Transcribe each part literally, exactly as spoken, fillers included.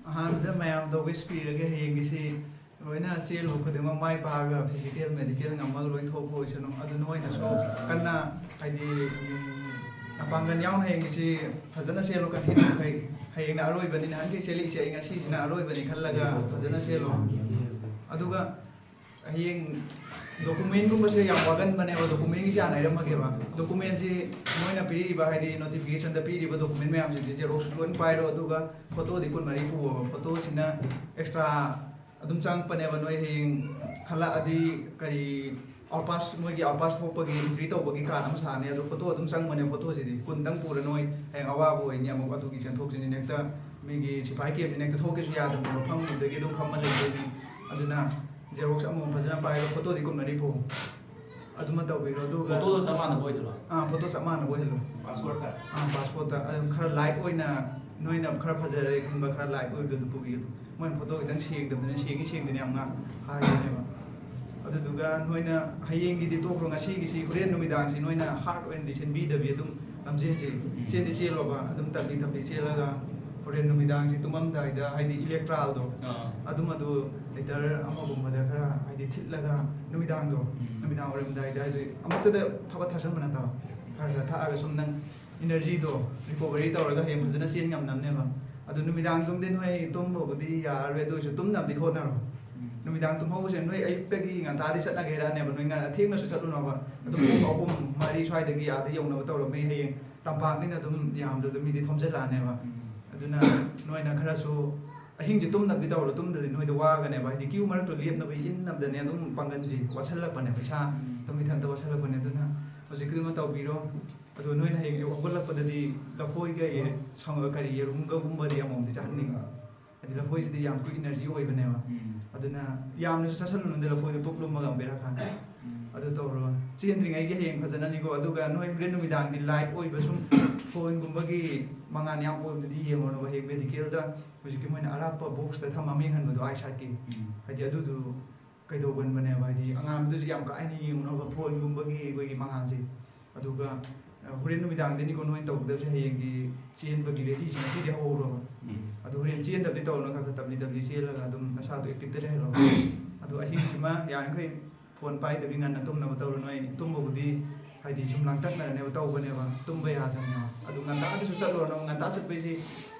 ꯑꯍꯥꯟꯕꯗ ꯃꯌꯥꯝꯗ wish ꯄꯤꯔꯒꯦ, ꯍꯌꯦꯡꯒꯤꯁꯤ ꯂꯣꯏꯅ ꯆꯦꯜꯂꯨ ꯈꯨꯗꯤꯡꯃꯛ ꯃꯥꯏ ꯄꯥꯛꯑꯒ physical, medical ꯉꯝꯃꯒ ꯂꯣꯏ ꯊꯣꯛꯄ ꯑꯣꯏꯁꯅꯨ꯫ ꯑꯗꯨ ꯅꯣꯏꯅꯁꯨ ꯀꯟꯅ, ꯍꯥꯏꯗꯤ, ꯎꯝ, ꯃꯄꯥꯡꯒꯜ ꯌꯥꯎꯅ ꯍꯌꯦꯡꯒꯤꯁꯤ ꯐꯖꯅ ꯆꯦꯜꯂꯨ, ꯀꯟꯊꯤꯗꯨ ꯃꯈꯩ꯫ ꯍꯌꯦꯡꯅ ꯑꯔꯣꯏꯕꯅꯤ, ꯅꯍꯥꯟꯈꯩ ꯆꯦꯜꯂꯛꯏꯁꯦ, ꯑꯩ ꯉꯁꯤꯁꯤꯅ ꯑꯔꯣꯏꯕꯅꯤ ꯈꯜꯂꯒ ꯐꯖꯅ ꯆꯦꯜꯂꯨ꯫ ꯑꯗꯨꯒ ꯍꯌꯦꯡ documentꯒꯨꯝꯕꯁꯦ ꯌꯥꯝ ꯋꯥꯒꯟꯕꯅꯦꯕ꯫ Documentꯒꯤꯁꯦ ꯍꯥꯟꯅ ꯍꯥꯏꯔꯝꯃꯒꯦꯕ꯫ Documentꯁꯤ ꯃꯣꯏꯅ ꯄꯤꯔꯤꯕ, ꯍꯥꯏꯗꯤ notificationꯗ ꯄꯤꯔꯤꯕ document ꯃꯌꯥꯝꯁꯤꯡꯁꯦ xerox ꯂꯣꯏ ꯄꯥꯏꯔꯣ, ꯑꯗꯨꯒ ꯐꯣꯇꯣꯗꯤ ꯀꯨꯟꯃꯔꯤ ꯄꯨꯑꯣꯕ꯫ ꯐꯣꯇꯣꯁꯤꯅ extra ꯑꯗꯨꯝ ꯆꯪꯉꯛꯄꯅꯦꯕ꯫ ꯅꯣꯏ ꯍꯌꯦꯡ ꯈꯜꯂꯛꯑꯗꯤ ꯀꯔꯤ, out pass, ꯃꯣꯏꯒꯤ out pass ꯊꯣꯛꯄꯒꯤ entry ꯇꯧꯕꯒꯤ card ꯑꯃ ꯁꯥꯔꯅꯤ, ꯑꯗꯣ ꯐꯣꯇꯣ ꯑꯗꯨꯝ ꯆꯪꯕꯅꯦ꯫ ꯐꯣꯇꯣꯁꯤꯗꯤ ꯀꯨꯟꯗꯪ ꯄꯨꯔ ꯅꯣꯏ ꯍꯌꯦꯡ ꯑꯋꯥꯕ ꯑꯣꯏꯅꯤ, ꯑꯃꯨꯛ ꯑꯗꯨꯒꯤ ꯆꯦꯟꯊꯣꯛ ꯆꯦꯟꯁꯤꯟ ꯍꯦꯛꯇ ꯃꯤꯒꯤ ꯁꯤꯐꯥꯏ campꯁꯤꯅ ꯍꯦꯛꯇ ꯊꯣꯛꯀꯦꯁꯨ ꯌꯥꯗꯕꯅꯦꯕ, ꯐꯝꯃꯨꯕꯗꯒꯤ ꯑꯗꯨꯝ ꯐꯝꯃ ꯂꯩꯗꯣꯏꯅꯤ꯫ ꯑꯗꯨꯅ xerox ꯑꯃꯃꯝ ꯐꯖꯅ ꯄꯥꯏꯔꯣ, ꯐꯣꯇꯣꯗꯤ ꯀꯨꯟꯃꯔꯤ ꯄꯨ꯫ ꯑꯗꯨꯃ ꯇꯧꯕꯤꯔꯣ꯫ ꯑꯗꯨꯒ ꯐꯣꯇꯣꯗꯣ ꯆꯞ ꯃꯥꯟꯅꯕ ꯑꯣꯏꯗꯣꯏꯔꯣ? ꯑꯥ, ꯐꯣꯇꯣ ꯆꯞ ꯃꯥꯟꯅꯕ ꯑꯣꯏꯍꯜꯂꯣ꯫ Passportꯇ? ꯑꯥ, passportꯇ꯫ ꯑꯗꯨꯝ ꯈꯔ light ꯑꯣꯏꯅ, ꯅꯣꯏꯅ ꯈꯔ ꯐꯖꯔꯦ ꯈꯟꯕ ꯈꯔ light ꯑꯣꯏꯕꯗꯣ ꯑꯗꯨ ꯄꯨꯕꯤꯌꯨ꯫ ꯃꯣꯏꯅ ꯐꯣꯇꯣ ꯈꯤꯇꯪ ꯁꯦꯡꯗꯕꯗꯨꯅ ꯁꯦꯡꯉꯤ ꯁꯦꯡꯗꯦꯅ ꯌꯥꯝ ꯉꯥꯡ ꯍꯥꯏꯕꯅꯦꯕ꯫ ꯑꯗꯨꯗꯨꯒ ꯅꯣꯏꯅ ꯍꯌꯦꯡꯒꯤꯗꯤ ꯇꯣꯛꯈ꯭ꯔꯣ, ꯉꯁꯤꯒꯤꯁꯤ ꯍꯣꯔꯦꯟ ꯅꯨꯃꯤꯗꯥꯡꯁꯤ ꯅꯣꯏꯅ hard ꯑꯣꯏꯅꯗꯤ ꯁꯤꯟꯕꯤꯗꯕꯤ ꯑꯗꯨꯝ ꯂꯝꯖꯦꯟꯁꯤ ꯎꯝ꯫ ꯆꯦꯟꯗꯤ ꯆꯦꯜꯂꯣꯕ, ꯑꯗꯨꯝ ꯇꯞꯂꯤ ꯇꯞꯂꯤ ꯆꯦꯜꯂꯒ ꯍꯣꯔꯦꯟ ꯅꯨꯃꯤꯗꯥꯡꯁꯤ ꯇꯨꯝꯃꯝꯗꯥꯏꯗ, ꯍꯥꯏꯗꯤ Electralꯗꯣ ꯑꯥ꯫ ꯑꯗꯨꯝ ꯑꯗꯨ litre ꯑꯃꯒꯨꯝꯕꯗ ꯈꯔ, ꯍꯥꯏꯗꯤ, ꯊꯤꯠꯂꯒ ꯅꯨꯃꯤꯗꯥꯡꯗꯣ, ꯎꯝ꯫ ꯅꯨꯃꯤꯗꯥꯡ ꯋꯥꯏꯔꯝꯗꯥꯏꯗ, ꯍꯥꯏꯗꯤ, ꯑꯃꯨꯛꯇꯗ ꯐꯕꯠ ꯊꯛꯆꯟꯕ ꯅꯠꯇꯕ, ꯈꯔ ꯈꯔ ꯊꯛꯑꯒ ꯁꯨꯝ ꯅꯪ energyꯗꯣ recovery ꯇꯧꯔꯒ ꯍꯌꯦꯡ ꯐꯖꯅ ꯆꯦꯟ ꯉꯝꯅꯕꯅꯦꯕ꯫ ꯑꯗꯨ ꯅꯨꯃꯤꯗꯥꯡ ꯇꯨꯝꯗꯤ ꯅꯣꯏ ꯇꯨꯝꯕꯕꯨꯗꯤ ꯌꯥꯔꯔꯣꯏ, ꯑꯗꯨ ꯑꯣꯏꯔꯁꯨ ꯇꯨꯝꯅꯕꯗꯤ ꯍꯣꯠꯅꯔꯣ꯫ ꯎꯝ꯫ ꯅꯨꯃꯤꯗꯥꯡ ꯇꯨꯝꯍꯧꯕꯁꯦ ꯅꯣꯏ ꯑꯌꯨꯛꯇꯒꯤ ꯉꯟꯇꯥꯗꯤ ꯆꯠꯅꯒꯦ ꯍꯥꯏꯔꯛꯑꯅꯦꯕ, ꯅꯣꯏ ꯉꯟ-, ꯊꯦꯡꯅꯁꯨ ꯆꯠꯂꯨꯅꯣꯕ꯫ ꯑꯗꯨꯝ ꯄꯨꯡ ꯑꯍꯨꯝ, ꯃꯔꯤ ꯁ꯭ꯋꯥꯏꯗꯒꯤ ꯑꯥꯗ ꯌꯧꯅꯕ ꯇꯧꯔꯣ꯫ ꯃꯤ ꯍꯌꯦꯡ ꯇꯝꯄꯥꯛꯅꯤꯅ ꯑꯗꯨꯝ ꯌꯥꯝꯗ꯭ꯔꯕꯗ ꯃꯤꯗꯤ ꯊꯣꯝꯖꯤꯜꯂꯛꯑꯅꯦꯕ꯫ ꯎꯝ꯫ ꯑꯗꯨꯅ ꯅꯣꯏꯅ ꯈꯔꯁꯨ ꯑꯍꯤꯡꯁꯦ ꯇꯨꯝꯅꯕꯗꯤ ꯇꯧꯔꯣ, ꯇꯨꯝꯗ꯭ꯔꯗꯤ ꯅꯣꯏꯗꯣ ꯋꯥꯒꯅꯦꯕ꯫ ꯍꯥꯏꯗꯤ queue ꯃꯔꯛꯇꯣ ꯂꯦꯞꯅꯕ ꯏꯟꯅꯕꯗꯅꯦ ꯑꯗꯨꯝ ꯄꯥꯡꯒꯜꯁꯦ ꯋꯥꯠꯁꯜꯂꯛꯄꯅꯦꯕ, ꯏꯁꯥ ꯎꯝ꯫ ꯑꯗꯨꯝ ꯏꯊꯟꯇ ꯋꯥꯠꯁꯜꯂꯛꯄꯅꯦ꯫ ꯑꯗꯨꯅ ꯍꯧꯖꯤꯛꯀꯤꯗꯨꯃ ꯇꯧꯕꯤꯔꯣ꯫ ꯑꯗꯣ ꯅꯣꯏꯅ ꯍꯌꯦꯡ ꯑꯌꯨꯛ ꯍꯧꯒꯠꯂꯛꯄꯗꯗꯤ ꯂꯐꯣꯏꯒ ꯌꯦ-, ꯁꯪ-, ꯀꯔꯤ, ꯌꯦꯔꯨꯝꯒꯒꯨꯝꯕꯗꯤ ꯑꯃꯃꯝꯗꯤ ꯆꯥꯍꯟꯅꯤꯡꯕ꯫ ꯍꯥꯏꯗꯤ ꯂꯐꯣꯏꯁꯤꯗꯤ ꯌꯥꯝ quick energy ꯑꯣꯏꯕꯅꯦꯕ꯫ ꯎꯝ꯫ ꯑꯗꯨꯅ ꯌꯥꯝꯅꯁꯨ ꯆꯥꯁꯜꯂꯨꯅꯨꯗ, ꯂꯐꯣꯏꯗꯣ ꯄꯨꯛ ꯂꯨꯝꯃꯒ ꯑꯃꯨꯛ ꯕꯦꯔꯥ ꯀꯥꯟꯅꯤ꯫ ꯎꯝ꯫ ꯑꯗꯨ ꯇꯧꯔꯣ꯫ ꯆꯦꯟꯗ꯭ꯔꯤꯉꯩꯒꯤ ꯍꯌꯦꯡ ꯐꯖꯅꯅꯤꯀꯣ꯫ ꯑꯗꯨꯒ ꯅꯣꯏ ꯍꯣꯔꯦꯟ ꯅꯨꯃꯤꯗꯥꯡꯗꯤ light ꯑꯣꯏꯕ ꯁꯨꯝ phoneꯒꯨꯝꯕꯒꯤ ꯃꯉꯥꯜ ꯌꯥꯝ ꯑꯣꯏꯕꯗꯨꯗꯤ ꯌꯦꯡꯉꯨꯔꯅꯨꯕ꯫ ꯍꯌꯦꯡ medicalꯗ ꯍꯧꯖꯤꯛꯀꯤ ꯃꯣꯏꯅ ꯑꯔꯥꯞꯄ boxꯇ ꯊꯝꯃ ꯑꯃ ꯌꯦꯡꯍꯟꯕꯗꯣ, eyesight꯫ ꯎꯝ꯫ ꯍꯥꯏꯗꯤ ꯑꯗꯨꯗꯨ ꯀꯩꯗꯧꯒꯟꯕꯅꯦꯕ, ꯍꯥꯏꯗꯤ ꯑꯉꯥꯡꯗꯨꯁꯨ ꯌꯥꯝ ꯀꯥ ꯍꯦꯟꯅ ꯌꯦꯡꯉꯨꯅꯕ phoneꯒꯨꯝꯕꯒꯤ ꯑꯩꯈꯣꯏꯒꯤ ꯃꯉꯥꯜꯁꯦ꯫ ꯑꯗꯨꯒ ꯍꯣꯔꯦꯟ ꯅꯨꯃꯤꯗꯥꯡꯗꯅꯤꯀꯣ ꯅꯣꯏꯅ ꯇꯧꯒꯗꯕꯁꯦ, ꯍꯌꯦꯡꯒꯤ ꯆꯦꯟꯕꯒꯤ ꯔꯦꯗꯤꯁꯤꯡ ꯉꯁꯤꯗꯤ ꯍꯧꯍꯧꯔꯣꯕ꯫ ꯑꯗꯨ ꯍꯣꯔꯦꯟ ꯆꯦꯟꯗꯕꯗꯤ ꯇꯧꯔꯅꯨ, ꯈꯔ ꯈꯔ ꯇꯞꯂꯤ ꯇꯞꯂꯤ ꯆꯦꯜꯂꯒ ꯑꯗꯨꯝ ꯅꯁꯥꯗꯣ ꯑꯦꯛꯇꯤꯞꯇ ꯂꯩꯍꯜꯂꯣ꯫ ꯑꯗꯨ ꯑꯍꯤꯡꯁꯤꯃ ꯌꯥꯔꯤꯈꯩ ꯐꯣꯟ ꯄꯥꯏꯗꯕꯤ ꯉꯟꯅ ꯇꯨꯝꯅꯕ ꯇꯧꯔꯣ꯫ ꯅꯣꯏ ꯇꯨꯝꯕꯕꯨꯗꯤ ꯍꯥꯏꯗꯤ ꯁꯨꯝ ꯂꯥꯡꯇꯛꯅꯔꯅꯦꯕ ꯇꯧꯕꯅꯦꯕ, ꯇꯨꯝꯕ ꯌꯥꯗꯕꯅꯦꯕ꯫ ꯑꯗꯨ ꯉꯟꯇꯥꯗꯁꯨ ꯆꯠꯂꯨꯔꯅꯨ꯫ ꯉꯟꯇꯥ ꯆꯠꯄꯩꯁꯤ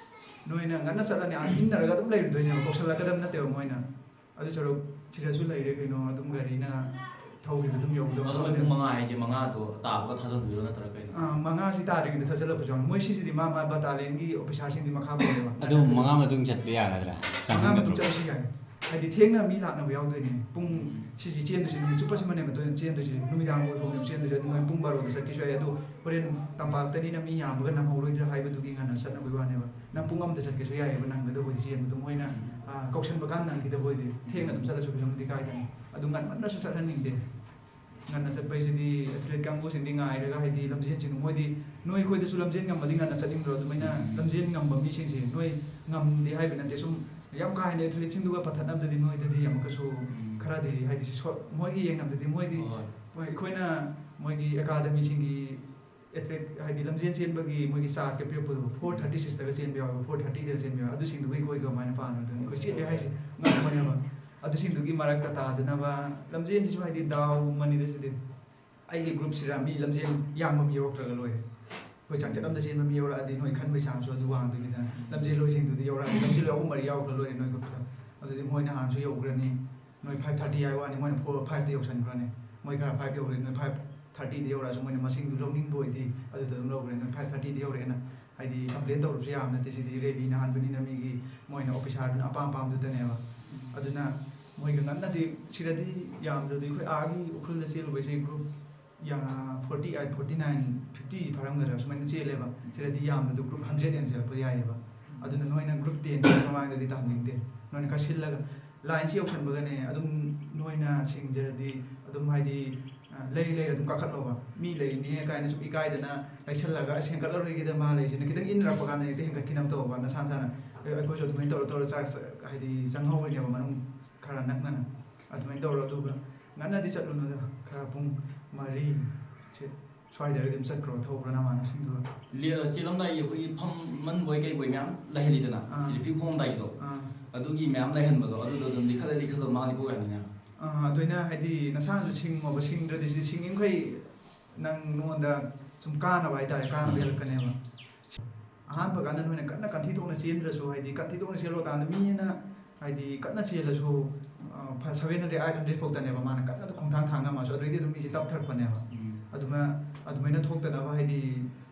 ꯅꯣꯏꯅ ꯉꯟꯅ ꯆꯠꯂꯅꯤ, ꯑꯥ ꯏꯟꯅꯔꯒ ꯑꯗꯨꯝ ꯂꯩꯔꯨꯗꯣꯏꯅꯦꯕ, ꯀꯧꯁꯜꯂꯛꯀꯗꯕ ꯅꯠꯇꯦꯕ ꯃꯣꯏꯅ꯫ ꯑꯗꯨ ꯁꯔꯨꯛ ꯁꯤꯗꯁꯨ ꯂꯩꯔꯦ ꯀꯩꯅꯣ, ꯑꯗꯨꯝ ꯒꯥꯔꯤꯅ ꯊꯧꯈꯤꯕ ꯑꯗꯨꯝ ꯌꯧꯗꯕ ꯑꯗꯣ ꯃꯣꯏ ꯄꯨꯡ ꯃꯉꯥ ꯍꯥꯏꯁꯦ ꯃꯉꯥꯗꯣ ꯇꯥꯕꯒ ꯊꯥꯖꯟꯗꯣꯏꯔꯣ ꯅꯠꯇ꯭ꯔꯒ ꯀꯩꯅꯣ? ꯑꯥ, ꯃꯉꯥꯁꯤ ꯇꯥꯗ꯭ꯔꯤꯉꯩꯗ ꯊꯥꯖꯤꯜꯂꯛꯄꯁꯨ ꯌꯥꯎꯏ꯫ ꯃꯣꯏ ꯁꯤꯁꯤꯗꯤ ꯃꯥ ꯃꯥ ꯕꯇꯥꯂꯤꯌꯟꯒꯤ ꯑꯣꯐꯤꯁꯥꯔꯁꯤꯡꯗꯤ ꯃꯈꯥ ꯄꯣꯜꯂꯦꯕ꯫ ꯑꯗꯨ ꯃꯉꯥ ꯃꯇꯨꯡ ꯆꯠꯄ ꯌꯥꯒꯗ꯭ꯔꯥ? ꯃꯉꯥ ꯃꯇꯨꯡ ꯆꯪꯍꯟꯒꯗ꯭ꯔꯣ? ꯆꯠꯂꯁꯨ ꯌꯥꯏ꯫ ꯍꯥꯏꯗꯤ ꯊꯦꯡꯅ ꯃꯤ ꯂꯥꯛꯅꯕ ꯌꯥꯎꯗꯣꯏꯅꯦ꯫ ꯄꯨꯡ ꯁꯤꯁꯤ ꯆꯦꯟꯗꯣꯏꯁꯦ ꯅꯨꯃꯤꯠ ꯆꯨꯞꯄꯁꯤꯃꯅꯦꯕ ꯆꯦꯟꯗꯣꯏꯁꯦ꯫ ꯅꯨꯃꯤꯗꯥꯡ ꯑꯣꯏꯐꯥꯎꯅꯦꯕ ꯆꯦꯟꯗꯣꯏꯁꯦ꯫ ꯑꯗꯨ ꯃꯣꯏ ꯄꯨꯡ ꯕꯥꯔꯣꯗ ꯆꯠꯈꯤꯁꯨ ꯌꯥꯏ꯫ ꯑꯗꯨ ꯍꯣꯔꯦꯟ ꯇꯝꯄꯥꯛꯇꯅꯤꯅ ꯃꯤ ꯌꯥꯝꯕꯒ ꯅꯪꯍꯧꯔꯣꯏꯗ꯭ꯔꯥ ꯍꯥꯏꯕꯗꯨꯒꯤ ꯉꯟꯅ ꯆꯠꯅꯕꯒꯤ ꯋꯥꯅꯦꯕ꯫ ꯅꯪ ꯄꯨꯡ ꯑꯃꯗ ꯆꯠꯀꯦꯁꯨ ꯌꯥꯏꯑꯕ, ꯅꯪꯒꯗꯕ ꯑꯣꯏꯗꯤ ꯆꯦꯟꯕꯗꯣ꯫ ꯃꯣꯏꯅ, ꯑꯥ, ꯀꯧꯁꯟꯕ ꯀꯥꯟꯗ ꯅꯪꯈꯤꯗꯕ ꯑꯣꯏꯗꯤ ꯊꯦꯡꯅ ꯑꯗꯨꯝ ꯆꯠꯂꯁꯨ ꯀꯩꯁꯨꯝꯗꯤ ꯀꯥꯏꯗꯕꯅꯤ꯫ ꯑꯗꯨ ꯉꯟꯃꯟꯅꯁꯨ ꯆꯠꯍꯟꯅꯤꯡꯗꯦ꯫ ꯉꯟꯅ ꯆꯠꯄ ꯍꯥꯏꯁꯤꯗꯤ ꯑꯦꯊꯂꯦꯠ ꯀꯥꯡꯕꯨꯁꯤꯡꯗꯤ ꯉꯥꯏꯔꯒ, ꯍꯥꯏꯗꯤ ꯂꯝꯖꯦꯟꯁꯤꯡ ꯃꯣꯏꯗꯤ, ꯅꯣꯏ ꯑꯩꯈꯣꯏꯗꯁꯨ ꯂꯝꯖꯦꯟ ꯉꯝꯕꯗꯤ ꯉꯟꯅ ꯆꯠꯅꯤꯡꯗ꯭ꯔꯣ? ꯑꯗꯨꯃꯥꯏꯅ ꯂꯝꯖꯦꯟ ꯉꯝꯕ ꯃꯤꯁꯤꯡꯁꯦ ꯅꯣꯏ ꯉꯝꯗꯦ ꯍꯥꯏꯕ ꯅꯠꯇꯦ, ꯁꯨꯝ ꯌꯥꯝ ꯀꯥ ꯍꯦꯟꯅ ꯑꯦꯊꯂꯦꯠꯁꯤꯡꯗꯨꯒ ꯄꯥꯊꯠꯅꯕꯗꯗꯤ ꯅꯣꯏꯗꯗꯤ ꯑꯃꯨꯛꯀꯁꯨ ꯎꯝ꯫ ꯈꯔꯗꯤ, ꯍꯥꯏꯗꯤ, ꯁꯣ-, ꯃꯣꯏꯒꯤ ꯌꯦꯡꯅꯕꯗꯗꯤ ꯃꯣꯏꯗꯤ ꯍꯣꯏ꯫ ꯍꯣꯏ, ꯑꯩꯈꯣꯏꯅ ꯃꯣꯏꯒꯤ ꯑꯦꯀꯥꯗꯃꯤꯁꯤꯡꯒꯤ ꯑꯦꯊꯂꯦꯠ, ꯍꯥꯏꯗꯤ ꯂꯝꯖꯦꯟ ꯆꯦꯟꯕꯒꯤ ꯃꯣꯏꯒꯤ ꯆꯥꯔꯠꯀ ꯄꯤꯔꯛꯄꯗꯣ, ꯐꯣꯔ ꯊꯥꯔꯇꯤ ꯁꯤꯛꯁꯇꯒ ꯆꯦꯟꯕ ꯌꯥꯎꯋꯦꯕ, ꯐꯣꯔ ꯊꯥꯔꯇꯤꯗꯒ ꯆꯦꯟꯕ ꯌꯥꯎꯋꯦ꯫ ꯑꯗꯨꯁꯤꯡꯗꯨꯒ ꯑꯩꯈꯣꯏꯒ ꯀꯃꯥꯏꯅ ꯄꯥꯅꯔꯨꯗꯣꯏꯅꯣ? ꯑꯩꯈꯣꯏ ꯆꯦꯜꯂꯦ ꯍꯥꯏꯁꯦ ꯉꯝꯕꯅꯦꯕ꯫ ꯑꯗꯨꯁꯤꯡꯗꯨꯒꯤ ꯃꯔꯛꯇ ꯇꯥꯗꯅꯕ, ꯂꯝꯖꯦꯟꯁꯤꯁꯨ ꯍꯥꯏꯗꯤ ꯗꯥꯎꯒꯨꯝꯕꯅꯤꯗ ꯁꯤꯗꯤ꯫ ꯑꯩꯒꯤ ꯒ꯭ꯔꯨꯞꯁꯤꯗ ꯃꯤ ꯂꯝꯖꯦꯟ ꯌꯥꯡꯕ ꯃꯤ ꯌꯧꯔꯛꯇ꯭ꯔꯒ ꯂꯣꯏꯔꯦ꯫ ꯑꯩꯈꯣꯏ ꯆꯥꯡꯆꯠ ꯑꯃꯗ ꯆꯦꯟꯕ ꯃꯤ ꯌꯧꯔꯛꯑꯗꯤ ꯅꯣꯏ ꯈꯟꯕꯒꯤ ꯆꯥꯡꯁꯨ ꯑꯗꯨ ꯋꯥꯡꯗꯣꯏꯅꯤꯗꯅ꯫ ꯂꯝꯖꯦꯜ ꯂꯣꯏꯁꯤꯡꯗꯨꯗꯤ ꯌꯧꯔꯛꯑꯗꯤ, ꯂꯝꯖꯦꯜ ꯂꯣꯏ ꯑꯍꯨꯝ ꯃꯔꯤ ꯌꯥꯎꯈ꯭ꯔ ꯂꯣꯏꯔꯦ ꯅꯣꯏ ꯒ꯭ꯔꯨꯞꯇ꯫ ꯑꯗꯨꯗꯤ ꯃꯣꯏꯅ ꯍꯥꯟꯅꯁꯨ ꯌꯧꯈ꯭ꯔꯅꯤ꯫ ꯅꯣꯏ ꯐꯥꯏꯚ ꯊꯥꯔꯇꯤ ꯍꯥꯏꯕ ꯋꯥꯅꯤ, ꯃꯣꯏꯅ ꯐꯣꯔ ꯐꯥꯏꯚꯇ ꯌꯧꯁꯟꯈ꯭ꯔꯅꯤ꯫ ꯃꯣꯏ ꯈꯔ ꯐꯥꯏꯚ ꯌꯧꯔꯦ, ꯅꯣꯏ ꯐꯥꯏꯚ ꯊꯥꯔꯇꯤꯗ ꯌꯧꯔꯛꯑꯁꯨ ꯃꯣꯏꯅ ꯃꯁꯤꯡꯗꯨ ꯂꯧꯅꯤꯡꯕ ꯑꯣꯏꯗꯤ ꯑꯗꯨꯗ ꯑꯗꯨꯝ ꯂꯧꯈ꯭ꯔꯦ꯫ ꯅꯣꯏ ꯐꯥꯏꯚ ꯊꯥꯔꯇꯤꯗ ꯌꯧꯔꯛꯑꯦꯅ ꯍꯥꯏꯗꯤ ꯀꯝꯄ꯭ꯂꯦꯟ ꯇꯧꯔꯁꯨ ꯌꯥꯕ ꯅꯠꯇꯦ꯫ ꯁꯤꯗꯤ ꯔꯦꯂꯤ ꯅꯍꯥꯟꯕꯅꯤꯅ ꯃꯤꯒꯤ ꯃꯣꯏꯅ ꯑꯣꯐꯤꯁꯥꯔꯗꯨꯅ ꯑꯄꯥꯝ ꯑꯄꯥꯝꯗꯨꯗꯅꯦꯕ꯫ ꯑꯗꯨꯅ ꯃꯣꯏꯒ ꯉꯟꯅꯗꯤ ꯁꯤꯗꯗꯤ ꯌꯥꯝꯗ꯭ꯔꯗꯤ ꯑꯩꯈꯣꯏ ꯑꯥꯒꯤ ꯎꯈ꯭ꯔꯨꯜꯗ ꯆꯦꯜꯂꯨꯕꯩꯁꯦ ꯒ꯭ꯔꯨꯞ ꯌꯥ-, forty eight, forty nine, fifty ꯐꯥꯔꯝꯒꯗ꯭ꯔꯥ ꯁꯨꯃꯥꯏꯅ ꯆꯦꯜꯂꯦꯕ꯫ ꯁꯤꯗꯗꯤ ꯌꯥꯝꯗ꯭ꯔꯗꯤ ꯒ꯭ꯔꯨꯞ ꯍꯟꯗ꯭ꯔꯦꯠ ꯍꯦꯟꯅ ꯆꯦꯜꯂꯛꯄ ꯌꯥꯏꯑꯕ꯫ ꯑꯗꯨꯅ ꯅꯣꯏꯅ ꯒ꯭ꯔꯨꯞ ꯇꯦꯟꯒꯤ ꯃꯃꯥꯡꯗꯗꯤ ꯇꯥꯍꯟꯅꯤꯡꯗꯦ꯫ ꯅꯣꯏꯅ ꯈꯔ ꯁꯤꯜꯂꯒ ꯂꯥꯏꯟꯁꯤ ꯌꯧꯁꯟꯕꯒꯅꯦ ꯑꯗꯨꯝ ꯅꯣꯏꯅ ꯁꯤꯡꯖꯔꯗꯤ ꯑꯗꯨꯝ ꯍꯥꯏꯗꯤ, ꯑ, ꯂꯩ ꯂꯩꯔ ꯑꯗꯨꯝ ꯀꯥꯈꯠꯂꯣꯕ꯫ ꯃꯤ ꯂꯩꯅꯦ ꯀꯥꯏꯅ ꯁꯨꯝ ꯏꯀꯥꯏꯗꯅ ꯂꯩꯁꯜꯂꯒ "ꯑꯁ, ꯍꯦꯟꯒꯠꯂꯔꯣꯏꯒꯦꯗ ꯃꯥ ꯂꯩꯁꯤꯅ" ꯈꯤꯇꯪ ꯏꯟꯅꯔꯛꯄ ꯀꯥꯟꯗ ꯍꯦꯛꯇ ꯍꯦꯟꯒꯠꯈꯤꯅꯕ ꯇꯧꯕ꯫ ꯅꯁꯥ ꯅꯁꯥꯅ, "ꯑꯦ, ꯑꯩꯈꯣꯏꯁꯨ ꯑꯗꯨꯃꯥꯏꯅ ꯇꯧꯔ ꯇꯧꯔ ꯆꯥ-, ꯆꯥ-," ꯍꯥꯏꯗꯤ ꯆꯪꯍꯧꯔꯤꯅꯦꯕ ꯃꯅꯨꯡ ꯈꯔ ꯅꯛꯅꯅ꯫ ꯑꯗꯨꯃꯥꯏꯅ ꯇꯧꯔꯣ꯫ ꯑꯗꯨꯒ ꯉꯟꯅꯗꯤ ꯆꯠꯂꯨꯅꯨꯗ, ꯈꯔ ꯄꯨꯡ ꯃꯔꯤ ꯁꯦ-, ꯁ꯭ꯋꯥꯏꯗ ꯑꯗꯨꯝ ꯆꯠꯈ꯭ꯔꯣ, ꯊꯧꯕ꯭ꯔꯣ ꯅꯃꯥꯟꯅꯕꯁꯤꯡꯗꯨꯒ? ꯂꯦ- ꯆꯦꯜꯂꯝꯗꯥꯏꯒꯤ ꯑꯩꯈꯣꯏꯒꯤ ꯐꯝꯃꯟꯕꯣꯏ ꯀꯩꯕꯣꯏ ꯃꯌꯥꯝ ꯂꯩꯍꯜꯂꯤꯗꯅ, ꯑꯥ꯫ ꯁꯤꯗꯤ ꯐꯤꯐꯝ ꯍꯣꯡꯉꯝꯗꯥꯏꯒꯤꯗꯣ, ꯑꯥ꯫ ꯑꯗꯨꯒꯤ ꯃꯌꯥꯝ ꯂꯩꯍꯟꯕꯗꯣ, ꯑꯗꯨꯗꯣ ꯑꯗꯨꯝ ꯂꯤꯈꯠꯂ ꯂꯤꯈꯠꯂ ꯃꯥꯡꯂꯤ ꯄꯣꯛ ꯌꯥꯅꯤꯅꯦ꯫ ꯑꯥ, ꯑꯗꯨꯅ ꯍꯥꯏꯗꯤ ꯅꯁꯥꯅꯁꯨ ꯁꯤꯡꯉꯣꯕ, ꯁꯤꯡꯗ꯭ꯔꯗꯤ ꯁꯤꯗꯤ ꯁꯤꯡꯉꯤꯃꯈꯩ ꯅꯪ ꯅꯉꯣꯟꯗ ꯁꯨꯝ ꯀꯥꯟꯅꯕ ꯍꯥꯏꯇꯥꯔꯦ, ꯀꯥꯟꯅꯕ ꯍꯦꯜꯂꯛꯀꯅꯦꯕ꯫ ꯑꯍꯥꯟꯕ ꯀꯥꯟꯗ ꯅꯣꯏꯅ ꯀꯟꯅ ꯀꯟꯊꯤ ꯊꯣꯛꯅ ꯆꯦꯟꯗ꯭ꯔꯁꯨ, ꯍꯥꯏꯗꯤ ꯀꯟꯊꯤ ꯊꯣꯛꯅ ꯆꯦꯜꯂꯨꯔꯀꯥꯟꯗ ꯃꯤꯅ ꯍꯥꯏꯗꯤ ꯀꯟꯅ ꯆꯦꯜꯂꯁꯨ, ꯑ, ꯐ-, seven hundred, eight hundred ꯐꯥꯎꯗꯅꯦꯕ ꯃꯥꯅ ꯀꯟꯅ ꯈꯣꯡꯊꯥꯡ ꯊꯥꯡ ꯉꯝꯃꯁꯨ, ꯑꯗꯨꯗꯩꯗꯤ ꯑꯗꯨꯝ ꯃꯤꯁꯦ ꯇꯞꯊꯔꯛꯄꯅꯦꯕ꯫ ꯎꯝ꯫ ꯑꯗꯨꯅ, ꯑꯗꯨꯃꯥꯏꯅ ꯊꯣꯛꯇꯅꯕ ꯍꯥꯏꯗꯤ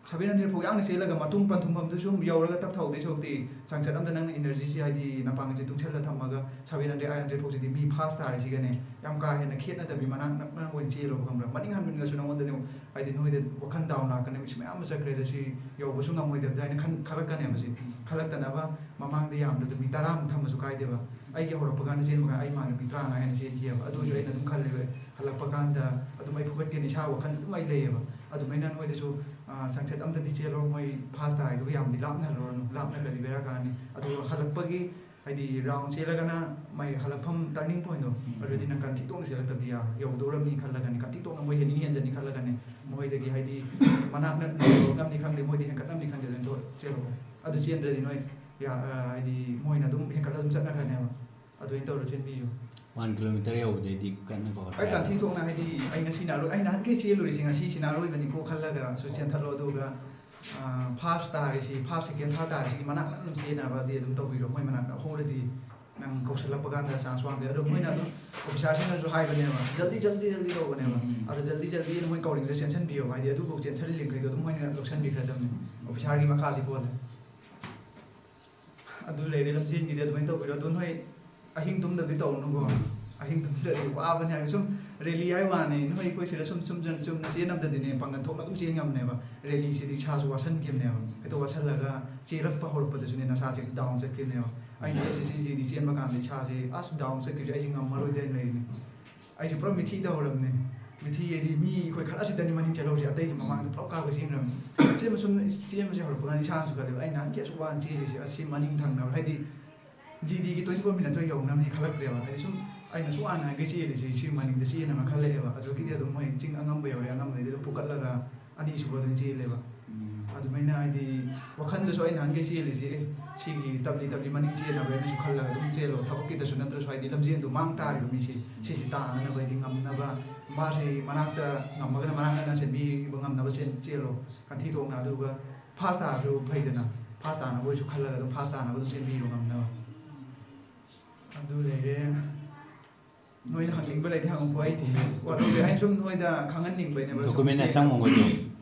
seven hundred ꯐꯥꯎ ꯌꯥꯡꯅ ꯆꯦꯜꯂꯒ ꯃꯇꯨꯡ ꯄꯟꯊꯨꯡꯐꯝꯗꯨ ꯁꯨꯝ ꯌꯧꯔꯒ ꯇꯞꯊꯍꯧꯗꯣꯏ ꯁꯔꯨꯛꯇꯤ, ꯆꯥꯡꯆꯠ ꯑꯃꯗ ꯅꯪꯅ energyꯁꯤ ꯍꯥꯏꯗꯤ ꯅꯄꯥꯡꯒꯜꯁꯦ ꯇꯨꯡꯁꯜꯂ ꯊꯝꯃꯒ seven hundred, eight hundred ꯐꯥꯎꯁꯤꯗꯤ ꯃꯤ fast ꯇꯥꯔꯤꯁꯤꯒꯅꯦ ꯌꯥꯝ ꯀꯥ ꯍꯦꯟꯅ ꯈꯦꯠꯅꯗꯕꯤ ꯃꯅꯥꯛ ꯅꯛꯅ ꯑꯣꯏꯅ ꯆꯦꯜꯂꯣꯕ, ꯈꯪꯕ꯭ꯔꯥ? ꯃꯅꯤꯡ ꯍꯟꯃꯟꯒꯁꯨ ꯅꯉꯣꯟꯗꯅꯦ ꯍꯥꯏꯗꯤ ꯅꯣꯏꯗ ꯋꯥꯈꯜ down ꯂꯥꯛꯀꯅꯦꯕ, "ꯁꯤ ꯃꯌꯥꯝ ꯑꯃ ꯆꯠꯈ꯭ꯔꯦꯗ, ꯁꯤ ꯌꯧꯕꯁꯨ ꯉꯝꯃꯣꯏꯗꯕꯗ" ꯍꯥꯏꯅ ꯈꯟ-, ꯈꯜꯂꯛꯀꯅꯦꯕ꯫ ꯁꯤ ꯈꯜꯂꯛꯇꯅꯕ ꯃꯃꯥꯡꯗ ꯌꯥꯝꯗ꯭ꯔꯕꯗ ꯃꯤ ꯇꯔꯥꯃꯨꯛ ꯊꯝꯃꯁꯨ ꯀꯥꯏꯗꯦꯕ꯫ ꯑꯩꯒꯤ ꯍꯧꯔꯛꯄ ꯀꯥꯟꯗ ꯆꯦꯟꯕ ꯀꯥꯟꯗ ꯑꯩ ꯃꯥꯡꯗ ꯃꯤ ꯇꯔꯥꯃꯉꯥ ꯍꯦꯟꯅ ꯆꯦꯟꯈꯤꯑꯕ꯫ ꯑꯗꯨ ꯑꯣꯏꯔꯁꯨ ꯑꯩꯅ ꯑꯗꯨꯝ ꯈꯜꯂꯦꯕ, ꯍꯜꯂꯛꯄ ꯀꯥꯟꯗ ꯑꯗꯨꯝ ꯑꯩ ꯐꯨꯒꯠꯀꯅꯤ, ꯏꯁꯥ ꯋꯥꯈꯜꯗ ꯑꯗꯨꯝ ꯑꯩ ꯂꯩꯌꯦꯕ꯫ ꯑꯗꯨꯃꯥꯏꯅ ꯅꯣꯏꯗꯁꯨ, ꯑ, ꯆꯥꯡꯆꯠ ꯑꯝꯗꯗꯤ ꯆꯦꯜꯂꯣ, ꯃꯣꯏ fast ꯇꯥꯔꯤꯗꯨꯒ ꯌꯥꯝꯗꯤ ꯂꯥꯞꯅꯍꯜꯂꯨꯔꯅꯨ, ꯂꯥꯞꯅꯒꯗꯤ ꯕꯦꯔꯥ ꯀꯥꯔꯅꯤ꯫ ꯑꯗꯨꯒ ꯍꯜꯂꯛꯄꯒꯤ ꯍꯥꯏꯗꯤ round ꯆꯦꯜꯂꯒꯅ ꯃꯥꯏ ꯍꯜꯂꯛꯐꯝ turning pointꯗꯣ, ꯎꯝ꯫ ꯑꯗꯨꯗꯤ ꯅꯪ ꯀꯟꯊꯤ ꯇꯣꯛꯅ ꯆꯦꯜꯂꯛꯇꯕꯗꯤ ꯌꯥꯔꯣꯏ꯫ ꯌꯧꯗꯧꯔꯕꯅꯤ ꯈꯜꯂꯒꯅꯤ, ꯀꯟꯊꯤ ꯇꯣꯛꯅ ꯃꯣꯏ ꯍꯦꯟꯅꯤ ꯍꯦꯟꯖꯅꯤ ꯈꯜꯂꯒꯅꯤ, ꯃꯣꯏꯗꯒꯤ ꯍꯥꯏꯗꯤ ꯃꯅꯥꯛ ꯅꯛꯅ ꯌꯧꯔꯛꯅꯕꯅꯤ ꯈꯪꯗꯦ, ꯃꯣꯏꯗꯤ ꯍꯦꯟꯒꯠꯅꯕꯅꯤ ꯈꯪꯗꯦ, ꯑꯗꯨꯃꯥꯏꯅ ꯇꯧꯔ ꯆꯦꯜꯂꯛꯑꯣ꯫ ꯑꯗꯨ ꯆꯦꯟꯗ꯭ꯔꯗꯤ ꯅꯣꯏ ꯌꯥ-, ꯑ, ꯍꯥꯏꯗꯤ ꯃꯣꯏꯅ ꯑꯗꯨꯝ ꯍꯦꯟꯒꯠꯂ ꯑꯗꯨꯝ ꯆꯠꯅꯈ꯭ꯔꯅꯦꯕ꯫ ꯑꯗꯨꯃꯥꯏꯅ ꯇꯧꯔ ꯆꯦꯟꯕꯤꯌꯨ꯫ One kilometer ꯌꯧꯕꯗꯩꯗꯤ ꯀꯟꯅ ꯀꯧꯔꯛꯄ ꯑꯩ ꯀꯟꯊꯤ ꯌꯥꯔꯣꯏ꯫ ꯊꯣꯛꯅ ꯍꯥꯏꯗꯤ ꯑꯩ ꯉꯁꯤꯅ ꯑꯔꯣꯏ-, ꯑꯩ ꯅꯍꯥꯟꯈꯩ ꯆꯦꯜꯂꯨꯔꯤꯁꯦ ꯉꯁꯤꯁꯤꯅ ꯑꯔꯣꯏꯕꯅꯤꯀꯣ ꯈꯜꯂꯒꯁꯨ ꯆꯦꯟꯊꯠꯂꯣ꯫ ꯑꯗꯨꯒ, ꯑ, first ꯇꯥꯔꯤꯁꯤ, first, second, third ꯇꯥꯔꯤꯁꯤꯒꯤ ꯃꯅꯥꯛ ꯅꯛꯅ ꯑꯗꯨꯝ ꯆꯦꯟꯅꯕꯗꯤ ꯑꯗꯨꯝ ꯇꯧꯕꯤꯔꯣ꯫ ꯃꯣꯏ ꯃꯅꯥꯛ ꯅꯛꯍꯧꯔꯗꯤ ꯅꯪ ꯀꯧꯁꯜꯂꯛꯄ ꯀꯥꯟꯗ chance ꯋꯥꯡꯗꯦ꯫ ꯑꯗꯣ ꯃꯣꯏꯅ ꯑꯗꯨꯝ officerꯁꯤꯡꯅꯁꯨ ꯍꯥꯏꯕꯅꯦꯕ, "ꯖꯜꯗꯤ, ꯖꯜꯗꯤ, ꯖꯜꯗꯤ" ꯇꯧꯕꯅꯦꯕ꯫ ꯎꯝ, ꯎꯝ꯫ ꯑꯗꯣ ꯖꯜꯗꯤ, ꯖꯜꯗꯤꯅ ꯃꯣꯏ ꯀꯧꯔꯤꯉꯩꯗ ꯆꯦꯟꯁꯤꯟꯕꯤꯌꯣ, ꯍꯥꯏꯗꯤ ꯑꯗꯨꯐꯥꯎ ꯆꯦꯟꯁꯤꯜꯂꯤꯉꯩꯗꯣ ꯑꯗꯨꯝ ꯃꯣꯏꯅ ꯂꯧꯁꯤꯟꯕꯤꯈ꯭ꯔꯗꯕꯅꯤ꯫ Officerꯒꯤ ꯃꯈꯥꯗꯤ ꯄꯣꯜꯂꯦ꯫ ꯑꯗꯨ ꯂꯩꯔꯦ, ꯂꯝꯖꯦꯟꯒꯤꯗꯤ ꯑꯗꯨꯃꯥꯏꯅ ꯇꯧꯕꯤꯔꯣ꯫ ꯑꯗꯣ ꯅꯣꯏ ꯑꯍꯤꯡ ꯇꯨꯝꯗꯕꯗꯤ ꯇꯧꯔꯨꯅꯨꯀꯣ꯫ ꯑꯍꯤꯡ ꯇꯨꯝꯗ꯭ꯔꯗꯤ ꯋꯥꯕꯅꯦ ꯍꯥꯏꯕ꯫ ꯁꯨꯝ rally ꯍꯥꯏ ꯋꯥꯅꯤ, ꯅꯣꯏ ꯑꯩꯈꯣꯏ ꯁꯤꯗ ꯁꯨꯝ, ꯁꯨꯝ, ꯁꯨꯝ, ꯁꯨꯝ ꯆꯦꯟꯅꯕꯗꯗꯤꯅꯦ, ꯄꯥꯡꯒꯜ ꯊꯣꯛꯅ ꯑꯗꯨꯝ ꯆꯦꯟ ꯉꯝꯅꯦꯕ꯫ Rallyꯁꯤꯗꯤ ꯏꯁꯥꯁꯨ ꯋꯥꯁꯟꯈꯤꯕꯅꯦꯕ꯫ ꯍꯦꯛꯇ ꯋꯥꯁꯜꯂꯒ ꯆꯦꯜꯂꯛꯄ ꯍꯧꯔꯛꯄꯗꯁꯨꯅꯦ ꯅꯁꯥꯁꯦ down ꯆꯠꯈꯤꯕꯅꯦꯕ꯫ ꯑꯩꯅ S S C Gꯗꯤ ꯆꯦꯟꯕ ꯀꯥꯟꯗ ꯏꯁꯥꯁꯦ ꯑꯁ down ꯆꯠꯈꯤꯕꯁꯦ ꯑꯩꯁꯦ ꯉꯝꯃꯔꯣꯏꯗꯅ ꯂꯩꯔꯤꯅꯦ꯫ ꯑꯩꯁꯦ ꯄꯨꯔꯥ ꯃꯤꯊꯤ ꯇꯧꯔꯕꯅꯦ꯫ ꯃꯤꯊꯤ ꯍꯥꯏꯗꯤ ꯃꯤ ꯑꯩꯈꯣꯏ ꯈꯔ ꯑꯁꯤꯗꯅꯤ ꯃꯅꯤꯡ ꯆꯦꯜꯍꯧꯔꯤꯁꯦ, ꯑꯇꯩꯗꯤ ꯃꯃꯥꯡꯗ ꯄꯨꯂꯞ ꯀꯥꯞꯄ ꯆꯦꯟꯈ꯭ꯔꯕꯅꯤ꯫ ꯆꯦꯟꯕ ꯁꯨꯝ ꯆꯦꯟꯕꯁꯦ ꯍꯧꯔꯛꯄ ꯀꯥꯟꯗ ꯏꯁꯥꯅꯁꯨ ꯈꯜꯂꯦꯕ, "ꯑꯩ ꯅꯍꯥꯟ ꯀꯌꯥꯁꯨ ꯋꯥꯅ ꯆꯦꯜꯂꯤꯁꯦ, ꯑꯁꯤ ꯃꯅꯤꯡ ꯊꯪꯅꯕ ꯍꯥꯏꯗꯤ ꯖꯤ ꯗꯤꯒꯤ ꯇ꯭ꯋꯦꯟꯇꯤ ꯐꯣꯔ ꯃꯤꯅꯠꯇꯣ ꯌꯧꯅꯕꯅꯤ ꯈꯜꯂꯛꯇ꯭ꯔꯦꯕ꯫ ꯍꯥꯏꯗꯤ ꯁꯨꯝ ꯑꯩꯅ ꯁꯨꯛ ꯍꯥꯟꯅ ꯍꯥꯟꯅꯒꯩ ꯆꯦꯜꯂꯤꯁꯦ ꯁꯤ ꯃꯅꯤꯡꯗ ꯆꯦꯟꯅꯕ ꯈꯜꯂꯛꯑꯦꯕ꯫ ꯑꯗꯨꯗꯒꯤꯗꯤ ꯑꯗꯨꯝ ꯃꯣꯏ ꯆꯤꯡ ꯑꯉꯝꯕ ꯌꯧꯔꯦ, ꯑꯉꯝꯕꯗꯩꯗꯤ ꯑꯗꯨꯝ ꯄꯨꯈꯠꯂꯒ ꯑꯅꯤꯁꯨꯕ ꯑꯗꯨꯝ ꯆꯦꯜꯂꯦꯕ꯫ ꯑꯗꯨꯃꯥꯏꯅ ꯍꯥꯏꯗꯤ ꯋꯥꯈꯜꯗꯁꯨ ꯑꯩꯅ ꯅꯍꯥꯟꯒꯩ ꯆꯦꯜꯂꯤꯁꯦ, "ꯑꯦ, ꯁꯤꯒꯤ ꯇꯞꯂꯤ ꯇꯞꯂꯤ ꯃꯅꯤꯡ ꯆꯦꯟꯅꯕ" ꯍꯥꯏꯅꯁꯨ ꯈꯜꯂꯒ ꯑꯗꯨꯝ ꯆꯦꯜꯂꯣ꯫ ꯊꯕꯛꯀꯤꯗꯁꯨ ꯅꯠꯇ꯭ꯔꯁꯨ ꯍꯥꯏꯗꯤ ꯂꯝꯖꯦꯟꯗꯣ ꯃꯥꯡ ꯇꯥꯔꯤꯕ ꯃꯤꯁꯦ, ꯁꯤꯁꯤ ꯇꯥꯅꯅꯕ ꯍꯥꯏꯗꯤ ꯉꯝꯅꯕ ꯃꯥꯁꯦ ꯃꯅꯥꯛꯇ ꯉꯝꯃꯒꯅ ꯃꯅꯥꯛ ꯅꯛꯅ ꯆꯦꯟꯕꯤꯕ ꯉꯝꯅꯕ ꯆꯦꯟ-, ꯆꯦꯜꯂꯣ ꯈꯟꯊꯤ ꯊꯣꯛꯅ꯫ ꯑꯗꯨꯒ ꯐꯥꯁ ꯇꯥꯔꯁꯨ ꯐꯩꯗꯅ, ꯐꯥꯁ ꯇꯥꯅꯕ ꯑꯣꯏꯁꯨ ꯈꯜꯂꯒ ꯑꯗꯨꯝ ꯐꯥꯁ ꯇꯥꯅꯕ ꯑꯗꯨꯝ ꯆꯦꯟꯕꯤꯔꯣ ꯉꯝꯅꯕ꯫ ꯑꯗꯨ ꯂꯩꯔꯦ꯫ ꯅꯣꯏꯅ ꯍꯪꯅꯤꯡꯕ ꯂꯩꯗꯤ ꯍꯪꯉꯛꯄ, ꯑꯩꯗꯤ ꯋꯥꯔꯧꯗꯦ꯫ ꯑꯩ ꯁꯨꯝ ꯅꯣꯏꯗ ꯈꯪꯍꯟꯅꯤꯡꯕꯩꯅꯦꯕ꯫ ꯗꯣꯀꯨꯃꯦꯟ ꯑꯆꯪꯕ ꯃꯈꯩꯗꯣ꯫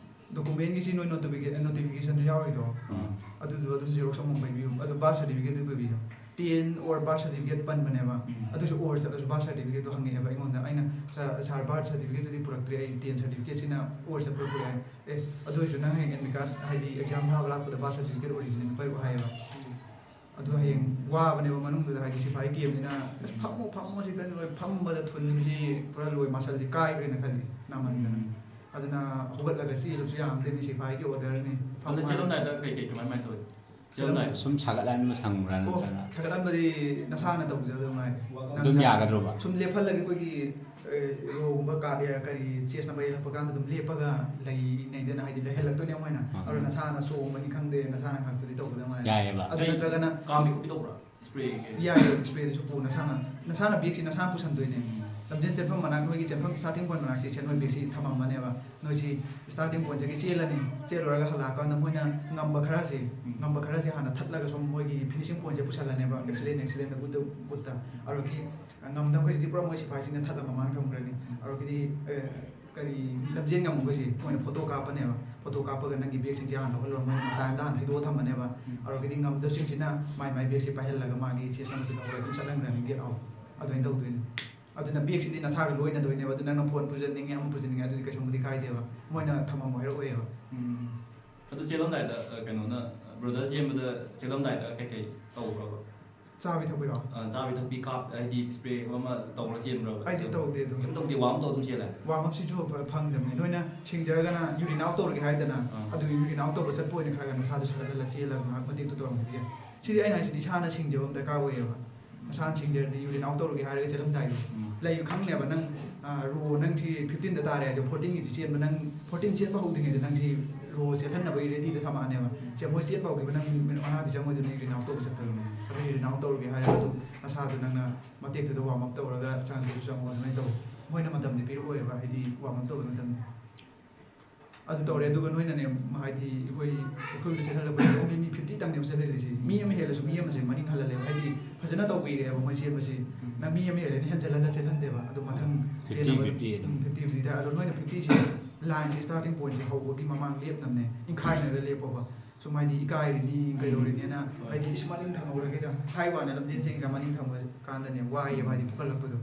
ꯗꯣꯀꯨꯃꯦꯟꯒꯤꯁꯤ ꯅꯣꯏ ꯅꯣꯇꯤꯐꯤꯀꯦ-, ꯅꯣꯇꯤꯐꯤꯀꯦꯁꯟꯗ ꯌꯥꯎꯔꯤꯗꯣ, ꯎꯝ꯫ ꯑꯗꯨꯗꯣ ꯑꯗꯨꯝ ꯖꯦꯔꯣꯛꯁ ꯑꯃꯃꯝ ꯄꯥꯏꯕꯤꯌꯨ꯫ ꯑꯗꯨ ꯕꯥꯔꯊ ꯁꯥꯔꯇꯤꯐꯤꯀꯦꯠꯇꯨ ꯄꯨꯕꯤꯌꯨ꯫ ꯇꯦꯟ ꯑꯣꯔ ꯕꯥꯔꯊ ꯁꯥꯔꯇꯤꯐꯤꯀꯦꯠ ꯄꯟꯕꯅꯦꯕ꯫ ꯎꯝ꯫ ꯑꯗꯨꯁꯨ ꯑꯣꯔ ꯆꯠꯂꯁꯨ ꯕꯥꯔꯊ ꯁꯥꯔꯇꯤꯐꯤꯀꯦꯠꯇꯣ ꯍꯪꯉꯛꯑꯦꯕ ꯑꯩꯉꯣꯟꯗ꯫ ꯑꯩꯅ, "ꯁꯥꯔ, ꯁꯥꯔ, ꯕꯥꯔꯊ ꯁꯥꯔꯇꯤꯐꯤꯀꯦꯠꯇꯨꯗꯤ ꯄꯨꯔꯛꯇ꯭ꯔꯦ, ꯑꯩ ꯇꯦꯟ ꯁꯥꯔꯇꯤꯐꯤꯀꯦꯠꯁꯤꯅ ꯑꯣꯔ ꯆꯠꯄ ꯄꯨꯔꯛꯑꯦ"꯫ "ꯑꯦ, ꯑꯗꯨ ꯑꯣꯏꯔꯁꯨ ꯅꯪ ꯍꯌꯦꯡ ꯑꯦꯗꯃꯤꯠ ꯀꯥꯔꯗ, ꯍꯥꯏꯗꯤ ꯑꯦꯛꯖꯥꯝ ꯊꯥꯕ ꯂꯥꯛꯄꯗ ꯕꯥꯔꯊ ꯁꯥꯔꯇꯤꯐꯤꯀꯦꯠ ꯑꯣꯔꯤꯖꯤꯅꯦꯜ ꯄꯥꯏꯔꯛꯑꯣ" ꯍꯥꯏꯌꯦꯕ꯫ ꯑꯗꯨ ꯍꯌꯦꯡ ꯋꯥꯕꯅꯦꯕ ꯃꯅꯨꯡꯗꯨꯗ, ꯍꯥꯏꯗꯤ ꯁꯤꯐꯥꯏ ꯀꯦꯝꯅꯤꯅ, "ꯑꯁ, ꯐꯝꯃꯣ, ꯐꯝꯃꯣ, ꯁꯤꯗ ꯂꯣꯏ", ꯐꯝꯕꯗ ꯊꯨꯟꯁꯤ ꯄꯨꯔꯥ ꯂꯣꯏ, ꯃꯁꯜꯁꯤ ꯀꯥꯏꯈ꯭ꯔꯦꯅ ꯈꯜꯂꯤ, ꯅꯥꯃꯟꯗꯅ꯫ ꯑꯗꯨꯅ ꯍꯧꯒꯠꯂꯒ ꯆꯦꯜꯂꯨꯁꯨ ꯌꯥꯔꯝꯗꯦ, ꯃꯤ ꯁꯤꯐꯥꯏꯒꯤ ꯑꯣꯔꯗꯔꯅꯤ꯫ ꯑꯗꯣ ꯐꯝꯃꯣ ꯍꯥꯏ-, ꯆꯦꯜꯂꯝꯗꯥꯏꯗ ꯀꯩꯀꯩ, ꯀꯃꯥꯏ, ꯀꯃꯥꯏꯅ ꯇꯧꯋꯤ? ꯆꯦꯜꯂꯝꯗꯥꯏ꯫ ꯁꯨꯝ ꯁꯥꯒꯠꯍꯟꯕ ꯁꯪꯕ꯭ꯔꯥ ꯑꯣ, ꯅꯠꯇ꯭ꯔꯒ? ꯁꯥꯒꯠꯍꯟꯕꯗꯤ ꯅꯁꯥꯅ ꯇꯧꯖꯗꯧ ꯉꯥꯏꯔꯦ꯫ ꯑꯗꯨꯝ ꯅꯪ ꯌꯥꯒꯗ꯭ꯔꯣꯕ? ꯁꯨꯝ ꯂꯦꯞꯍꯜꯂꯒ ꯑꯩꯈꯣꯏꯒꯤ, ꯑꯦ, ꯔꯣꯒꯨꯝꯕ ꯀꯥ-, ꯑꯦ, ꯀꯔꯤ, ꯆꯦꯁ ꯅꯝꯕꯔ ꯌꯦꯛꯂꯛꯄ ꯀꯥꯟꯗ ꯑꯗꯨꯝ ꯂꯦꯞꯄꯒ ꯂꯩꯅꯩꯗꯅ, ꯍꯥꯏꯗꯤ ꯂꯩꯍꯜꯂꯛꯇꯣꯏꯅꯦ ꯃꯣꯏꯅ꯫ ꯑꯥ꯫ ꯑꯗꯣ ꯅꯁꯥꯅ ꯆꯣꯡꯕꯅꯤ ꯈꯪꯗꯦ, ꯅꯁꯥꯅ ꯉꯥꯛꯇꯗꯤ ꯇꯧꯒꯗꯧ ꯉꯥꯏꯔꯦ꯫ ꯌꯥꯏꯌꯦꯕ꯫ ꯑꯗꯨ ꯀꯩ ꯅꯠꯇ꯭ꯔꯒꯅ ꯀꯥꯝꯕꯤ ꯈꯣꯠꯄꯤ ꯇꯧꯕ꯭ꯔꯥ? ꯏꯁꯄ꯭ꯔꯦ ꯀꯩꯀꯩ? ꯌꯥꯏꯌꯦ, ꯏꯁꯄ꯭ꯔꯦꯗꯨꯁꯨ ꯄꯨ, ꯅꯁꯥꯅ, ꯅꯁꯥꯅ ꯕꯦꯒꯁꯤ ꯅꯁꯥꯅ ꯄꯨꯁꯟꯗꯣꯏꯅꯦ꯫ ꯎꯝ꯫ ꯂꯝꯖꯦꯟ ꯆꯦꯟꯐꯝ ꯃꯅꯥꯛ, ꯅꯣꯏꯒꯤ ꯆꯦꯟꯐꯝ starting point ꯃꯅꯥꯛꯁꯤ ꯁꯦ ꯅꯣꯏ ꯕꯦꯒꯁꯤ ꯊꯝꯃꯝꯃꯅꯦꯕ꯫ ꯅꯣꯏꯁꯤ starting pointꯁꯤꯗꯒꯤ ꯆꯦꯜꯂꯅꯤ, ꯆꯦꯜꯂꯨꯔꯒ ꯍꯜꯂꯛꯑꯀꯥꯟꯗ ꯃꯣꯏꯅ ꯉꯝꯕ ꯈꯔꯁꯤ, ꯎꯝ꯫ ꯉꯝꯕ ꯈꯔꯁꯤ ꯍꯥꯟꯅ ꯊꯠꯂꯒ ꯁꯨꯝ ꯃꯣꯏꯒꯤ finishing pointꯁꯦ ꯄꯨꯁꯜꯂꯅꯦꯕ, ꯎꯝ꯫ Excellent, excellent ꯒꯨꯠꯇ, ꯒꯨꯠꯇ꯫ ꯑꯗꯨꯒꯤ ꯉꯝꯗꯕꯈꯩꯁꯤꯗꯤ ꯄꯨꯔꯥ ꯃꯣꯏ ꯁꯤꯐꯥꯏꯁꯤꯡꯅ ꯊꯠꯂ ꯃꯃꯥꯡ ꯊꯝꯈ꯭ꯔꯅꯤ꯫ ꯎꯝ꯫ ꯑꯗꯨꯒꯤꯗꯤ, ꯑꯦ, ꯀꯔꯤ, ꯂꯝꯖꯦꯟ ꯉꯝꯃꯨꯈꯩꯁꯤ ꯃꯣꯏꯅ ꯐꯣꯇꯣ ꯀꯥꯞꯄꯅꯦꯕ꯫ ꯐꯣꯇꯣ ꯀꯥꯞꯄꯒ ꯅꯪꯒꯤ ꯕꯦꯒꯁꯤꯡꯁꯦ ꯍꯥꯟꯅ ꯂꯧꯍꯜꯂꯣ, ꯃꯣꯏꯅ ꯃꯇꯥꯏ ꯑꯃꯗ ꯍꯥꯟꯅ ꯊꯩꯗꯣꯛꯑ ꯊꯝꯃꯅꯦꯕ꯫ ꯎꯝ꯫ ꯑꯗꯨꯒꯤꯗꯤ ꯉꯝꯗꯕꯁꯤꯡꯁꯤꯅ ꯃꯥꯏ ꯃꯥꯏ ꯕꯦꯒꯁꯦ ꯄꯥꯏꯍꯜꯂꯒ ꯃꯥꯒꯤ ꯆꯦꯁ ꯑꯃꯁꯨ ꯂꯧꯔꯒ ꯑꯗꯨꯝ ꯆꯠꯍꯟꯈ꯭ꯔꯅꯤ, get out꯫ ꯑꯗꯨꯃꯥꯏꯅ ꯇꯧꯗꯣꯏꯅꯤ꯫ ꯑꯗꯨꯅ ꯕꯦꯒꯁꯤꯗꯤ ꯅꯁꯥꯒ ꯂꯣꯏꯅꯗꯣꯏꯅꯦꯕ꯫ ꯑꯗꯨ ꯅꯪꯅ ꯐꯣꯟ ꯄꯨꯖꯅꯤꯡꯉꯦ, ꯑꯃ ꯄꯨꯖꯅꯤꯡꯉꯦ, ꯑꯗꯨꯗꯤ ꯀꯩꯁꯨꯝꯕꯨꯗꯤ ꯀꯥꯏꯗꯦꯕ꯫ ꯃꯣꯏꯅ ꯊꯝꯃꯝꯃꯣ ꯍꯥꯏꯔꯛꯑꯣꯏꯕ꯫ ꯎꯝ꯫ ꯑꯗꯨ ꯆꯦꯜꯂꯝꯗꯥꯏꯗ, ꯑ, ꯀꯩꯅꯣꯅ, ꯕ꯭ꯔꯗꯔ ꯆꯦꯟꯕꯗ ꯆꯦꯜꯂꯝꯗꯥꯏꯗ ꯀꯩꯀꯩ ꯇꯧꯕ꯭ꯔꯕ? ꯆꯥꯕꯤ ꯊꯛꯄꯤꯔꯣ? ꯑ, ꯆꯥꯕꯤ ꯊꯛꯄꯤ ꯀꯥꯞ-, ꯍꯥꯏꯗꯤ ꯏꯁꯄ꯭ꯔꯦ ꯑꯃ ꯇꯧꯔ ꯆꯦꯟꯕ꯭ꯔꯕ? ꯑꯩꯗꯤ ꯇꯧꯗꯦ ꯑꯗꯨꯝ꯫ ꯀꯩꯝ ꯇꯧꯗꯦ, ꯋꯥꯔꯝ ꯇꯧꯔ ꯑꯗꯨꯝ ꯆꯦꯜꯂꯦ? ꯋꯥꯔꯝ ꯑꯞꯁꯤꯁꯨ ꯐ-, ꯐꯪꯗꯕꯅꯤ꯫ ꯅꯣꯏꯅ ꯁꯤꯡꯖꯔꯒꯅ ꯌꯨꯔꯤꯟ ꯑꯥꯎꯠ ꯇꯧꯔꯒꯦ ꯍꯥꯏꯗꯅ, ꯑꯥ꯫ ꯑꯗꯨ ꯌꯨꯔꯤꯟ ꯑꯥꯎꯠ ꯇꯧꯕ ꯆꯠꯄ ꯑꯣꯏꯅ ꯈꯔ ꯈꯔ ꯅꯁꯥꯗꯣ ꯁꯥꯒꯠꯍꯜꯂ ꯆꯦꯜꯂꯒ ꯉꯥꯏꯍꯥꯛ ꯃꯇꯦꯛꯇꯣ ꯇꯧꯔꯝꯕꯗꯤ ꯌꯥꯏ꯫ ꯁꯤꯗꯤ ꯑꯩꯅ ꯍꯥꯏꯁꯤꯗꯤ ꯏꯁꯥꯅ ꯁꯤꯡꯖꯕ ꯑꯃ ꯗꯔꯀꯥꯔ ꯑꯣꯏꯌꯦꯕ꯫ ꯅꯁꯥꯅ ꯁꯤꯡꯖꯔꯗꯤ ꯌꯨꯔꯤꯟ ꯑꯥꯎꯠ ꯇꯧꯔꯒꯦ ꯍꯥꯏꯔꯒ ꯆꯦꯜꯂꯝꯗꯥꯏꯗꯣ꯫ ꯎꯝ꯫ ꯂꯩ ꯈꯪꯅꯦꯕ ꯅꯪ, ꯑ, ꯔꯣ ꯅꯪꯁꯤ ꯐꯤꯐꯇꯤꯟꯗ ꯇꯥꯔꯦ ꯍꯥꯏꯁꯦ, ꯐꯣꯔꯇꯤꯟꯒꯤꯁꯤ ꯆꯦꯟꯕ ꯅꯪ, ꯐꯣꯔꯇꯤꯟ ꯆꯦꯟꯕ ꯍꯧꯗ꯭ꯔꯤꯉꯩꯗ ꯅꯪꯁꯤ ꯔꯣ ꯆꯦꯜꯍꯟꯅꯕꯒꯤ ꯔꯦꯗꯤꯗ ꯊꯝꯃꯛꯑꯅꯦꯕ꯫ ꯁꯦ ꯃꯣꯏ ꯆꯦꯟꯕ ꯍꯧꯈꯤꯕ ꯅꯪ ꯃꯤꯅꯤꯠ ꯃꯉꯥꯗꯤ ꯆꯪꯉꯣꯏꯗꯣꯏꯅꯦ ꯌꯨꯔꯤꯟ ꯑꯥꯎꯠ ꯇꯧꯕ ꯆꯠꯄꯗꯣ꯫ ꯑꯗꯨ ꯌꯨꯔꯤꯟ ꯑꯥꯎꯠ ꯇꯧꯔꯒꯦ ꯍꯥꯏꯔꯒ ꯑꯗꯨꯝ ꯅꯁꯥꯗꯣ ꯅꯪꯅ ꯃꯇꯦꯛꯇꯨꯗ ꯋꯥꯔꯝ ꯑꯞ ꯇꯧꯔꯒ ꯆꯪꯒꯦꯁꯨ ꯆꯪꯉꯣ ꯑꯗꯨꯃꯥꯏꯅ ꯇꯧ꯫ ꯃꯣꯏꯅ ꯃꯇꯝꯗꯤ ꯄꯤꯔꯛꯑꯣꯏꯕ, ꯍꯥꯏꯗꯤ ꯋꯥꯔꯝ ꯑꯞ ꯇꯧꯕ ꯃꯇꯝꯗꯤ꯫ ꯑꯗꯨ ꯇꯧꯔꯦ, ꯑꯗꯨꯒ ꯅꯣꯏꯅꯅꯦ, ꯍꯥꯏꯗꯤ ꯑꯩꯈꯣꯏ ꯎꯈ꯭ꯔꯨꯜꯗ ꯆꯦꯜꯍꯜꯂꯛꯄꯗ only ꯃꯤ ꯐꯤꯐꯇꯤ ꯇꯪꯅꯦꯕ ꯆꯦꯜꯍꯜꯂꯤꯁꯦ꯫ ꯃꯤ ꯑꯃ ꯍꯦꯜꯂꯁꯨ ꯃꯤ ꯑꯃꯁꯦ ꯃꯅꯤꯡ ꯍꯜꯍꯜꯂꯦꯕ, ꯍꯥꯏꯗꯤ ꯐꯖꯅ ꯇꯧꯕꯤꯔꯦꯕ ꯃꯣꯏ ꯆꯦꯟꯕꯁꯦ꯫ ꯎꯝ꯫ ꯅꯪ ꯃꯤ ꯑꯃ ꯍꯦꯜꯂꯦꯅ ꯍꯦꯟꯖꯜꯍꯜꯂ ꯆꯦꯜꯍꯟꯗꯦꯕ, ꯑꯗꯨ ꯃꯊꯪ ꯐꯤꯐꯇꯤ ꯆꯦꯟꯅꯕ ꯐꯤꯐꯇꯤ ꯑꯗꯨꯝ꯫ ꯎꯝ, ꯐꯤꯐꯇꯤ ꯐꯤꯐꯇꯤ ꯇꯥꯏ꯫ ꯑꯗꯣ ꯅꯣꯏꯅ ꯐꯤꯐꯇꯤꯁꯦ ꯂꯥꯏꯟꯁꯦ, ꯁ꯭ꯇꯥꯔꯇꯤꯡ ꯄꯣꯏꯟꯠꯁꯦ ꯍꯧꯕꯒꯤ ꯃꯃꯥꯡ ꯂꯦꯞꯅꯕꯅꯦ, ꯏꯟꯈꯥꯏꯅꯔ ꯂꯦꯞꯄꯣꯕ꯫ ꯁꯨꯝ ꯍꯥꯏꯗꯤ ꯏꯀꯥꯏꯔꯤꯅꯤ, ꯎꯝ, ꯀꯩꯗꯧꯔꯤꯅꯤꯅ, ꯍꯣꯏ꯫ ꯍꯥꯏꯗꯤ ꯏꯁ ꯃꯅꯤꯡ ꯊꯪꯍꯧꯔꯒꯦꯗ ꯍꯥꯏ ꯋꯥꯅꯦ, ꯂꯝꯖꯦꯟ ꯆꯦꯟꯒ ꯃꯅꯤꯡ ꯊꯪꯕ ꯀꯥꯟꯗꯅꯦ ꯋꯥꯏꯌꯦꯕ, ꯍꯥꯏꯗꯤ ꯄꯨꯈꯠꯂꯛꯄꯗꯣ꯫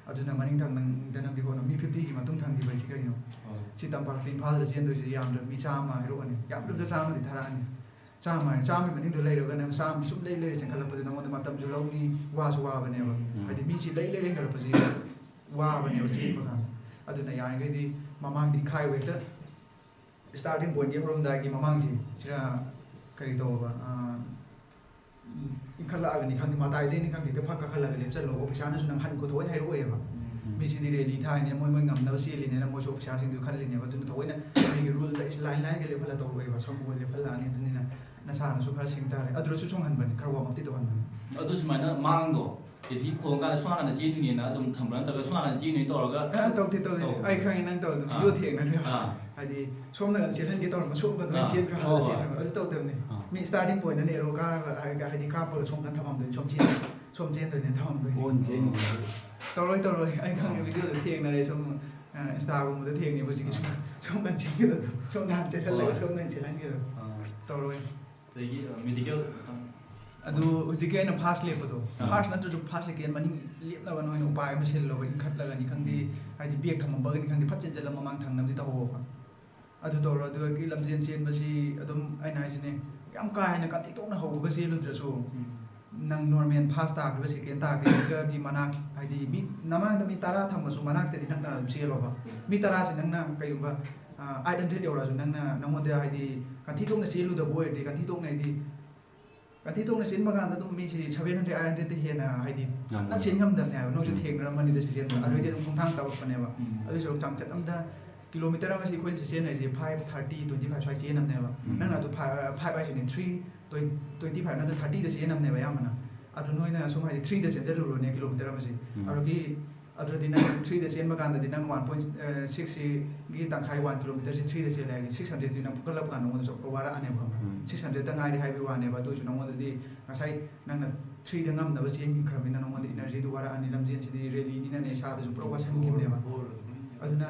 ꯑꯗꯨꯅ ꯃꯅꯤꯡ ꯊꯪꯗꯅꯕꯗꯤ ꯍꯣꯠꯅꯧ꯫ ꯃꯤ ꯐꯤꯐꯇꯤꯒꯤ ꯃꯇꯨꯡ ꯊꯪꯈꯤꯕ ꯍꯥꯏꯁꯤ ꯀꯩꯅꯣ? ꯍꯣꯏ꯫ ꯁꯤ ꯇꯝꯄꯥꯛꯇ, ꯏꯝꯐꯥꯜꯗ ꯆꯦꯟꯗꯣꯏꯁꯦ ꯌꯥꯝꯗ꯭ꯔꯕ ꯃꯤ ꯆꯥꯝꯃ ꯍꯥꯏꯔꯛꯑꯣꯅꯦ꯫ ꯌꯥꯝꯗ꯭ꯔꯕꯗ ꯆꯥꯝꯃꯗꯤ ꯊꯥꯔꯛꯑꯅꯤ꯫ ꯆꯥꯝꯃ ꯍꯥꯏ, ꯆꯥꯝꯃꯒꯤ ꯃꯅꯤꯡꯗ ꯂꯩꯔꯒꯅꯦ, ꯆꯥꯝꯃ ꯁꯨꯝ ꯂꯩ ꯂꯩꯔ ꯆꯦꯟꯈꯠꯂꯛꯄꯗ ꯅꯉꯣꯟꯗ ꯃꯇꯝꯁꯨ ꯂꯧꯅꯤ, ꯋꯥꯁꯨ ꯋꯥꯕꯅꯦꯕ꯫ ꯎꯝ꯫ ꯍꯥꯏꯗꯤ ꯃꯤꯁꯤ ꯂꯩ ꯂꯩꯔ ꯍꯦꯟꯒꯠꯂꯛꯄꯁꯤ ꯋꯥꯕꯅꯦꯕ ꯆꯦꯟꯕ ꯀꯥꯟꯗ꯫ ꯑꯗꯨꯅ ꯌꯥꯔꯤꯈꯩꯗꯤ ꯃꯃꯥꯡꯗ ꯏꯟꯈꯥꯏꯕ ꯍꯦꯛꯇ ꯁ꯭ꯇꯥꯔꯇꯤꯡ ꯄꯣꯏꯟꯠꯀꯤ ꯍꯧꯔꯝꯗꯥꯏꯒꯤ ꯃꯃꯥꯡꯁꯤ ꯁꯤꯗ ꯀꯔꯤ ꯇꯧꯕ, ꯑ, ꯎꯝ, ꯏꯟꯈꯠꯂꯛꯑꯒꯅꯤ ꯈꯪꯗꯦ, ꯃꯇꯥꯏꯗꯩꯅꯤ ꯈꯪꯗꯦ, ꯍꯦꯛꯇ ꯐꯛ ꯀꯥꯈꯠꯂꯒ ꯂꯦꯞꯆꯜꯂꯣ꯫ ꯑꯣꯐꯤꯁꯥꯔꯅꯁꯨ ꯅꯪ ꯍꯟ ꯊꯣꯏꯅ ꯍꯥꯏꯔꯛꯑꯣꯏꯕ꯫ ꯎꯝ꯫ ꯃꯤꯁꯤꯗꯤ ꯔꯦꯂꯤ ꯊꯥꯏꯅꯦ, ꯃꯣꯏ, ꯃꯣꯏ ꯉꯝꯅꯕ ꯆꯦꯜꯂꯤꯅꯦꯅ ꯃꯣꯏꯁꯨ ꯑꯣꯐꯤꯁꯥꯔꯁꯤꯡꯗꯨ ꯈꯜꯂꯤꯅꯦꯕ꯫ ꯑꯗꯨꯅ ꯊꯑꯣꯏꯅ ꯃꯤꯒꯤ ꯔꯨꯜꯗ ꯏꯁ ꯂꯥꯏꯟ ꯂꯥꯏꯟꯒ ꯂꯦꯞꯍꯜꯂ ꯇꯧꯔꯛꯑꯣꯏꯕ꯫ ꯁꯪꯒꯨ ꯂꯦꯞꯍꯜꯂꯛꯑꯅꯤ꯫ ꯑꯗꯨꯅꯤꯅ ꯅꯁꯥꯅꯁꯨ ꯈꯔ ꯁꯤꯡ ꯇꯥꯔꯦ꯫ ꯑꯗꯨꯗꯁꯨ ꯆꯣꯡꯍꯟꯕꯅꯤ, ꯈꯔ ꯋꯥꯔꯝ ꯑꯞꯇꯤ ꯇꯧꯍꯟꯕꯅꯤ꯫ ꯑꯗꯨ ꯁꯨꯃꯥꯏꯅ ꯃꯥꯡꯗꯣ ꯍꯤꯗꯤ ꯈꯣꯡ ꯀꯥꯟꯗ ꯁꯣꯝ ꯅꯥꯀꯟꯗ ꯆꯦꯟꯗꯣꯏꯅꯦꯅ ꯑꯗꯨꯝ ꯊꯝꯕ꯭ꯔꯥ, ꯅꯠꯇ꯭ꯔꯒ ꯁꯣꯝ ꯅꯥꯀꯟꯗ ꯆꯦꯟꯗꯣꯏꯅ ꯇꯧꯔꯒ ꯑ, ꯇꯧꯗꯦ, ꯇꯧꯗꯦ꯫ ꯇꯧꯕ꯭ꯔꯥ? ꯑꯩ ꯈꯪꯉꯦ ꯅꯪ ꯇꯧꯔꯤꯗꯣ꯫ ꯑꯥ꯫ ꯚꯤꯗꯤꯑꯣ ꯊꯦꯡꯅꯅꯦꯕ꯫ ꯑꯥ꯫ ꯍꯥꯏꯗꯤ ꯁꯣꯝ ꯅꯥꯀꯟꯗ ꯆꯦꯜꯍꯟꯒꯦ ꯇꯧꯔꯝꯕ ꯁꯣꯝ ꯅꯥꯀꯟꯗ ꯑꯥ꯫ ꯆꯦꯟꯕ ꯍꯣꯏ, ꯍꯥꯟꯅ ꯍꯣꯏ꯫ ꯆꯦꯟꯕ ꯑꯗꯨ ꯇꯧꯗꯕꯅꯦ꯫ ꯑꯥ꯫ ꯃꯤ ꯁ꯭ꯇꯥꯔꯇꯤꯡ ꯄꯣꯏꯟꯠꯅ ꯑꯦꯔꯣ ꯀꯥꯔꯒ ꯍꯥꯏꯗꯤ, ꯍꯥꯏꯗꯤ ꯀꯥꯞꯄꯒ ꯁꯣꯝ ꯅꯥꯀꯟ ꯊꯝꯃꯝꯗꯣꯏꯅꯤ, ꯁꯣꯝ ꯆꯦꯟ-, ꯁꯣꯝ ꯆꯦꯟꯗꯣꯏꯅꯦ ꯊꯝꯃꯝꯗꯣꯏꯅꯤ꯫ ꯑꯣꯟ ꯆꯦꯟ-, ꯇꯧꯔꯣꯏ, ꯇꯧꯔꯣꯏ꯫ ꯑꯩ ꯈꯪꯉꯦ, ꯑꯥ꯫ ꯚꯤꯗꯤꯑꯣꯗ ꯊꯦꯡꯅꯔꯦ ꯁꯨꯝ, ꯑ, ꯏꯟꯁꯇꯥꯒꯨꯝꯕꯗ ꯊꯦꯡꯅꯩ ꯍꯧꯖꯤꯛꯀꯤ ꯁꯨꯝ, ꯑꯥ꯫ ꯁꯣꯝ ꯅꯥꯀꯟ ꯆꯦꯟꯒꯗꯕꯗꯣ, ꯁꯣꯝ ꯅꯥꯀꯟ ꯆꯦꯜꯍꯜꯂꯒ ꯍꯣꯏ꯫ ꯁꯣꯝ ꯅꯥꯀꯟ ꯆꯦꯜꯍꯟꯒꯗꯕ꯫ ꯑꯥ꯫ ꯇꯧꯔꯣꯏ꯫ ꯑꯗꯒꯤ, ꯑ, ꯃꯦꯗꯤꯀꯦꯜ, ꯑ, ꯑꯗꯨ ꯍꯧꯖꯤꯛꯀꯤ ꯑꯩꯅ ꯐꯥꯔꯁ ꯂꯦꯞꯄꯗꯣ, ꯑꯥ꯫ ꯐꯥꯔꯁ ꯅꯠꯇ꯭ꯔꯁꯨ ꯐꯥꯔꯁ ꯁꯦꯀꯦꯟ ꯃꯅꯤꯡ ꯂꯦꯞꯅꯕ ꯅꯣꯏꯅ ꯎꯄꯥꯏ ꯑꯃ ꯁꯤꯜꯂꯣꯕ, ꯏꯟꯈꯠꯂꯒꯅꯤ ꯈꯪꯗꯦ, ꯎꯝ꯫ ꯍꯥꯏꯗꯤ ꯕꯦꯛ ꯊꯝꯃꯝꯕꯒꯅꯤ ꯈꯪꯗꯦ, ꯐꯠ ꯆꯦꯟꯖꯜꯂ ꯃꯃꯥꯡ ꯊꯪꯅꯕꯗꯤ ꯇꯧꯍꯧꯕ꯫ ꯑꯗꯨ ꯇꯧꯔꯣ, ꯑꯗꯨꯗꯒꯤ ꯂꯝꯖꯦꯟ ꯆꯦꯟꯕꯁꯤ ꯑꯗꯨꯝ ꯑꯩꯅ ꯍꯥꯏꯁꯤꯅꯦ, ꯌꯥꯝ ꯀꯥ ꯍꯦꯟꯅ ꯀꯟꯊꯦꯛꯇꯣꯛꯅ ꯍꯧꯕꯒ ꯆꯦꯜꯂꯨꯗ꯭ꯔꯁꯨ, ꯎꯝ꯫ ꯅꯪ ꯅꯣꯔꯃꯦꯜ ꯐꯥꯔꯁ ꯇꯥꯈ꯭ꯔꯤꯕ, ꯁꯦꯀꯦꯟ ꯇꯥꯈ꯭ꯔꯤꯕꯒꯤ ꯃꯅꯥꯛ, ꯍꯥꯏꯗꯤ ꯃꯤ ꯅꯃꯥꯡꯗ ꯃꯤ ꯇꯔꯥ ꯊꯝꯃꯁꯨ ꯃꯅꯥꯛꯇꯗꯤ ꯅꯪꯅ ꯑꯗꯨꯝ ꯆꯦꯜꯂꯣꯕ꯫ ꯃꯤ ꯇꯔꯥꯁꯦ ꯅꯪꯅ ꯀꯩꯒꯨꯝꯕ, ꯑ, ꯑꯩꯠ ꯍꯟꯗ꯭ꯔꯦꯗ ꯌꯧꯔꯛꯑꯁꯨ ꯅꯪꯅ, ꯅꯪꯉꯣꯟꯗ ꯍꯥꯏꯗꯤ ꯀꯟꯊꯦꯛꯇꯣꯛꯅ ꯆꯦꯜꯂꯨꯗꯕ ꯑꯣꯏꯔꯗꯤ, ꯀꯟꯊꯦꯛꯇꯣꯛꯅ ꯍꯥꯏꯗꯤ ꯀꯟꯊꯤ ꯊꯣꯛꯅ ꯆꯦꯟꯕ ꯀꯥꯟꯗ ꯑꯗꯨꯝ ꯃꯤꯁꯤ seven hundred, eight hundredꯇ ꯍꯦꯟꯅ ꯍꯥꯏꯗꯤ ꯉꯝꯃꯣꯏ꯫ ꯀꯟꯅ ꯆꯦꯟ ꯉꯝꯗꯕꯅꯦ ꯍꯥꯏꯕ꯫ ꯅꯣꯏꯁꯨ ꯎꯝ꯫ ꯊꯦꯡꯅꯔꯝꯃꯅꯤꯗ ꯁꯤ ꯆꯦꯟꯕ꯫ ꯎꯝ꯫ ꯑꯗꯨꯗꯩꯗꯤ ꯑꯗꯨꯝ ꯈꯣꯡꯊꯥꯡ ꯇꯧꯔꯛꯄꯅꯦꯕ꯫ ꯎꯝ꯫ ꯑꯗꯨꯁꯨ ꯆꯥꯡꯆꯠ ꯑꯝꯗ ꯀꯤꯂꯣꯃꯤꯇꯔ ꯑꯃꯁꯤ ꯑꯩꯈꯣꯏꯅ ꯁꯤ ꯆꯦꯟꯅꯔꯤꯁꯦ five thirty, twenty five ꯁ꯭ꯋꯥꯏ ꯆꯦꯟꯅꯕꯅꯦꯕ꯫ ꯎꯝ꯫ ꯅꯪꯅ ꯑꯗꯨ five, five ꯍꯥꯏꯁꯤꯅꯦ, three, twenty five ꯅꯠꯇ꯭ꯔ thirtyꯗ ꯆꯦꯟꯅꯕꯅꯦꯕ ꯑꯌꯥꯝꯕꯅ꯫ ꯑꯗꯨ ꯅꯣꯏꯅ ꯁꯨꯝ ꯍꯥꯏꯗꯤ threeꯗ ꯆꯦꯟꯁꯤꯜꯂꯨꯔꯣꯅꯦ ꯀꯤꯂꯣꯃꯤꯇꯔ ꯑꯃꯁꯦ꯫ ꯎꯝ꯫ ꯑꯗꯨꯒꯤ ꯑꯗꯨꯗꯤ ꯅꯪ threeꯗ ꯆꯦꯟꯕ ꯀꯥꯟꯗꯗꯤ ꯅꯪ one point sixꯁꯤꯒꯤ ꯇꯪꯈꯥꯏ, one kilometerꯁꯤ threeꯗ ꯆꯦꯜꯂꯦ ꯍꯥꯏꯁꯦ, six hundredꯇꯨ ꯅꯪ ꯐꯨꯒꯠꯂꯛꯄ ꯀꯥꯟꯗ ꯅꯉꯣꯟꯗ ꯆꯠꯄ ꯋꯥꯔꯛꯑꯅꯦꯕ, ꯈꯪꯕ꯭ꯔꯥ? ꯎꯝ꯫ Six hundredꯇ ꯉꯥꯏꯔꯦ ꯍꯥꯏꯕꯒꯤ ꯋꯥꯅꯦꯕ꯫ ꯑꯗꯨ ꯑꯣꯏꯁꯨ ꯅꯉꯣꯟꯗꯗꯤ ꯉꯁꯥꯏ ꯅꯪꯅ threeꯗ ꯉꯝꯅꯕ ꯆꯦꯟꯈ꯭ꯔꯕꯅꯤꯅ ꯅꯉꯣꯟꯗ energyꯗꯨ ꯋꯥꯔꯛꯑꯅꯤ꯫ ꯂꯝꯖꯦꯟꯁꯤꯗꯤ rallyꯅꯤꯅꯅꯦ ꯏꯁꯥꯗꯁꯨ ꯄꯨꯔꯥ ꯋꯥꯁꯟꯈꯤꯕꯅꯦꯕ꯫ ꯑꯗꯨꯅ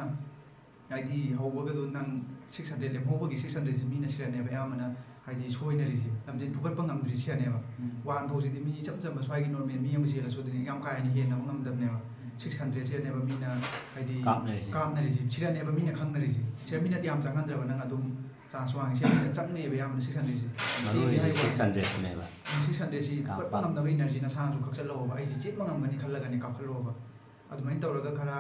ꯍꯥꯏꯗꯤ ꯍꯧꯕꯒꯗꯣ ꯅꯪ six hundred ꯂꯦꯝꯍꯧꯕꯒꯤ six hundredꯁꯤ ꯃꯤꯅ ꯁꯤꯔꯅꯦꯕ ꯑꯌꯥꯝꯕꯅ, ꯍꯥꯏꯗꯤ ꯁꯣꯏꯅꯔꯤꯁꯦ, ꯂꯝꯖꯦꯟ ꯐꯨꯒꯠꯄ ꯉꯝꯗ꯭ꯔꯤ ꯁꯤꯔꯅꯦꯕ꯫ ꯎꯝ꯫ One ꯐꯥꯎꯁꯤꯗꯤ ꯃꯤ ꯏꯆꯝ ꯆꯝꯕ ꯁ꯭ꯋꯥꯏꯒꯤ normal ꯃꯤ ꯑꯃ ꯆꯦꯜꯂꯁꯨ ꯑꯗꯨꯗꯤ ꯌꯥꯝ ꯀꯥ ꯍꯦꯟꯅ ꯍꯦꯟꯅꯕ ꯉꯝꯗꯕꯅꯦꯕ꯫ Six hundred ꯁꯤꯔꯅꯦꯕ ꯃꯤꯅ ꯍꯥꯏꯗꯤ ꯀꯥꯞꯅꯔꯤꯁꯦ꯫ ꯀꯥꯞꯅꯔꯤꯁꯦ, ꯁꯤꯔꯅꯦꯕ ꯃꯤꯅ ꯈꯪꯅꯔꯤꯁꯦ꯫ ꯁꯤꯔ ꯃꯤꯅ ꯌꯥꯝ ꯆꯪꯍꯟꯗ꯭ꯔꯕ ꯅꯪ ꯑꯗꯨꯝ chance ꯋꯥꯡꯉꯤ꯫ ꯁꯤꯔ ꯃꯤꯅ ꯆꯪꯅꯦꯕ ꯑꯌꯥꯝꯕꯅ six hundredꯁꯦ꯫ ꯃꯔꯨ ꯑꯣꯏꯔꯤꯁꯦ ꯍꯥꯏꯕ six ꯋꯥꯅꯤ꯫ hundredꯅꯦꯕ꯫ Six hundredꯁꯤ ꯀꯥꯞꯄ꯫ ꯐꯨꯒꯠꯄ ꯉꯝꯅꯕ energy ꯅꯁꯥꯅꯁꯨ ꯀꯛꯁꯜꯍꯧꯕ꯫ ꯑꯩꯁꯤ ꯆꯦꯟꯕ ꯉꯝꯒꯅꯤ ꯈꯜꯂꯒꯅꯦ ꯀꯥꯞꯈꯠꯂꯣꯕ꯫ ꯑꯗꯨꯃꯥꯏꯅ ꯇꯧꯔꯒ ꯈꯔ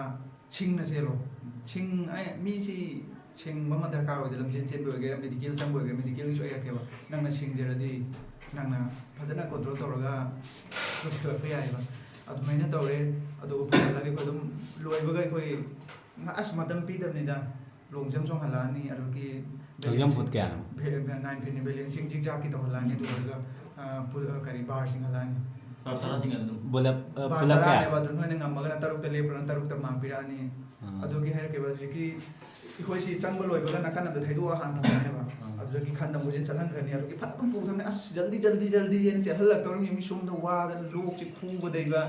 ꯁꯤꯡꯅ ꯆꯦꯜꯂꯣ꯫ ꯁꯤꯡ-, ꯑꯩ, ꯃꯤꯁꯤ ꯁꯤꯡꯕ ꯑꯃ ꯗꯔꯀꯥꯔ ꯑꯣꯏꯗꯦ꯫ ꯂꯝꯖꯦꯟ ꯆꯦꯟꯕ ꯑꯣꯏꯒꯦꯔꯥ, medical ꯆꯪꯕ ꯑꯣꯏꯒꯦꯔꯥ, medicalꯒꯤꯁꯨ ꯑꯩ ꯍꯥꯏꯔꯛꯀꯦꯕ꯫ ꯅꯪꯅ ꯁꯤꯡꯖꯔꯗꯤ ꯅꯪꯅ ꯐꯖꯅ control ꯇꯧꯔꯒ ꯂꯣꯏꯁꯤꯜꯂꯛꯄ ꯌꯥꯏꯑꯕ꯫ ꯑꯗꯨꯃꯥꯏꯅ ꯇꯧꯔꯦ꯫ ꯑꯗꯨꯒ ꯄꯨꯁꯜꯂꯒ ꯑꯩꯈꯣꯏ ꯑꯗꯨꯝ ꯂꯣꯏꯕꯒ ꯑꯩꯈꯣꯏ ꯉ-, ꯑꯁ, ꯃꯇꯝ ꯄꯤꯗꯕꯅꯤꯗ꯫ Long jump ꯆꯣꯡꯍꯜꯂꯛꯑꯅꯤ, ꯑꯗꯨꯒꯤ Long jump ꯄꯨꯠ ꯀꯌꯥꯅꯣ? ꯚꯦ-, nine feetꯅꯤ, balancing zigzagꯀꯤ ꯇꯧꯍꯜꯂꯛꯑꯅꯤ꯫ ꯑꯗꯨ ꯂꯣꯏꯔꯒ, ꯑ, ꯄꯨ-, ꯑ, ꯀꯔꯤ, bar ꯆꯤꯡꯍꯜꯂꯛꯑꯅꯤ꯫ ꯇꯔꯥ ꯆꯤꯡꯒꯅꯤ ꯑꯗꯨꯝ꯫ ꯕꯨꯂꯞ, ꯑ, Bar ꯄꯨꯂꯞ ꯀꯌꯥ? ꯇꯔꯥꯅꯦꯕ, ꯑꯗꯨ ꯅꯣꯏꯅ ꯉꯝꯃꯒꯅ ꯇꯔꯨꯛꯇ ꯂꯦꯞꯄꯨꯔꯅ ꯇꯔꯨꯛꯇ mark ꯄꯤꯔꯛꯑꯅꯤ꯫ ꯑꯥ꯫ ꯑꯗꯨꯒꯤ ꯍꯥꯏꯔꯛꯀꯦꯕ, ꯍꯧꯖꯤꯛꯀꯤ ꯑꯩꯈꯣꯏ ꯁꯤ ꯆꯪꯕ ꯂꯣꯏꯕꯒ ꯅꯥꯀꯟ ꯑꯃꯗ ꯊꯩꯗꯣꯛꯑ ꯍꯥꯟꯅ ꯊꯝꯃꯅꯦꯕ꯫ ꯑꯥ꯫ ꯑꯗꯨꯗꯒꯤ ꯈꯟꯗ ꯑꯃꯨꯛ ꯆꯦꯟ ꯆꯠꯍꯟꯈ꯭ꯔꯅꯤ꯫ ꯑꯗꯨꯒꯤ ꯐꯠ ꯑꯗꯨꯝ ꯄꯨꯊꯝꯅꯦ꯫ ꯑꯁ, ꯖꯜꯗꯤ, ꯖꯜꯗꯤ, ꯖꯜꯗꯤ ꯍꯥꯏꯅ ꯆꯦꯜꯍꯜꯂꯛꯇꯧꯔꯤꯕꯅꯤ꯫ ꯃꯤ ꯁꯣꯝꯗ ꯋꯥꯗꯅ ꯂꯣꯛꯁꯤ ꯈꯨꯕꯗꯩꯒ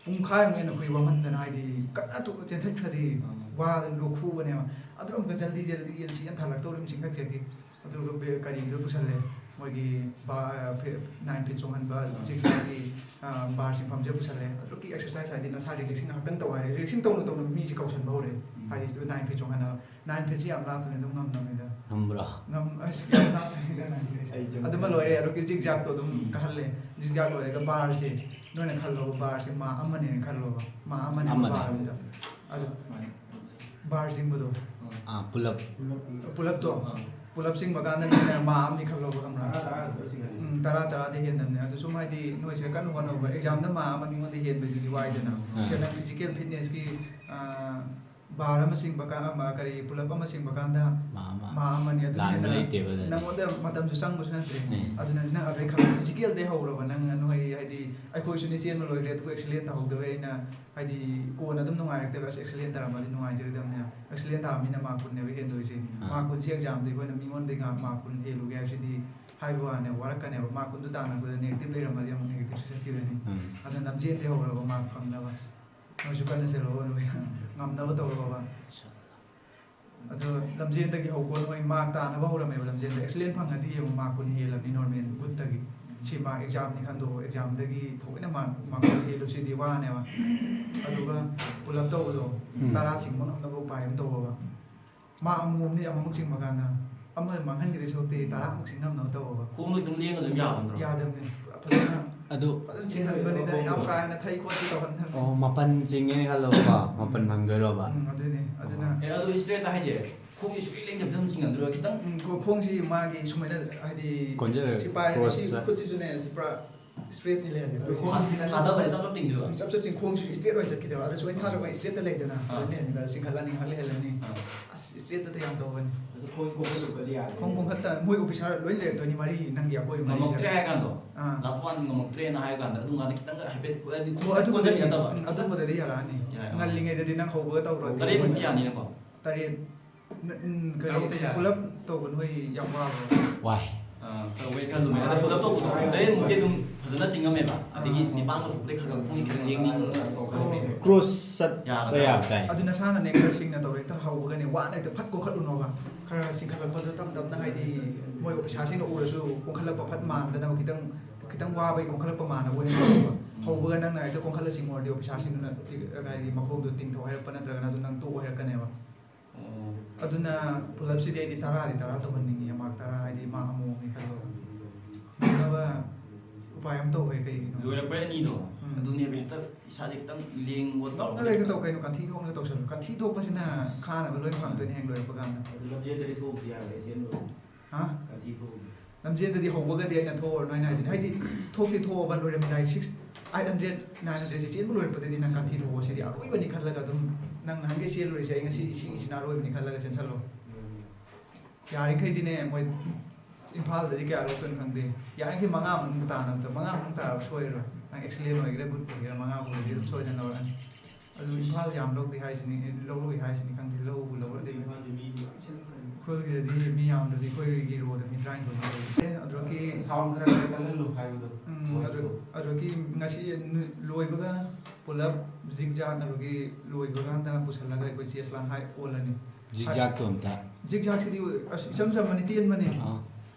ꯄꯨꯡꯈꯥꯏꯃꯨꯛ ꯍꯦꯟꯅ ꯀꯨꯏ ꯋꯥꯃꯟꯗꯅ, ꯍꯥꯏꯗꯤ ꯀꯟꯅ ꯇꯨ-, ꯆꯦꯟꯊꯠꯈ꯭ꯔꯗꯤ ꯑꯥ꯫ ꯋꯥꯗꯅ ꯂꯣꯛ ꯈꯨꯕꯅꯦꯕ꯫ ꯑꯗꯨ ꯑꯃꯨꯛꯀ ꯖꯜꯗꯤ, ꯖꯜꯗꯤ ꯍꯥꯏꯅ ꯆꯦꯟ ꯊꯥꯜꯂꯛꯇꯧꯔꯤꯕꯅꯤ ꯆꯤꯡꯊꯛꯁꯤꯗꯒꯤ꯫ ꯑꯗꯨꯒ ꯕꯦ-, ꯀꯔꯤꯒꯤꯗꯣ ꯄꯨꯁꯜꯂꯦ, ꯃꯣꯏꯒꯤ ꯕꯥ-, ꯑ, ꯐꯤ-, nine feet ꯆꯣꯡꯍꯟꯕ, ꯑꯥ꯫ zigzagꯀꯤ, ꯑ, bar ꯆꯤꯡꯐꯝꯁꯦ ꯄꯨꯁꯜꯂꯦ꯫ ꯑꯗꯨꯒꯤ exercise ꯍꯥꯏꯗꯤ ꯅꯁꯥ relaxing ꯉꯥꯏꯍꯥꯛꯇꯪ ꯇꯧ ꯍꯥꯏꯔꯦ꯫ Relaxing ꯇꯧꯅ ꯇꯧꯅ ꯃꯤꯁꯦ ꯀꯧꯁꯟꯕ ꯍꯧꯔꯦ꯫ ꯎꯝ꯫ ꯍꯥꯏꯗꯤ nine feet ꯆꯣꯡꯍꯟꯅꯕ꯫ Nine feetꯁꯤ ꯌꯥꯝ ꯂꯥꯞꯇꯅ ꯑꯗꯨꯝ ꯉꯝꯅꯕꯅꯤꯗ꯫ ꯉꯝꯕ꯭ꯔꯣ? ꯉꯝ-, ꯑꯁ, ꯌꯥꯝ ꯂꯥꯞꯇꯕꯅꯤꯗ nine feet꯫ ꯑꯩ ꯆꯪ- ꯑꯗꯨꯃ ꯂꯣꯏꯔꯦ꯫ ꯑꯗꯨꯒꯤ zigzagꯇꯣ ꯑꯗꯨꯝ ꯎꯝ꯫ ꯀꯥꯍꯜꯂꯦ꯫ Zigzag ꯂꯣꯏꯔꯒ barꯁꯦ ꯅꯣꯏꯅ ꯈꯜꯂꯣꯕ, barꯁꯦ ꯃꯥ ꯑꯃꯅꯦꯅ ꯈꯜꯂꯣꯕ꯫ ꯃꯥ ꯑꯃꯅꯦꯕ ꯑꯃꯅꯦ꯫ Bar ꯑꯃꯗ꯫ ꯑꯗꯨ ꯁꯨꯃꯥꯏꯅ꯫ Bar ꯆꯤꯡꯕꯗꯣ꯫ ꯑꯥ, ꯄꯨꯂꯞ꯫ ꯄꯨꯂꯞꯇꯣ꯫ ꯑꯥ꯫ ꯄꯨꯂꯞ ꯆꯤꯡꯕ ꯀꯥꯟꯗ ꯅꯪꯅ ꯃꯥ ꯑꯃꯅꯤ ꯈꯜꯂꯣꯕ, ꯈꯪꯕ꯭ꯔꯥ? ꯇꯔꯥ ꯇꯔꯥ ꯈꯛꯇ ꯆꯤꯡꯍꯜꯂꯤꯁꯦ꯫ ꯎꯝ, ꯇꯔꯥ ꯇꯔꯥꯗꯤ ꯍꯦꯟꯗꯕꯅꯦ꯫ ꯑꯗꯨ ꯁꯨꯝ ꯍꯥꯏꯗꯤ ꯅꯣꯏꯁꯦ ꯀꯟꯅ ꯍꯣꯠꯅꯧꯕ, ꯑꯦꯛꯖꯥꯝꯗ ꯃꯥ ꯑꯃ ꯃꯤꯉꯣꯟꯗ ꯍꯦꯟꯕꯗꯨꯗꯤ ꯋꯥꯏꯗꯅ꯫ ꯎꯝ꯫ ꯁꯦ, ꯅꯪ ꯐꯤꯖꯤꯀꯦꯜ ꯐꯤꯠꯅꯦꯁꯀꯤ ꯕꯥꯔ ꯑꯃ ꯆꯤꯡꯕ ꯀꯥꯟ ꯑꯃ, ꯀꯔꯤ, ꯄꯨꯂꯞ ꯑꯃ ꯆꯤꯡꯕ ꯀꯥꯟꯗ ꯃꯥ ꯑꯃ꯫ ꯃꯥ ꯑꯃꯅꯤ꯫ ꯑꯗꯨꯅ ꯂꯥꯟꯕ ꯍꯦꯟꯅ ꯂꯩꯇꯦꯕ ꯑꯗꯨꯗꯤ꯫ ꯅꯪꯉꯣꯟꯗ ꯃꯇꯝꯁꯨ ꯆꯪꯕꯁꯨ ꯅꯠꯇ꯭ꯔꯦ꯫ ꯎꯝ꯫ ꯑꯗꯨꯅ ꯅꯪ ꯑꯗꯩ ꯈꯪ ꯐꯤꯖꯤꯀꯦꯜꯗꯩ ꯍꯧꯔꯕ ꯅꯪ ꯅꯣꯏ ꯍꯥꯏꯗꯤ ꯑꯩꯈꯣꯏꯁꯨꯅꯦ ꯆꯦꯟꯕ ꯂꯣꯏꯈ꯭ꯔꯦ, ꯑꯗꯨꯒ ꯑꯦꯛꯁꯤꯂꯦꯟ ꯇꯧꯍꯧꯗꯕꯩ ꯑꯩꯅ ꯍꯥꯏꯗꯤ ꯀꯣꯟꯅ ꯑꯗꯨꯝ ꯅꯨꯡꯉꯥꯏꯔꯛꯇꯦꯕ꯫ ꯑꯁ, ꯑꯦꯛꯁꯤꯂꯦꯟ ꯇꯥꯔꯝꯃꯗꯤ ꯅꯨꯡꯉꯥꯏꯖꯒꯗꯕꯅꯦ꯫ ꯑꯦꯛꯁꯤꯂꯦꯟ ꯇꯥꯕ ꯃꯤꯅ ꯃꯥꯔꯛ ꯀꯨꯟꯅꯦꯕ ꯍꯦꯟꯗꯣꯏꯁꯦ꯫ ꯑꯥ꯫ ꯃꯥꯔꯛ ꯀꯨꯟꯁꯤ ꯑꯦꯛꯖꯥꯝꯗ ꯑꯩꯈꯣꯏꯅ ꯃꯤꯉꯣꯟꯗꯒꯤ ꯉꯥ-, ꯃꯥꯔꯛ ꯀꯨꯟ ꯍꯦꯜꯂꯨꯒꯦ ꯍꯥꯏꯕꯁꯤꯗꯤ ꯍꯥꯏꯕ ꯋꯥꯅꯦ, ꯋꯥꯔꯛꯀꯅꯦꯕ꯫ ꯃꯥꯔꯛ ꯀꯨꯟꯗꯨ ꯇꯥꯟꯅꯕꯗ ꯅꯦꯒꯦꯇꯤꯚ ꯂꯩꯔꯝꯃꯗꯤ ꯑꯃꯨꯛ ꯅꯦꯒꯦꯇꯤꯚꯁꯨ ꯆꯠꯈꯤꯗꯣꯏꯅꯤ꯫ ꯎꯝ꯫ ꯑꯗꯨꯅ ꯂꯝꯖꯦꯟꯗꯤ ꯍꯧꯔꯒ ꯃꯥꯔꯛ ꯐꯪꯅꯕ ꯅꯣꯏꯁꯨ ꯀꯟꯅ ꯆꯦꯜꯂꯛꯑꯣ, ꯅꯣꯏꯅ ꯉꯝꯅꯕ ꯇꯧꯔꯛꯑꯣꯕ꯫ ꯑꯗꯣ ꯂꯝꯖꯦꯟꯗꯒꯤ ꯍꯧꯕ ꯅꯣꯏ ꯃꯥꯔꯛ ꯇꯥꯅꯕ ꯍꯧꯔꯝꯃꯦꯕ꯫ ꯂꯝꯖꯦꯟꯗ ꯑꯦꯛꯁꯤꯂꯦꯟ ꯐꯪꯉꯗꯤ ꯌꯦꯡꯉꯣ, ꯃꯥꯔꯛ ꯀꯨꯟ ꯍꯦꯜꯂꯕꯅꯤ ꯅꯣꯔꯃꯦꯜ ꯒꯨꯗꯇꯒꯤ꯫ ꯁꯤ ꯃꯥꯔꯛ ꯑꯦꯛꯖꯥꯝꯅꯤ ꯈꯟꯗꯣꯛꯑꯣ, ꯑꯦꯛꯖꯥꯝꯗꯒꯤ ꯊꯑꯣꯏꯅ ꯃꯥꯔꯛ, ꯃꯥꯔꯛ ꯀꯨꯟ ꯍꯦꯜꯂꯨꯁꯤꯗꯤ ꯋꯥꯅꯦꯕ꯫ ꯑꯗꯨꯒ ꯄꯨꯂꯞ ꯇꯧꯕꯗꯣ, ꯎꯝ꯫ ꯇꯔꯥ ꯆꯤꯡꯕ ꯉꯝꯅꯕ ꯎꯄꯥꯏ ꯑꯃ ꯇꯧꯑꯣꯕ꯫ ꯃꯥꯔꯛ ꯑꯃꯃꯝꯅꯤ ꯑꯃꯃꯨꯛ ꯆꯤꯡꯕ ꯀꯥꯟꯗ ꯑꯃ ꯃꯥꯡꯍꯟꯈꯤꯗꯣꯏ ꯁꯔꯨꯛꯇꯤ ꯇꯔꯥꯃꯨꯛ ꯆꯤꯡ ꯉꯝꯅꯕ ꯇꯧꯑꯣꯕ꯫ ꯈꯣꯡꯗꯣ ꯈꯤꯇꯪ ꯂꯦꯡꯉ ꯑꯗꯨꯝ ꯌꯥꯕ ꯅꯠꯇ꯭ꯔꯣ? ꯌꯥꯗꯕꯅꯦ꯫ ꯐꯖꯅ ꯑꯗꯨ ꯐꯖꯅ ꯆꯤꯡꯍꯟꯕꯅꯤꯗ, ꯌꯥꯝ ꯀꯥ ꯍꯦꯟꯅ ꯊꯩ ꯈꯣꯠꯇꯤ ꯇꯧꯍꯟꯗꯕꯅꯦ꯫ ꯑꯣ, ꯃꯥꯄꯟ ꯆꯤꯡꯉꯦꯅ ꯈꯜꯂꯣꯀꯣ, ꯃꯥꯄꯟ ꯐꯪꯗꯣꯏꯔꯣꯕ? ꯎꯝ, ꯑꯗꯨꯅꯦ꯫ ꯑꯗꯨꯅ ꯑꯦ, ꯑꯗꯨ ꯏꯁꯇ꯭ꯔꯦꯠꯇ ꯍꯥꯏꯁꯦ ꯈꯣꯡꯁꯦ ꯁꯨꯛꯂꯦꯡ ꯂꯦꯡꯗꯕꯗ ꯑꯗꯨꯝ ꯆꯤꯡꯍꯟꯗꯣꯏꯔꯣ? ꯈꯤꯇꯪ ꯎꯝ, ꯈꯣ-, ꯈꯣꯡꯁꯤ ꯃꯥꯒꯤ ꯁꯨꯃꯥꯏꯅ ꯍꯥꯏꯗꯤ ꯀꯣꯟꯖꯔ-, ꯁꯤ ꯄꯥꯏꯔꯦ, ꯁꯤ ꯀ꯭ꯔꯣꯁ ꯆꯠ- ꯈꯨꯠꯁꯤꯁꯨꯅꯦ, ꯁꯤ ꯄꯨꯔꯥ ꯏꯁꯇ꯭ꯔꯦꯠꯅꯤ ꯂꯩꯍꯜꯂꯤꯗꯣ꯫ ꯈꯣꯡ ꯊꯥꯗꯕꯗꯤ ꯆꯞ ꯆꯞ ꯇꯤꯡꯗꯣꯏꯕ? ꯆꯞ ꯆꯞ ꯇꯤꯡ-, ꯈꯣꯡꯁꯤꯁꯨ ꯏꯁꯇ꯭ꯔꯦꯠ ꯑꯣꯏꯅ ꯆꯠꯈꯤꯗꯣꯏꯕ꯫ ꯑꯗꯣ ꯁꯨꯃꯥꯏꯅ ꯊꯥꯔꯒ ꯏꯁꯇ꯭ꯔꯦꯠꯇ ꯂꯩꯗꯅ, ꯑꯥ꯫ ꯑꯗꯨ ꯂꯩꯍꯟꯕꯗ ꯆꯤꯡꯈꯠꯂꯅꯤ, ꯉꯥꯏꯍꯥꯛ ꯂꯩꯍꯜꯂꯅꯤ꯫ ꯑꯥ꯫ ꯑꯁ, ꯏꯁꯇ꯭ꯔꯦꯠꯇꯗꯤ ꯌꯥꯝ ꯇꯧꯕꯅꯤ꯫ ꯑꯗꯨ ꯈꯣꯡ ꯀꯣꯟꯈꯠꯂꯨꯕꯗꯤ ꯌꯥꯗꯦ꯫ ꯈꯣꯡ ꯀꯣꯟꯈꯠꯇ ꯃꯣꯏ ꯑꯣꯐꯤꯁꯔ ꯂꯣꯏ ꯂꯩꯔꯛꯇꯣꯏꯅꯤ, ꯃꯔꯤ, ꯅꯪꯒꯤ ꯑꯩꯈꯣꯏ ꯃꯔꯤꯁꯦ꯫ ꯉꯝꯃꯛꯇ꯭ꯔꯦ ꯍꯥꯏ ꯀꯥꯟꯗꯣ, ꯑꯥ꯫ ꯂꯥꯁ ꯋꯥꯟ ꯉꯝꯃꯛꯇ꯭ꯔꯦꯅ ꯍꯥꯏ ꯀꯥꯟꯗ, ꯑꯗꯨꯝ ꯀꯥꯟꯗ ꯈꯤꯇꯪꯒ ꯍꯥꯏꯐꯦꯠ, ꯍꯥꯏꯗꯤ ꯈꯣꯡ ꯑꯣ, ꯑꯗꯨꯝꯕꯗꯗꯤ ꯀꯣꯟꯁꯤꯟꯕꯤ ꯅꯠꯇꯕ꯫ ꯎꯝ, ꯑꯗꯨꯝꯕꯗꯗꯤ ꯌꯥꯔꯛꯑꯅꯤ꯫ ꯌꯥꯏ, ꯑꯥ꯫ ꯉꯜꯂꯤꯉꯩꯗꯗꯤ ꯅꯪ ꯍꯧꯕꯒ ꯇꯧꯔꯗꯤ ꯇꯔꯦꯠꯃꯨꯛꯇꯤ ꯌꯥꯅꯤꯅꯀꯣ? ꯇꯔꯦꯠ꯫ ꯅ-, ꯎꯝ, ꯀꯔꯤ, ꯇꯔꯨꯛꯇ ꯌꯥꯔꯦ꯫ ꯄꯨꯂꯞ ꯇꯧꯕ ꯅꯣꯏ ꯌꯥꯝ ꯋꯥꯕ꯭ꯔꯣ? ꯋꯥꯏ꯫ ꯑꯥ, ꯈꯔ ꯋꯦꯠ ꯈꯔ ꯂꯨꯝꯃꯦ꯫ ꯑꯗꯣ ꯄꯨꯂꯞ ꯇꯧꯕꯗꯣ ꯇꯔꯦꯠꯃꯨꯛꯇꯤ ꯑꯗꯨꯝ ꯐꯖꯅ ꯆꯤꯡꯉꯝꯃꯦꯕ꯫ ꯑꯗꯒꯤ ꯑꯥ꯫ ꯅꯤꯄꯥꯟꯒ ꯁꯨꯕꯗꯩ ꯈꯔ ꯈꯔ ꯈꯣꯡ ꯈꯤꯇꯪ ꯂꯦꯡꯅꯤꯡꯕ ꯍꯧꯔꯛꯑꯦ꯫ ꯀ꯭ꯔꯣꯁ ꯆꯠꯄ ꯌꯥꯒꯗ꯭ꯔꯥ? ꯌꯥꯕ ꯇꯥꯏ꯫ ꯑꯗꯨ ꯅꯁꯥꯅꯅꯦ ꯈꯔ ꯁꯤꯡꯅ ꯇꯧꯔꯣ, ꯍꯦꯛꯇ ꯍꯧꯕꯒꯅꯦ ꯋꯥꯅ ꯍꯦꯛꯇ ꯐꯠ ꯀꯣꯟꯈꯠꯂꯨꯅꯣꯕ꯫ ꯈꯔ ꯆꯤꯡꯈꯠꯂꯛꯄꯗꯣ ꯇꯞ ꯇꯞꯅ, ꯍꯥꯏꯗꯤ ꯃꯣꯏ ꯑꯣꯐꯤꯁꯥꯔꯁꯤꯡꯅ ꯎꯔꯁꯨ ꯀꯣꯟꯈꯠꯂꯛꯄ ꯐꯠ ꯃꯥꯟꯗꯅꯕ, ꯈꯤꯇꯪ, ꯈꯤꯇꯪ ꯋꯥꯕꯒꯤ ꯀꯣꯟꯈꯠꯂꯛꯄ ꯃꯥꯟꯅꯕ ꯑꯣꯏꯅ ꯇꯧꯕ꯫ ꯎꯝ꯫ ꯍꯧꯕꯒ ꯅꯪꯅ ꯍꯦꯛꯇ ꯀꯣꯟꯈꯠꯂ ꯆꯤꯡꯉꯨꯔꯗꯤ ꯑꯣꯐꯤꯁꯥꯔꯁꯤꯡꯗꯨꯅ ꯇꯤ-, ꯍꯥꯏꯗꯤ ꯃꯈꯣꯡꯗꯣ ꯇꯤꯡꯊꯧ ꯍꯥꯏꯔꯛꯄ ꯅꯠꯇ꯭ꯔꯒꯅ ꯑꯗꯨꯝ ꯅꯪ ꯇꯣꯛꯑꯣ ꯍꯥꯏꯔꯛꯀꯅꯦꯕ꯫ ꯑꯣ꯫ ꯑꯗꯨꯅ ꯄꯨꯂꯞꯁꯤꯗꯤ ꯑꯩꯗꯤ ꯇꯔꯥꯗꯤ ꯇꯔꯥ ꯇꯧꯍꯟꯅꯤꯡꯉꯤ, ꯃꯥꯔꯛ ꯇꯔꯥ, ꯍꯥꯏꯗꯤ ꯃꯥꯔꯛ ꯑꯃꯃꯝꯅꯤ ꯈꯜꯂꯣ꯫ ꯉꯝꯅꯕ ꯎꯄꯥꯏ ꯑꯃ ꯇꯧꯋꯦ꯫ ꯀꯩꯒꯤꯅꯣ? ꯂꯣꯏꯔꯛꯄꯩ ꯑꯅꯤꯗꯣ? ꯎꯝ꯫ ꯑꯗꯨꯅꯦꯕ, ꯍꯦꯛꯇ ꯏꯁꯥꯁꯦ ꯈꯤꯇꯪ ꯂꯦꯡꯕ ꯇꯧꯔꯒ ꯂꯩꯒꯦ ꯇꯧ ꯀꯩꯅꯣ, ꯀꯟꯊꯤ ꯊꯣꯛꯅ ꯇꯧꯁꯜꯂꯨ꯫ ꯀꯟꯊꯤ ꯊꯣꯛꯄꯁꯤꯅ ꯈꯥꯅꯕ ꯂꯣꯏ ꯐꯪꯗꯣꯏꯅꯦ ꯍꯌꯦꯡ ꯂꯣꯏꯔꯛꯄ ꯀꯥꯟꯗ꯫ ꯑꯗꯨ ꯂꯝꯖꯦꯜꯗꯗꯤ ꯊꯣꯛꯎꯕꯗꯤ ꯌꯥꯔꯣꯏ ꯆꯦꯟꯕ꯫ ꯍꯥ? ꯀꯟꯊꯤ ꯊꯣꯛꯎꯕꯗꯤ꯫ ꯂꯝꯖꯦꯜꯗꯗꯤ ꯍꯧꯕꯒꯗꯤ ꯑꯩꯅ ꯊꯣꯛꯑꯔꯣꯏ ꯍꯥꯏꯅ ꯍꯥꯏꯁꯤꯅꯤ꯫ ꯍꯥꯏꯗꯤ ꯊꯣꯛꯇꯤ ꯊꯣꯛꯑꯕ ꯂꯣꯏꯔꯝꯗꯥꯏ six, eight hundred, nine hundred ꯁꯦ ꯆꯦꯟꯕ ꯂꯣꯏꯔꯛꯄꯗꯗꯤ ꯅꯪ ꯀꯟꯊꯤ ꯊꯣꯛꯑꯣ꯫ ꯁꯤꯗꯤ ꯑꯔꯣꯏꯕꯅꯤ ꯈꯜꯂꯒ ꯑꯗꯨꯝ ꯅꯪ ꯅꯍꯥꯟꯒꯩ ꯆꯦꯜꯂꯨꯔꯤꯁꯦ ꯑꯩ ꯉꯁꯤ ꯁꯤꯒꯤꯁꯤꯅ ꯑꯔꯣꯏꯕꯅꯤ ꯈꯜꯂꯒ ꯆꯦꯟꯁꯜꯂꯣ꯫ ꯎꯝ꯫ ꯌꯥꯔꯤꯈꯩꯗꯤꯅꯦ ꯃꯣꯏ ꯏꯝꯐꯥꯜꯗꯗꯤ ꯀꯌꯥ ꯂꯧꯗꯣꯏꯅꯣ ꯈꯪꯗꯦ꯫ ꯌꯥꯔꯤꯈꯩ ꯃꯉꯥ ꯃꯅꯨꯡꯗ ꯇꯥꯅꯕꯗ, ꯃꯉꯥ ꯃꯅꯨꯡ ꯇꯥꯔꯕ ꯁꯣꯏꯔꯔꯣꯏ꯫ ꯅꯪ excellent ꯑꯣꯏꯒꯦꯔꯥ good ꯑꯣꯏꯒꯦꯔꯥ ꯃꯉꯥ ꯐꯥꯎꯗꯗꯤ ꯑꯗꯨꯝ ꯁꯣꯏꯗꯅ ꯂꯧꯔꯛꯑꯅꯤ꯫ ꯑꯗꯨ ꯏꯝꯐꯥꯜ ꯌꯥꯝ ꯂꯧꯗꯦ ꯍꯥꯏꯁꯤꯅꯤ, ꯂꯧꯔꯣꯏ ꯍꯥꯏꯁꯤꯅꯤ ꯈꯪꯗꯦ, ꯂꯧꯕꯨ ꯂꯧꯔꯗꯤ꯫ ꯏꯝꯐꯥꯜꯗꯤ ꯃꯤ ꯌꯥꯝ ꯆꯠꯂꯝꯒꯅꯤ꯫ ꯑꯩꯈꯣꯏꯒꯤꯗꯗꯤ ꯃꯤ ꯌꯥꯝꯗ꯭ꯔꯗꯤ ꯑꯩꯈꯣꯏꯒꯤ ꯔꯣꯗ ꯃꯤ ꯇꯔꯥꯅꯤꯊꯣꯏ ꯂꯩ꯫ ꯑꯦ, ꯑꯗꯨꯗꯒꯤ sound ꯈꯔ ꯈꯔ ꯀꯜꯍꯜꯂꯨ ꯍꯥꯏꯕꯗꯣ, ꯎꯝ, voice ꯑꯗꯨ, ꯇꯣ꯫ ꯑꯗꯨꯗꯒꯤ ꯉꯁꯤ ꯂꯣꯏꯕꯒ ꯄꯨꯂꯞ ꯖꯤꯛ ꯖꯥꯛ ꯑꯗꯨꯒꯤ ꯂꯣꯏꯕ ꯀꯥꯟꯗ ꯄꯨꯁꯜꯂꯒ ꯑꯩꯈꯣꯏ chest ꯂꯥꯡ height ꯑꯣꯜꯂꯅꯤ꯫ ꯖꯤꯛ ꯖꯥꯛꯇꯣ ꯑꯝꯇ꯫ ꯖꯤꯛ ꯖꯥꯛꯁꯤꯗꯤ ꯑꯁ ꯏꯆꯝ ꯆꯝꯕꯅꯤ, ꯇꯦꯟꯕꯅꯤ꯫ ꯑꯥ꯫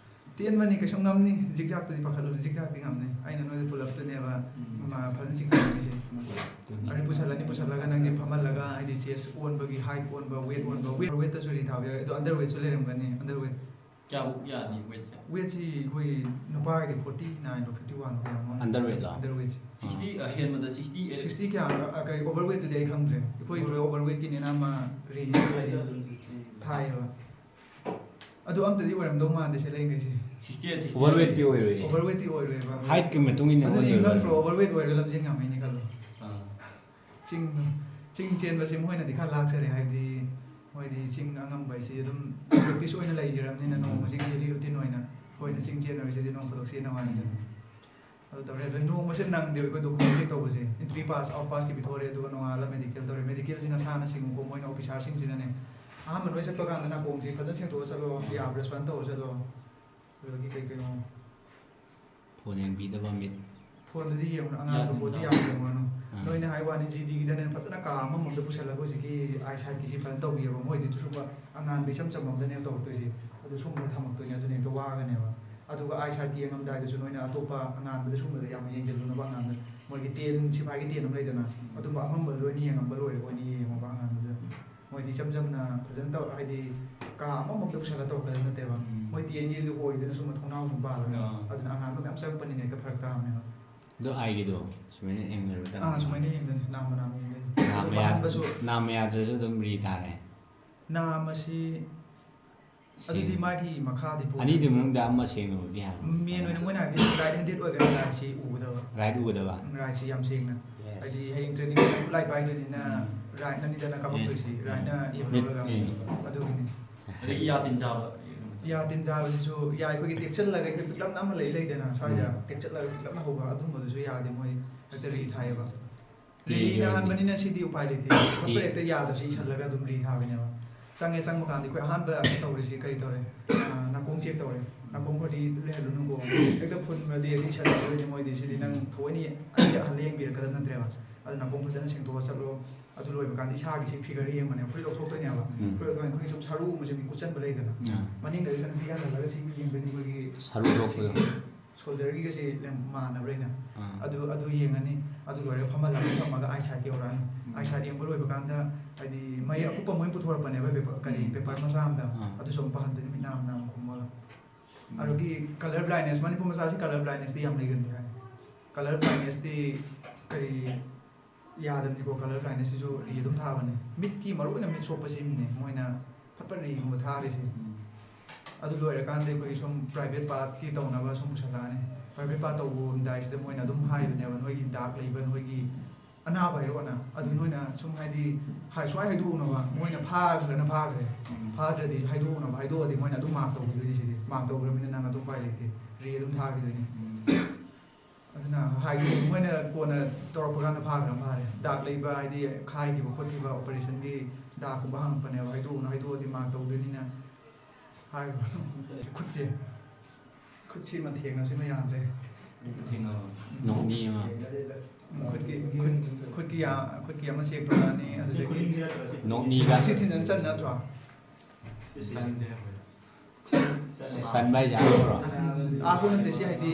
ꯇꯦꯟꯕꯅꯤ, ꯀꯩꯁꯨ ꯉꯝꯅꯤ꯫ ꯖꯤꯛ ꯖꯥꯛꯇꯨꯗꯤ ꯄꯥꯈꯠꯂꯨꯅꯨ, ꯖꯤꯛ ꯖꯥꯛꯇꯤ ꯉꯝꯅꯤ꯫ ꯑꯩꯅ ꯅꯣꯏꯗ ꯄꯨꯂꯞꯇꯨꯅꯦꯕ, ꯎꯝ꯫ ꯃꯥ ꯐꯖꯅ ꯆꯤꯡꯊꯔꯝꯃꯤꯁꯦ꯫ ꯑꯗꯨꯅꯤ꯫ ꯑꯗꯨ ꯄꯨꯁꯜꯂꯅꯤ, ꯄꯨꯁꯜꯂꯒ ꯅꯪꯁꯦ ꯐꯝꯍꯜꯂꯒ ꯍꯥꯏꯗꯤ chest ꯑꯣꯟꯕꯒꯤ, height ꯑꯣꯟꯕ, weight ꯑꯣꯟꯕ, weight, weight ꯇꯁꯨ ꯔꯤ ꯊꯥꯕ ꯌꯥꯎꯋꯦ, ꯑꯗꯣ under weight ꯁꯨ ꯂꯩꯔꯝꯒꯅꯤ, under weight꯫ ꯀꯌꯥꯃꯨꯛ ꯌꯥꯅꯤ weight ꯁꯦ? Weight ꯁꯤ ꯑꯩꯈꯣꯏ ꯅꯨꯄꯥꯒꯤꯗꯤ forty nine ꯂꯣ, fifty one ꯂꯣ ꯀꯌꯥꯅꯣ꯫ Under weight ꯂꯣ? Under weight ꯁꯦ꯫ Sixty, ꯑ, ꯍꯦꯟꯕꯗ sixty eight꯫ Sixty ꯀꯌꯥꯅꯣ, ꯑ, ꯀꯔꯤ, over weight ꯇꯨꯗꯤ ꯑꯩ ꯈꯪꯗ꯭ꯔꯦ꯫ ꯑꯩꯈꯣꯏ ꯎꯝ꯫ Over weight ꯀꯤꯅꯦꯅ ꯑꯃ ꯔꯦ ꯍꯥꯏꯗꯤ ꯊꯥꯏꯌꯦꯕ꯫ ꯑꯗꯨ ꯑꯝꯇꯗꯤ ꯑꯣꯏꯔꯝꯗꯧ ꯃꯥꯟꯗꯦ ꯁꯦ ꯂꯩꯈꯩꯁꯦ꯫ Sixty eight, sixty eight꯫ Over weight ꯇꯤ ꯑꯣꯏꯔꯣꯏꯌꯦ꯫ Over weight ꯇꯤ ꯑꯣꯏꯔꯣꯏꯕ꯫ Height ꯀꯤ ꯃꯇꯨꯡ ꯏꯟꯅ ꯑꯗꯨꯅꯤ ꯑꯣꯟꯗꯣꯏꯕ꯫ ꯅꯠꯇ꯭ꯔꯣ, over weight ꯑꯣꯏꯔꯒ ꯂꯝꯖꯦꯟ ꯉꯝꯃꯛꯏꯅꯦ ꯈꯜꯂꯣ꯫ ꯑꯥ꯫ ꯆꯤꯡꯗꯣ, ꯆꯤꯡ ꯆꯦꯟꯕꯁꯦ ꯃꯣꯏꯅꯗꯤ ꯈꯔ ꯂꯥꯛꯆꯔꯦ, ꯍꯥꯏꯗꯤ ꯃꯣꯏꯗꯤ ꯆꯤꯡ ꯑꯉꯝꯕ ꯍꯥꯏꯁꯤ ꯑꯗꯨꯝ practice ꯑꯣꯏꯅ ꯂꯩꯖꯔꯕꯅꯤꯅ, ꯎꯝ꯫ ꯅꯣꯡꯃꯁꯤꯒꯤ daily routine ꯑꯣꯏꯅ ꯑꯩꯈꯣꯏꯅ ꯆꯤꯡ ꯆꯦꯟꯅꯔꯤꯁꯤꯗꯤ ꯅꯣꯡ ꯐꯥꯗꯣꯛ ꯆꯦꯟꯅꯕ ꯋꯥꯅꯤꯗꯅ꯫ ꯎꯝ꯫ ꯑꯗꯨ ꯇꯧꯔꯦ꯫ ꯑꯗꯨ ꯅꯣꯡꯃꯁꯦ ꯅꯪꯗꯦ ꯑꯩꯈꯣꯏ document check ꯇꯧꯕꯁꯦ꯫ Entry pass, out pass ꯀꯤ ꯄꯤꯊꯣꯔꯛꯑꯦ, ꯑꯗꯨꯒ ꯅꯣꯡꯉꯥꯜꯂ medical ꯇꯧꯔꯦ꯫ Medical ꯁꯤ ꯅꯁꯥꯅ ꯁꯤꯡꯉꯨꯀꯣ, ꯃꯣꯏꯅ officer ꯁꯤꯡꯁꯤꯅꯅꯦ꯫ ꯑꯍꯥꯟꯕ ꯅꯣꯏ ꯆꯠꯄ ꯀꯥꯟꯗ ꯅꯥꯀꯣꯡꯁꯤ ꯐꯖꯅ ꯁꯦꯡꯗꯣꯛꯑ ꯆꯠꯂꯣ, ꯌꯥꯕ꯭ꯔꯥ ꯁꯨꯃꯥꯏꯅ ꯇꯧꯔ ꯆꯠꯂꯣ꯫ ꯑꯗꯨꯗꯒꯤ ꯀꯩ ꯀꯩꯅꯣ? ꯐꯣꯟ ꯌꯦꯡꯕꯤꯗꯕ ꯃꯤꯠ꯫ ꯐꯣꯟꯗꯨꯗꯤ ꯌꯦꯡꯉꯨꯅꯨ, ꯑꯉꯥꯡꯗꯣ ꯌꯥꯗꯦ, ꯄꯣꯠꯇꯤ ꯌꯥꯝ ꯌꯦꯡꯉꯨꯔꯅꯨ꯫ ꯑꯥ꯫ ꯅꯣꯏꯅ ꯍꯥꯏ ꯋꯥꯅꯤ, ꯖꯤ ꯗꯤꯒꯤꯗꯅꯦ ꯐꯖꯅ ꯀꯥ ꯑꯃꯃꯝꯗ ꯄꯨꯁꯜꯂꯒ ꯍꯧꯖꯤꯛꯀꯤ eyesight ꯀꯤꯁꯤ ꯐꯖꯅ ꯇꯧꯕꯤꯑꯕ꯫ ꯃꯣꯏꯗꯤ ꯁꯨꯝꯕ ꯑꯉꯥꯟꯕ ꯏꯆꯝ ꯆꯝꯕ ꯑꯝꯗꯅꯦꯕ ꯇꯧꯔꯛꯇꯣꯏꯁꯦ꯫ ꯑꯗꯨ ꯁꯨꯝꯕꯗ ꯊꯝꯃꯛꯇꯣꯏꯅꯦ, ꯑꯗꯨꯅ ꯍꯦꯛꯇ ꯋꯥꯒꯅꯦꯕ꯫ ꯑꯗꯨꯒ eyesight ꯀꯤ ꯌꯦꯡꯉꯝꯗꯥꯏꯗꯁꯨ ꯅꯣꯏꯅ ꯑꯇꯣꯞꯄ ꯑꯉꯥꯟꯕꯗ ꯁꯨꯝꯕꯗ ꯌꯥꯝ ꯌꯦꯡꯁꯤꯜꯂꯨꯅꯕ꯫ ꯑꯉꯥꯟꯕ ꯃꯣꯏꯒꯤ ꯇꯦꯟ, ꯁꯤꯐꯥꯏꯒꯤ ꯇꯦꯟ ꯑꯃ ꯂꯩꯗꯅ, ꯑꯗꯨꯝꯕ ꯑꯃꯝꯕꯗ ꯂꯣꯏꯅ ꯌꯦꯡꯉꯝꯕ ꯂꯣꯏꯔꯦ, ꯃꯣꯏꯅ ꯌꯦꯡꯉꯝꯕ ꯑꯉꯥꯟꯕꯗꯨꯗ꯫ ꯃꯣꯏꯗꯤ ꯏꯆꯝ ꯆꯝꯅ ꯐꯖꯅ ꯇꯧ-, ꯍꯥꯏꯗꯤ ꯀꯥ ꯑꯃꯃꯝꯗ ꯄꯨꯁꯜꯂꯒ ꯇꯧꯔꯛꯀꯗꯕ ꯅꯠꯇꯦꯕ꯫ ꯎꯝ꯫ ꯃꯣꯏ ꯇꯦꯟꯒꯤꯗꯨ ꯑꯣꯏꯗꯅ ꯁꯨꯝꯕ ꯊꯣꯡꯅꯥꯎ ꯑꯗꯨꯝ ꯄꯥꯜꯂꯒ꯫ ꯑꯥ꯫ ꯑꯗꯨꯅ ꯑꯉꯥꯟꯕ ꯃꯌꯥꯝ ꯆꯪꯉꯛꯄꯅꯤꯅ ꯍꯦꯛꯇ ꯐꯔꯛ ꯇꯥꯕꯅꯦꯕ꯫ ꯑꯗꯣ ꯑꯥꯏꯒꯤꯗꯣ ꯁꯨꯃꯥꯏꯅ ꯌꯦꯡꯅꯔꯨ ꯑꯥ, ꯁꯨꯃꯥꯏꯅ ꯌꯦꯡꯗꯣꯏꯅꯦ, ꯅꯥꯝꯃ ꯅꯥꯝꯃ ꯌꯦꯡꯗꯣꯏꯅꯦ꯫ ꯑꯗꯣ ꯅꯥꯝꯃ ꯌꯥ- ꯄꯥꯍꯟꯕꯁꯨ ꯅꯥꯝꯃ ꯌꯥꯗ꯭ꯔꯁꯨ ꯑꯗꯨꯝ ꯔꯤ ꯇꯥꯔꯦ꯫ ꯅꯥꯝꯃꯁꯤ ꯑꯗꯨꯗꯤ ꯁꯦꯡ- ꯃꯥꯒꯤ ꯃꯈꯥꯗꯤ ꯄꯣꯜꯂꯦ꯫ ꯑꯅꯤꯗꯨꯒꯤ ꯃꯅꯨꯡꯗ ꯑꯃ ꯁꯦꯡꯅꯕꯨꯗꯤ ꯍꯥꯏꯕ꯫ ꯃꯦꯟ ꯑꯣꯏꯅ ꯃꯣꯏꯅ ꯍꯥꯏꯕꯗꯤ ꯔꯥꯏꯠ ꯍꯦꯟꯗꯦꯗ ꯑꯣꯏꯒꯅ ꯔꯥꯏꯠꯁꯤ ꯎꯒꯗꯕ꯫ ꯔꯥꯏꯠ ꯎꯒꯗꯕ꯫ ꯎꯝ, ꯔꯥꯏꯠꯁꯤ ꯌꯥꯝ ꯁꯦꯡꯅ꯫ Yes. ꯍꯥꯏꯗꯤ ꯍꯌꯦꯡ ꯇ꯭ꯔꯦꯅꯤꯡ ꯈꯨꯠꯂꯥꯏ ꯄꯥꯏꯗꯣꯏꯅꯤꯅ ꯎꯝ. ꯔꯥꯏꯠꯅꯅꯤꯗꯅ ꯀꯥꯞꯄꯛꯇꯣꯏꯁꯤ, ꯎꯝ. ꯔꯥꯏꯠꯅ ꯑꯦꯝ ꯃꯤꯠ, ꯂꯧꯔꯒ꯫ ꯎꯝ. ꯑꯗꯨꯒꯤꯅꯤ꯫ ꯑꯗꯒꯤ ꯌꯥ ꯇꯤꯟ ꯆꯥꯕ꯫ ꯌꯥ ꯇꯤꯟ ꯆꯥꯕꯁꯤꯁꯨ ꯌꯥ ꯑꯩꯈꯣꯏꯒꯤ ꯇꯦꯛꯆꯜꯂꯒ ꯍꯦꯛꯇ ꯄꯤꯛꯂꯞꯅ ꯑꯃ ꯂꯩ ꯂꯩꯗꯅ, ꯁ꯭ꯋꯥꯏꯗ ꯎꯝ. ꯇꯦꯛꯆꯜꯂꯒ ꯄꯤꯛꯂꯞꯅ ꯍꯧꯕ, ꯑꯗꯨꯝꯕꯗꯨꯁꯨ ꯌꯥꯗꯦ, ꯃꯣꯏ ꯍꯦꯛꯇ ꯔꯤ ꯊꯥꯏꯌꯦꯕ꯫ ꯇꯤ ꯔꯤꯂꯤꯅ ꯑꯣꯏꯔꯗꯤ. ꯑꯍꯥꯟꯕꯅꯤꯅ ꯁꯤꯗꯤ ꯎꯄꯥꯏ ꯂꯩꯇꯦ꯫ ꯇꯤ. ꯍꯦꯛꯇ ꯌꯥꯗꯕꯁꯤ ꯏꯁꯜꯂꯒ ꯑꯗꯨꯝ ꯔꯤ ꯊꯥꯕꯅꯦꯕ꯫ ꯆꯪꯉꯦ, ꯆꯪꯕ ꯀꯥꯟꯗ ꯑꯩꯈꯣꯏ ꯑꯍꯥꯟꯕ ꯇꯧꯔꯤꯁꯤ ꯀꯔꯤ ꯇꯧꯔꯦ? ꯑꯥ, ꯅꯥꯀꯣꯡ ꯆꯦꯛ ꯇꯧꯔꯦ꯫ ꯅꯥꯀꯣꯡ ꯈꯔꯗꯤ ꯂꯩꯍꯜꯂꯨꯅꯨꯀꯣ꯫ ꯍꯦꯛꯇ ꯐꯨꯟꯕꯗꯤ ꯍꯦꯛꯇ ꯏꯁꯜꯂꯛꯑꯣꯏꯅꯦ ꯃꯣꯏꯗꯤ꯫ ꯁꯤꯗꯤ ꯅꯪ ꯊꯑꯣꯏꯅ ꯑꯍꯜ ꯌꯦꯡꯕꯤꯔꯛꯀꯗꯕ ꯅꯠꯇ꯭ꯔꯦꯕ꯫ ꯑꯗꯨ ꯅꯥꯀꯣꯡ ꯐꯖꯅ ꯁꯦꯡꯗꯣꯛꯑ ꯆꯠꯂꯣ꯫ ꯑꯗꯨ ꯂꯣꯏꯕ ꯀꯥꯟꯗ ꯏꯁꯥꯒꯤ ꯁꯤ ꯐꯤꯒꯔ ꯌꯦꯡꯕꯅꯦ, ꯐꯨꯔꯤꯠ ꯂꯧꯊꯣꯛꯇꯣꯏꯅꯦꯕ꯫ ꯎꯝ. ꯐꯨꯔꯤꯠ ꯂꯧꯊꯣꯛꯑꯒ ꯑꯩꯈꯣꯏꯒꯤ ꯁꯨꯝ ꯁꯔꯨꯒꯨꯝꯕꯁꯦ ꯃꯤ ꯀꯨꯠꯁꯟꯕ ꯂꯩꯗꯅ꯫ ꯑꯥ. ꯃꯅꯤꯡꯗꯒꯤ ꯁꯨꯝ ꯃꯤ ꯍꯜꯍꯜꯂꯒ ꯁꯤ ꯌꯦꯡꯗꯣꯏꯅꯤ ꯑꯩꯈꯣꯏꯒꯤ ꯁꯔꯨ ꯊꯣꯛꯄꯗꯣ. ꯁꯣꯜꯗꯔꯒꯤꯒꯁꯦ ꯌꯥꯝ ꯃꯥꯟꯅꯕ꯭ꯔꯥꯅ꯫ ꯑꯥ. ꯑꯗꯨ ꯑꯗꯨ ꯌꯦꯡꯉꯅꯤ꯫ ꯑꯗꯨ ꯂꯣꯏꯔꯒ ꯐꯝꯍꯜꯂꯒ ꯊꯝꯃꯒ ꯑꯥꯏ ꯁꯥꯏꯠ ꯌꯧꯔꯛꯑꯅꯤ꯫ ꯎꯝ. ꯑꯥꯏ ꯁꯥꯏꯠ ꯌꯦꯡꯕ ꯂꯣꯏꯕ ꯀꯥꯟꯗ ꯍꯥꯏꯗꯤ ꯃꯌꯦꯛ ꯑꯀꯨꯞꯄ ꯃꯣꯏ ꯄꯨꯊꯣꯔꯛꯄꯅꯦꯕ, ꯄꯦꯄꯔ ꯀꯔꯤ ꯎꯝ. ꯄꯦꯄꯔ ꯃꯆꯥ ꯑꯃꯗ꯫ ꯑꯥ. ꯑꯗꯨꯁꯨ ꯑꯃꯨꯛ ꯄꯥꯍꯟꯗꯣꯏꯅꯤ ꯃꯤꯠ ꯅꯥꯝ ꯅꯥꯝ ꯈꯨꯝꯃꯒ꯫ ꯎꯝ. ꯑꯗꯨꯒꯤ ꯀꯂꯔ ꯕ꯭ꯂꯥꯏꯟꯅꯦꯁ, ꯃꯅꯤꯄꯨꯔ ꯃꯆꯥꯁꯤ ꯀꯂꯔ ꯕ꯭ꯂꯥꯏꯟꯅꯦꯁꯇꯤ ꯌꯥꯝ ꯂꯩꯒꯟꯗꯦ ꯍꯥꯏ꯫ ꯀꯂꯔ ꯕ꯭ꯂꯥꯏꯟꯅꯦꯁꯇꯤ ꯀꯔꯤ ꯌꯥꯗꯕꯅꯤꯀꯣ, ꯀꯂꯔ ꯕ꯭ꯂꯥꯏꯟꯅꯦꯁꯁꯤꯁꯨ ꯔꯤ ꯑꯗꯨꯝ ꯊꯥꯕꯅꯦ꯫ ꯃꯤꯠꯀꯤ ꯃꯔꯨ ꯑꯣꯏꯅ ꯃꯤꯠ ꯁꯣꯛꯄꯁꯤꯅꯅꯦ ꯃꯣꯏꯅ ꯐꯠ ꯐꯠ ꯔꯤꯒꯨꯝꯕ ꯊꯥꯔꯤꯁꯦ꯫ ꯎꯝ. ꯑꯗꯨ ꯂꯣꯏꯔꯀꯥꯟꯗ ꯑꯩꯈꯣꯏꯒꯤ ꯁꯨꯝ ꯄ꯭ꯔꯥꯏꯚꯦꯠ ꯄꯥꯔꯠꯀꯤ ꯇꯧꯅꯕ ꯁꯨꯝ ꯄꯨꯁꯜꯂꯛꯑꯅꯤ꯫ ꯄ꯭ꯔꯥꯏꯚꯦꯠ ꯄꯥꯔꯠ ꯇꯧꯔꯝꯗꯥꯏꯁꯤꯗ ꯃꯣꯏꯅ ꯑꯗꯨꯝ ꯍꯥꯏꯕꯅꯦꯕ, "ꯅꯣꯏꯒꯤ ꯗꯥꯛ ꯂꯩꯕ, ꯅꯣꯏꯒꯤ ꯑꯅꯥꯕ ꯍꯥꯏꯔꯛꯑꯣꯅ", ꯑꯗꯨ ꯅꯣꯏꯅ ꯁꯨꯝ ꯍꯥꯏꯗꯤ ꯍꯥꯏ-, ꯁꯨꯃꯥꯏ ꯍꯥꯏꯗꯣꯛꯎꯅꯣꯕ, ꯃꯣꯏꯅ ꯐꯥꯈ꯭ꯔꯒꯅ ꯐꯥꯈ꯭ꯔꯦ, ꯎꯝ. ꯐꯥꯗ꯭ꯔꯗꯤ ꯍꯥꯏꯗꯣꯛꯎꯅꯣꯕ, ꯍꯥꯏꯗꯣꯛꯑꯗꯤ ꯃꯣꯏꯅ ꯑꯗꯨꯝ ꯃꯥꯔꯛ ꯇꯧꯈꯤꯗꯣꯏꯅꯤ꯫ ꯁꯤꯗꯤ ꯃꯥꯔꯛ ꯇꯧꯈ꯭ꯔꯕꯅꯤꯅ ꯅꯪ ꯑꯗꯨꯝ ꯎꯄꯥꯏ ꯂꯩꯇꯦ, ꯔꯤ ꯑꯗꯨꯝ ꯊꯥꯈꯤꯗꯣꯏꯅꯤ꯫ ꯎꯝ. ꯑꯗꯨꯅ ꯍꯥꯏꯗꯤ ꯃꯣꯏꯅ ꯀꯣꯟꯅ ꯇꯧꯔꯛꯄ ꯀꯥꯟꯗ ꯐꯥꯈ꯭ꯔ ꯐꯥꯔꯦ꯫ ꯗꯥꯛ ꯂꯩꯕ ꯍꯥꯏꯗꯤ ꯈꯥꯏꯈꯤꯕ ꯈꯣꯠꯈꯤꯕ ꯑꯣꯄꯔꯦꯁꯟꯒꯤ ꯗꯥꯛꯀꯨꯝꯕ ꯍꯪꯉꯛꯄꯅꯦꯕ, ꯍꯥꯏꯗꯣꯛꯎꯅꯣ, ꯍꯥꯏꯗꯣꯛꯑꯗꯤ ꯃꯥꯔꯛ ꯇꯧꯗꯣꯏꯅꯤꯅ ꯍꯥꯏꯕ꯫ ꯈꯨꯠꯁꯦ, ꯈꯨꯠꯁꯤꯃ ꯊꯦꯡꯅꯕꯁꯤꯃ ꯌꯥꯗ꯭ꯔꯦ꯫ ꯊꯦꯡꯅꯕ꯫ ꯅꯣꯛꯅꯤ ꯑꯃ. ꯈꯨꯠꯀꯤ, ꯈꯨꯠ-, ꯈꯨꯠꯀꯤ ꯌꯥ-, ꯈꯨꯠꯀꯤ ꯑꯃ ꯆꯦꯛ ꯇꯧꯔꯛꯑꯅꯤ, ꯑꯗꯨꯗꯒꯤ ꯅꯣꯛꯅꯤꯒ. ꯁꯤ ꯊꯤꯟꯖꯟ ꯆꯟ ꯅꯠꯇ꯭ꯔꯣ? ꯆꯟꯗꯦ ꯑꯩꯈꯣꯏ꯫ ꯆꯟꯕ ꯍꯥꯏꯁꯦ ꯑꯥ ꯍꯧꯔꯣ? ꯑꯥ ꯍꯣ ꯅꯠꯇꯦ, ꯁꯤ ꯍꯥꯏꯗꯤ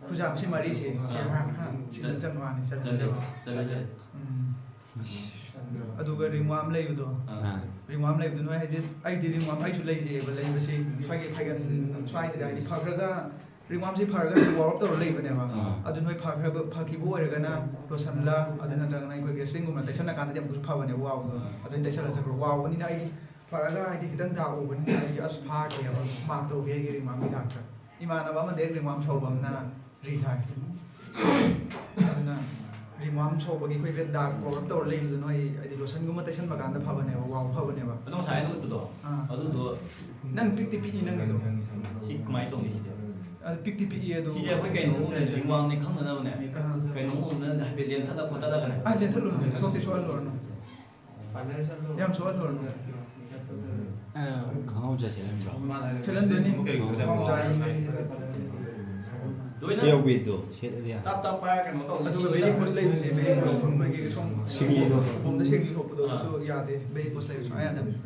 ꯈꯨꯖꯥꯝ ꯁꯤ ꯃꯔꯤꯁꯦ, ꯁꯤ ꯍꯥ, ꯍꯥ, ꯁꯤꯗ ꯆꯟꯕ ꯋꯥꯅꯤ, ꯆꯟꯗꯦꯕ꯫ ꯆꯠꯂꯦ꯫ ꯎꯝ. ꯑꯗꯨꯒ ꯔꯤꯡꯋꯥꯝ ꯂꯩꯕꯗꯣ, ꯑꯥ. ꯔꯤꯡꯋꯥꯝ ꯂꯩꯕꯗꯣ ꯅꯣꯏ ꯍꯥꯏꯗꯤ, ꯑꯩꯗꯤ ꯔꯤꯡꯋꯥꯝ ꯑꯩꯁꯨ ꯂꯩꯖꯩꯑꯕ, ꯂꯩꯕꯁꯤ ꯁ꯭ꯋꯥꯏꯒꯤ ꯐꯩꯒꯟ ꯁ꯭ꯋꯥꯏꯁꯤꯗ ꯍꯥꯏꯗꯤ ꯐꯈ꯭ꯔꯒ ꯔꯤꯡꯋꯥꯝꯁꯤ ꯐꯔꯒ ꯋꯥꯔꯞ ꯇꯧꯔ ꯂꯩꯕꯅꯦꯕ꯫ ꯑꯥ꯫ ꯑꯗꯨ ꯅꯣꯏ ꯐꯈ꯭ꯔꯕ, ꯐꯈꯤꯕ ꯑꯣꯏꯔꯒꯅ ꯂꯣꯁꯟꯂ, ꯑꯗꯨ ꯅꯠꯇ꯭ꯔꯒꯅ ꯑꯩꯈꯣꯏ ꯒꯦꯁꯂꯤꯟꯒꯨꯝꯕ ꯇꯩꯁꯜꯂꯀꯥꯟꯗꯗꯤ ꯑꯃꯨꯛꯁꯨ ꯐꯕꯅꯦꯕ ꯋꯥꯕꯗꯣ꯫ ꯑꯥ꯫ ꯑꯗꯨꯅ ꯇꯩꯁꯜꯂ ꯆꯠꯈ꯭ꯔꯣ꯫ ꯋꯥꯕꯅꯤꯅ ꯑꯩ ꯐꯔꯒ ꯍꯥꯏꯗꯤ ꯈꯤꯇꯪ ꯗꯥꯛ ꯎꯕꯅꯤꯅ ꯑꯩ ꯑꯁ ꯐꯥꯈ꯭ꯔꯦꯕ, ꯃꯥꯔꯛ ꯇꯧꯒꯦ ꯑꯩꯒꯤ ꯔꯤꯡꯋꯥꯝꯒꯤ ꯗꯥꯛꯇ꯫ ꯏꯃꯥꯟꯅꯕ ꯑꯃꯗꯤ ꯔꯤꯡꯋꯥꯝ ꯁꯧꯕ ꯑꯃꯅ ꯔꯤ ꯊꯥꯏ꯫ ꯑꯗꯨꯅ ꯔꯤꯡꯋꯥꯝ ꯁꯧꯕꯒꯤ ꯑꯩꯈꯣꯏꯒꯤ ꯗꯥꯛ ꯀꯣꯚꯔ ꯇꯧꯔ ꯂꯩꯕꯗꯨ ꯅꯣꯏ ꯍꯥꯏꯗꯤ ꯂꯣꯁꯟꯒꯨꯝꯕ ꯇꯩꯁꯟꯕ ꯀꯥꯟꯗ ꯐꯕꯅꯦꯕ, ꯋꯥꯕ ꯐꯕꯅꯦꯕ꯫ ꯑꯗꯣ ꯉꯁꯥꯏ ꯑꯩꯅ ꯎꯠꯄꯗꯣ, ꯑꯥ꯫ ꯑꯗꯨꯗꯣ ꯅꯪ ꯄꯤꯛꯇꯤ ꯄꯤꯛꯏ ꯅꯪꯒꯤꯗꯣ꯫ ꯁꯤ ꯀꯃꯥꯏꯅ ꯇꯧꯅꯤ ꯁꯤꯗꯤ? ꯑꯗꯨ ꯄꯤꯛꯇꯤ ꯄꯤꯛꯏ ꯑꯗꯨ꯫ ꯁꯤꯁꯦ ꯑꯩꯈꯣꯏ ꯀꯩꯅꯣꯒꯨꯝꯕꯅꯦ, ꯔꯤꯡꯋꯥꯝꯅꯦ ꯈꯪꯅꯅꯕꯅꯦ꯫ ꯑꯥ꯫ ꯀꯩꯅꯣꯒꯨꯝꯕꯅ ꯍꯥꯏꯐꯦꯠ ꯂꯦꯟꯊꯠꯂ ꯈꯣꯠꯇꯠꯂꯒꯅꯦ꯫ ꯑꯥ, ꯂꯦꯟꯊꯠꯂꯨꯅꯨ, ꯁꯣꯛꯇꯤ ꯁꯣꯛꯍꯜꯂꯨꯔꯅꯨ꯫ ꯌꯥꯝ ꯁꯣꯛꯍꯜꯂꯨꯔꯅꯨ꯫ ꯑ, ꯈꯪꯍꯧ ꯆꯠꯁꯦ ꯍꯥꯏꯕ꯭ꯔꯣ? ꯁꯦꯠꯍꯟꯗꯣꯏꯅꯤ꯫ ꯈꯪꯍꯧ ꯆꯥꯏ꯫ ꯂꯣꯏꯅ ꯁꯤ ꯌꯥꯎꯕꯤꯗꯣ ꯁꯦꯠꯂꯗꯤ ꯌꯥꯔꯦ꯫ ꯇꯞ ꯇꯞ ꯄꯥꯏꯔ ꯀꯩꯅꯣ ꯇꯧꯅꯤ꯫ ꯑꯗꯨꯒ ꯁꯤ ꯕꯦꯔꯤ ꯀꯣꯁ ꯂꯩꯕꯁꯦ, ꯕꯦꯔꯤ ꯀꯣꯁ ꯑꯩꯈꯣꯏꯒꯤ ꯁꯣꯝ ꯁꯤꯡꯂꯤꯗꯣ꯫ ꯈꯣꯡꯗ ꯁꯦꯡꯕꯤ ꯈꯣꯠꯄꯗꯣ ꯑꯗꯨꯁꯨ ꯌꯥꯗꯦ꯫ ꯕꯦꯔꯤ ꯀꯣꯁ ꯂꯩꯕ ꯁꯨꯡꯌꯥ ꯌꯥꯗꯕꯅꯤ꯫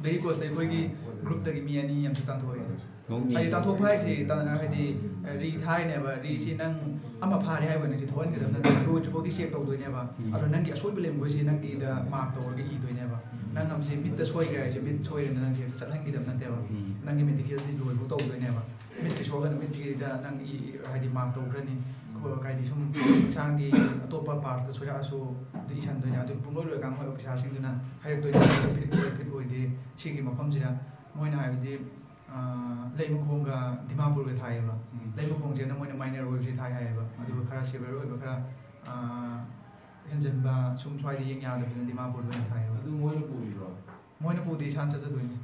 ꯕꯦꯔꯤ ꯀꯣꯁꯇ ꯑꯩꯈꯣꯏꯒꯤ ꯒ꯭ꯔꯨꯞꯇꯒꯤ ꯃꯤ ꯑꯅꯤ ꯑꯃꯁꯨ ꯇꯥꯟꯊꯣꯛꯑꯦ꯫ ꯅꯣꯛꯅꯤꯡꯉꯦ꯫ ꯍꯥꯏꯗꯤ ꯇꯥꯟꯊꯣꯛꯄ ꯍꯥꯏꯁꯦ ꯇ-, ꯍꯥꯏꯗꯤ, ꯑ, ꯔꯤ ꯊꯥꯔꯤꯅꯦꯕ꯫ ꯔꯤꯁꯤ ꯅꯪ ꯑꯃ ꯐꯥꯔꯦ ꯍꯥꯏꯕ ꯅꯪꯁꯦ ꯊꯣꯛꯍꯟꯒꯗꯕ ꯅꯠꯇꯦ꯫ ꯂꯣꯏꯗ꯭ꯔꯤꯐꯥꯎꯗꯤ ꯆꯦꯛ ꯇꯧꯗꯣꯏꯅꯦꯕ꯫ ꯎꯝ꯫ ꯑꯗꯣ ꯅꯪꯒꯤ ꯑꯁꯣꯏꯕ ꯂꯩꯔꯝꯕꯁꯤ ꯅꯪꯒꯤꯗ ꯃꯥꯔꯛ ꯇꯧꯔꯒ ꯏꯗꯣꯏꯅꯦꯕ꯫ ꯎꯝ꯫ ꯅꯪ ꯑꯃꯁꯦ ꯃꯤꯠꯇ ꯁꯣꯏꯈ꯭ꯔꯦ ꯍꯥꯏꯁꯦ ꯃꯤꯠ ꯁꯣꯏꯔꯦꯅ ꯅꯪꯁꯦ ꯆꯠꯍꯟꯒꯗꯕ ꯅꯠꯇꯦꯕ꯫ ꯎꯝ꯫ ꯅꯪꯒꯤ ꯃꯦꯗꯤꯀꯦꯜꯁꯤ ꯂꯣꯏꯐꯥꯎ ꯇꯧꯗꯣꯏꯅꯦꯕ꯫ ꯃꯤꯠꯀꯤ ꯁꯣꯛꯑꯒꯅ ꯃꯤꯠꯀꯤꯗ ꯅꯪ ꯏ-, ꯍꯥꯏꯗꯤ ꯃꯥꯔꯛ ꯇꯧꯈ꯭ꯔꯅꯤ꯫ ꯎꯝ꯫ ꯍꯥꯏꯗꯤ ꯁꯨꯝ ꯍꯛꯆꯥꯡꯒꯤ ꯑꯇꯣꯞꯄ ꯄꯥꯔꯠꯇ ꯁꯣꯏꯔꯛꯑꯁꯨ ꯑꯗꯨ ꯏꯁꯟꯗꯣꯏꯅꯦ꯫ ꯑꯗꯨ ꯄꯨꯡꯂꯣꯏ ꯂꯣꯏꯔꯀꯥꯟꯗ ꯃꯣꯏ ꯑꯣꯐꯤꯁꯥꯔꯁꯤꯡꯗꯨꯅ ꯍꯥꯏꯔꯛꯇꯣꯏꯅꯦ, ꯐꯤꯠ ꯑꯣꯏ, ꯐꯤꯠ ꯑꯣꯏꯗꯦ ꯁꯤꯒꯤ ꯃꯐꯝꯁꯤꯗ꯫ ꯃꯣꯏꯅ ꯍꯥꯏꯕꯗꯤ, ꯑ, ꯂꯩꯃꯈꯣꯡꯒ ꯗꯤꯃꯥꯄꯨꯔꯒ ꯊꯥꯏꯌꯦꯕ꯫ ꯎꯝ꯫ ꯂꯩꯃꯈꯣꯡꯁꯤꯅ ꯃꯣꯏꯅ ꯃꯥꯏꯅꯔ ꯑꯣꯏꯕꯁꯤ ꯊꯥꯏ ꯍꯥꯏꯌꯦꯕ꯫ ꯑꯗꯨꯒ ꯈꯔ ꯁꯤꯚꯤꯌꯔ ꯑꯣꯏꯕ, ꯈꯔ, ꯑ, ꯍꯦꯟꯖꯟꯕ, ꯁꯨꯝ ꯁ꯭ꯋꯥꯏꯗ ꯌꯦꯡ ꯌꯥꯗꯕꯗꯨꯅ ꯗꯤꯃꯥꯄꯨꯔꯗ ꯑꯣꯏꯅ ꯊꯥꯏꯌꯦꯕ꯫ ꯑꯗꯨ ꯃꯣꯏꯅ ꯄꯨꯔꯤꯕ꯭ꯔꯣ? ꯃꯣꯏꯅ ꯄꯨꯗꯦ, ꯏꯁꯥꯅ ꯆꯠꯆꯗꯣꯏꯅꯤ꯫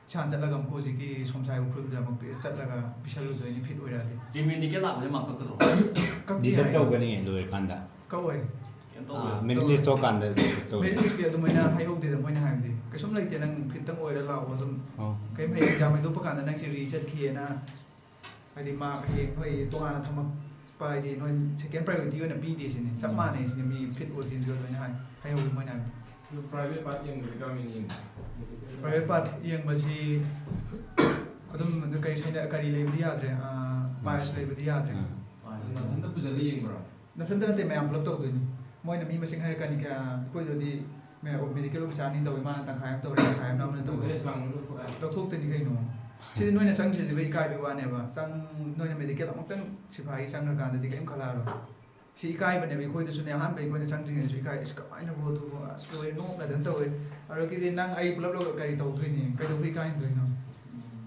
ꯏꯁꯥꯅ ꯆꯠꯂꯒ ꯑꯃꯨꯛ ꯍꯧꯖꯤꯛꯀꯤ ꯁꯣꯝꯁꯥꯏ ꯎꯈ꯭ꯔꯨꯜꯗ ꯑꯃꯨꯛ ꯄꯤ-, ꯆꯠꯂꯒ ꯄꯤꯁꯜꯂꯨꯗꯣꯏꯅꯤ, ꯐꯤꯠ ꯑꯣꯏꯔꯛꯑꯗꯤ꯫ ꯔꯤꯃꯦꯗꯤꯀꯦꯜ ꯂꯥꯛꯄꯁꯦ ꯃꯥꯔꯛ ꯀꯛꯀꯗ꯭ꯔꯣ? ꯀꯛꯇꯦ ꯗꯤꯗꯛ ꯍꯥꯏꯌꯦ꯫ ꯇꯧꯒꯅꯤ ꯂꯣꯏꯔꯀꯥꯟꯗ꯫ ꯀꯛꯑꯣꯏ꯫ ꯀꯩꯝ ꯑꯥ, ꯇꯧꯔꯣꯏ꯫ ꯃꯦꯔꯤꯠ ꯂꯤꯁ ꯊꯣꯛꯀꯥꯟꯗ ꯗꯤꯗꯛ ꯇꯧꯒꯅꯤ꯫ ꯃꯦꯔꯤꯠ ꯂꯤꯁꯀꯤ ꯑꯗꯨꯃꯥꯏꯅ ꯍꯥꯏꯍꯧꯗꯦꯗ, ꯃꯣꯏꯅ ꯍꯥꯏꯕꯗꯤ ꯀꯩꯁꯨꯝ ꯂꯩꯇꯦ, ꯅꯪ ꯐꯤꯠꯇꯪ ꯑꯣꯏꯔ ꯂꯥꯛꯑꯣ ꯑꯗꯨꯝ꯫ ꯑꯣ꯫ ꯀꯩꯝ ꯍꯌꯦꯡ ꯑꯦꯛꯖꯥꯝ ꯍꯥꯏꯗꯣꯛꯄ ꯀꯥꯟꯗ ꯅꯪꯁꯦ ꯔꯤ ꯆꯠꯈꯤꯑꯅ ꯍꯥꯏꯗꯤ ꯃꯥ ꯍꯌꯦꯡ ꯅꯣꯏ ꯇꯣꯉꯥꯟꯅ ꯊꯝꯃꯛꯄ ꯍꯥꯏꯗꯤ ꯅꯣꯏ ꯁꯦꯀꯦꯟ ꯄ꯭ꯔꯥꯏꯌꯣꯔꯤꯇꯤ ꯑꯣꯏꯅ ꯄꯤꯗꯦ ꯁꯤꯅꯤ꯫ ꯆꯞ ꯎꯝ꯫ ꯃꯥꯟꯅꯩ ꯁꯤꯅꯤ ꯃꯤ ꯐꯤꯠ ꯑꯣꯏꯗ꯭ꯔꯤꯁꯨ ꯂꯣꯏꯅ ꯍꯥꯏ, ꯍꯥꯏꯍꯧꯋꯤ ꯃꯣꯏꯅ ꯍꯥꯏꯕꯗꯤ꯫ ꯑꯗꯨ ꯄ꯭ꯔꯥꯏꯚꯦꯠ ꯄꯥꯔꯠ ꯌꯦꯡꯕꯗꯤ ꯀꯔꯝꯕ ꯌꯦꯡꯕ? ꯄ꯭ꯔꯥꯏꯚꯦꯠ ꯄꯥꯔꯠ ꯌꯦꯡꯕꯁꯤ ꯑꯗꯨꯝ ꯑꯗꯨ ꯀꯔꯤ ꯁꯥꯏꯅ-, ꯀꯔꯤ ꯂꯩꯕꯗꯤ ꯌꯥꯗ꯭ꯔꯦ, ꯑꯥ, ꯄꯥꯏꯜꯁ ꯂꯩꯕꯗꯤ ꯌꯥꯗ꯭ꯔꯦ꯫ ꯎꯝ꯫ ꯃꯊꯟꯇ ꯄꯨꯁꯜꯂ ꯌꯦꯡꯕ꯭ꯔꯣ? ꯅꯊꯟꯇ ꯅꯠꯇꯦ, ꯃꯌꯥꯝ ꯄꯨꯂꯞ ꯇꯧꯗꯣꯏꯅꯤ꯫ ꯃꯣꯏꯅ ꯃꯤ ꯃꯁꯤꯡ ꯍꯥꯏꯔꯛꯀꯅꯤ, ꯀꯌꯥ ꯑꯩꯈꯣꯏꯗꯗꯤ ꯃꯦ-, ꯃꯦꯗꯤꯀꯦꯜ ꯑꯣꯐꯤꯁꯥꯔꯅꯤ ꯇꯧꯋꯤ, ꯃꯥꯅ ꯇꯪꯈꯥꯏ ꯑꯃ ꯇꯧꯔꯦ, ꯇꯪꯈꯥꯏ ꯑꯃꯅ ꯑꯃꯅ ꯇꯧꯔꯦ꯫ ꯗ꯭ꯔꯦꯁ ꯂꯥꯡꯕ ꯂꯧꯊꯣꯛꯑꯦ꯫ ꯂꯧꯊꯣꯛꯇꯣꯏꯅꯤ ꯀꯩꯅꯣ꯫ ꯁꯤꯗꯤ ꯅꯣꯏꯅ ꯆꯪꯗ꯭ꯔꯤꯁꯤꯕꯨ ꯏꯀꯥꯏꯕꯒꯤ ꯋꯥꯅꯦꯕ꯫ ꯆꯪ-, ꯅꯣꯏꯅ medical ꯑꯃꯨꯛꯇꯪ ꯁꯤꯐꯥꯏꯒꯤ ꯆꯪꯈ꯭ꯔꯀꯥꯟꯗꯗꯤ ꯀꯔꯤꯝ ꯈꯜꯂꯛꯑꯔꯣꯏ꯫ ꯁꯤ ꯏꯀꯥꯏꯕꯅꯦꯕ ꯑꯩꯈꯣꯏꯗꯁꯨꯅꯦ, ꯑꯍꯥꯟꯕ ꯑꯩꯈꯣꯏꯅ ꯆꯪꯗ꯭ꯔꯤꯉꯩꯗꯁꯨ ꯏꯀꯥꯏ꯫ "ꯑꯁ, ꯀꯃꯥꯏꯅꯕꯨ ꯑꯗꯨꯕꯨ, ꯑꯁ, ꯂꯣꯏꯔꯦ, ꯅꯣꯛꯅꯗꯅ ꯇꯧꯋꯦ"꯫ ꯑꯗꯨꯗꯒꯤꯗꯤ ꯅꯪ ꯑꯩ ꯄꯨꯂꯞ ꯂꯧꯔꯒ ꯀꯔꯤ ꯇꯧꯗꯣꯏꯅꯤ? ꯀꯩꯗꯧꯕꯩ ꯏꯀꯥꯏꯗꯣꯏꯅꯣ?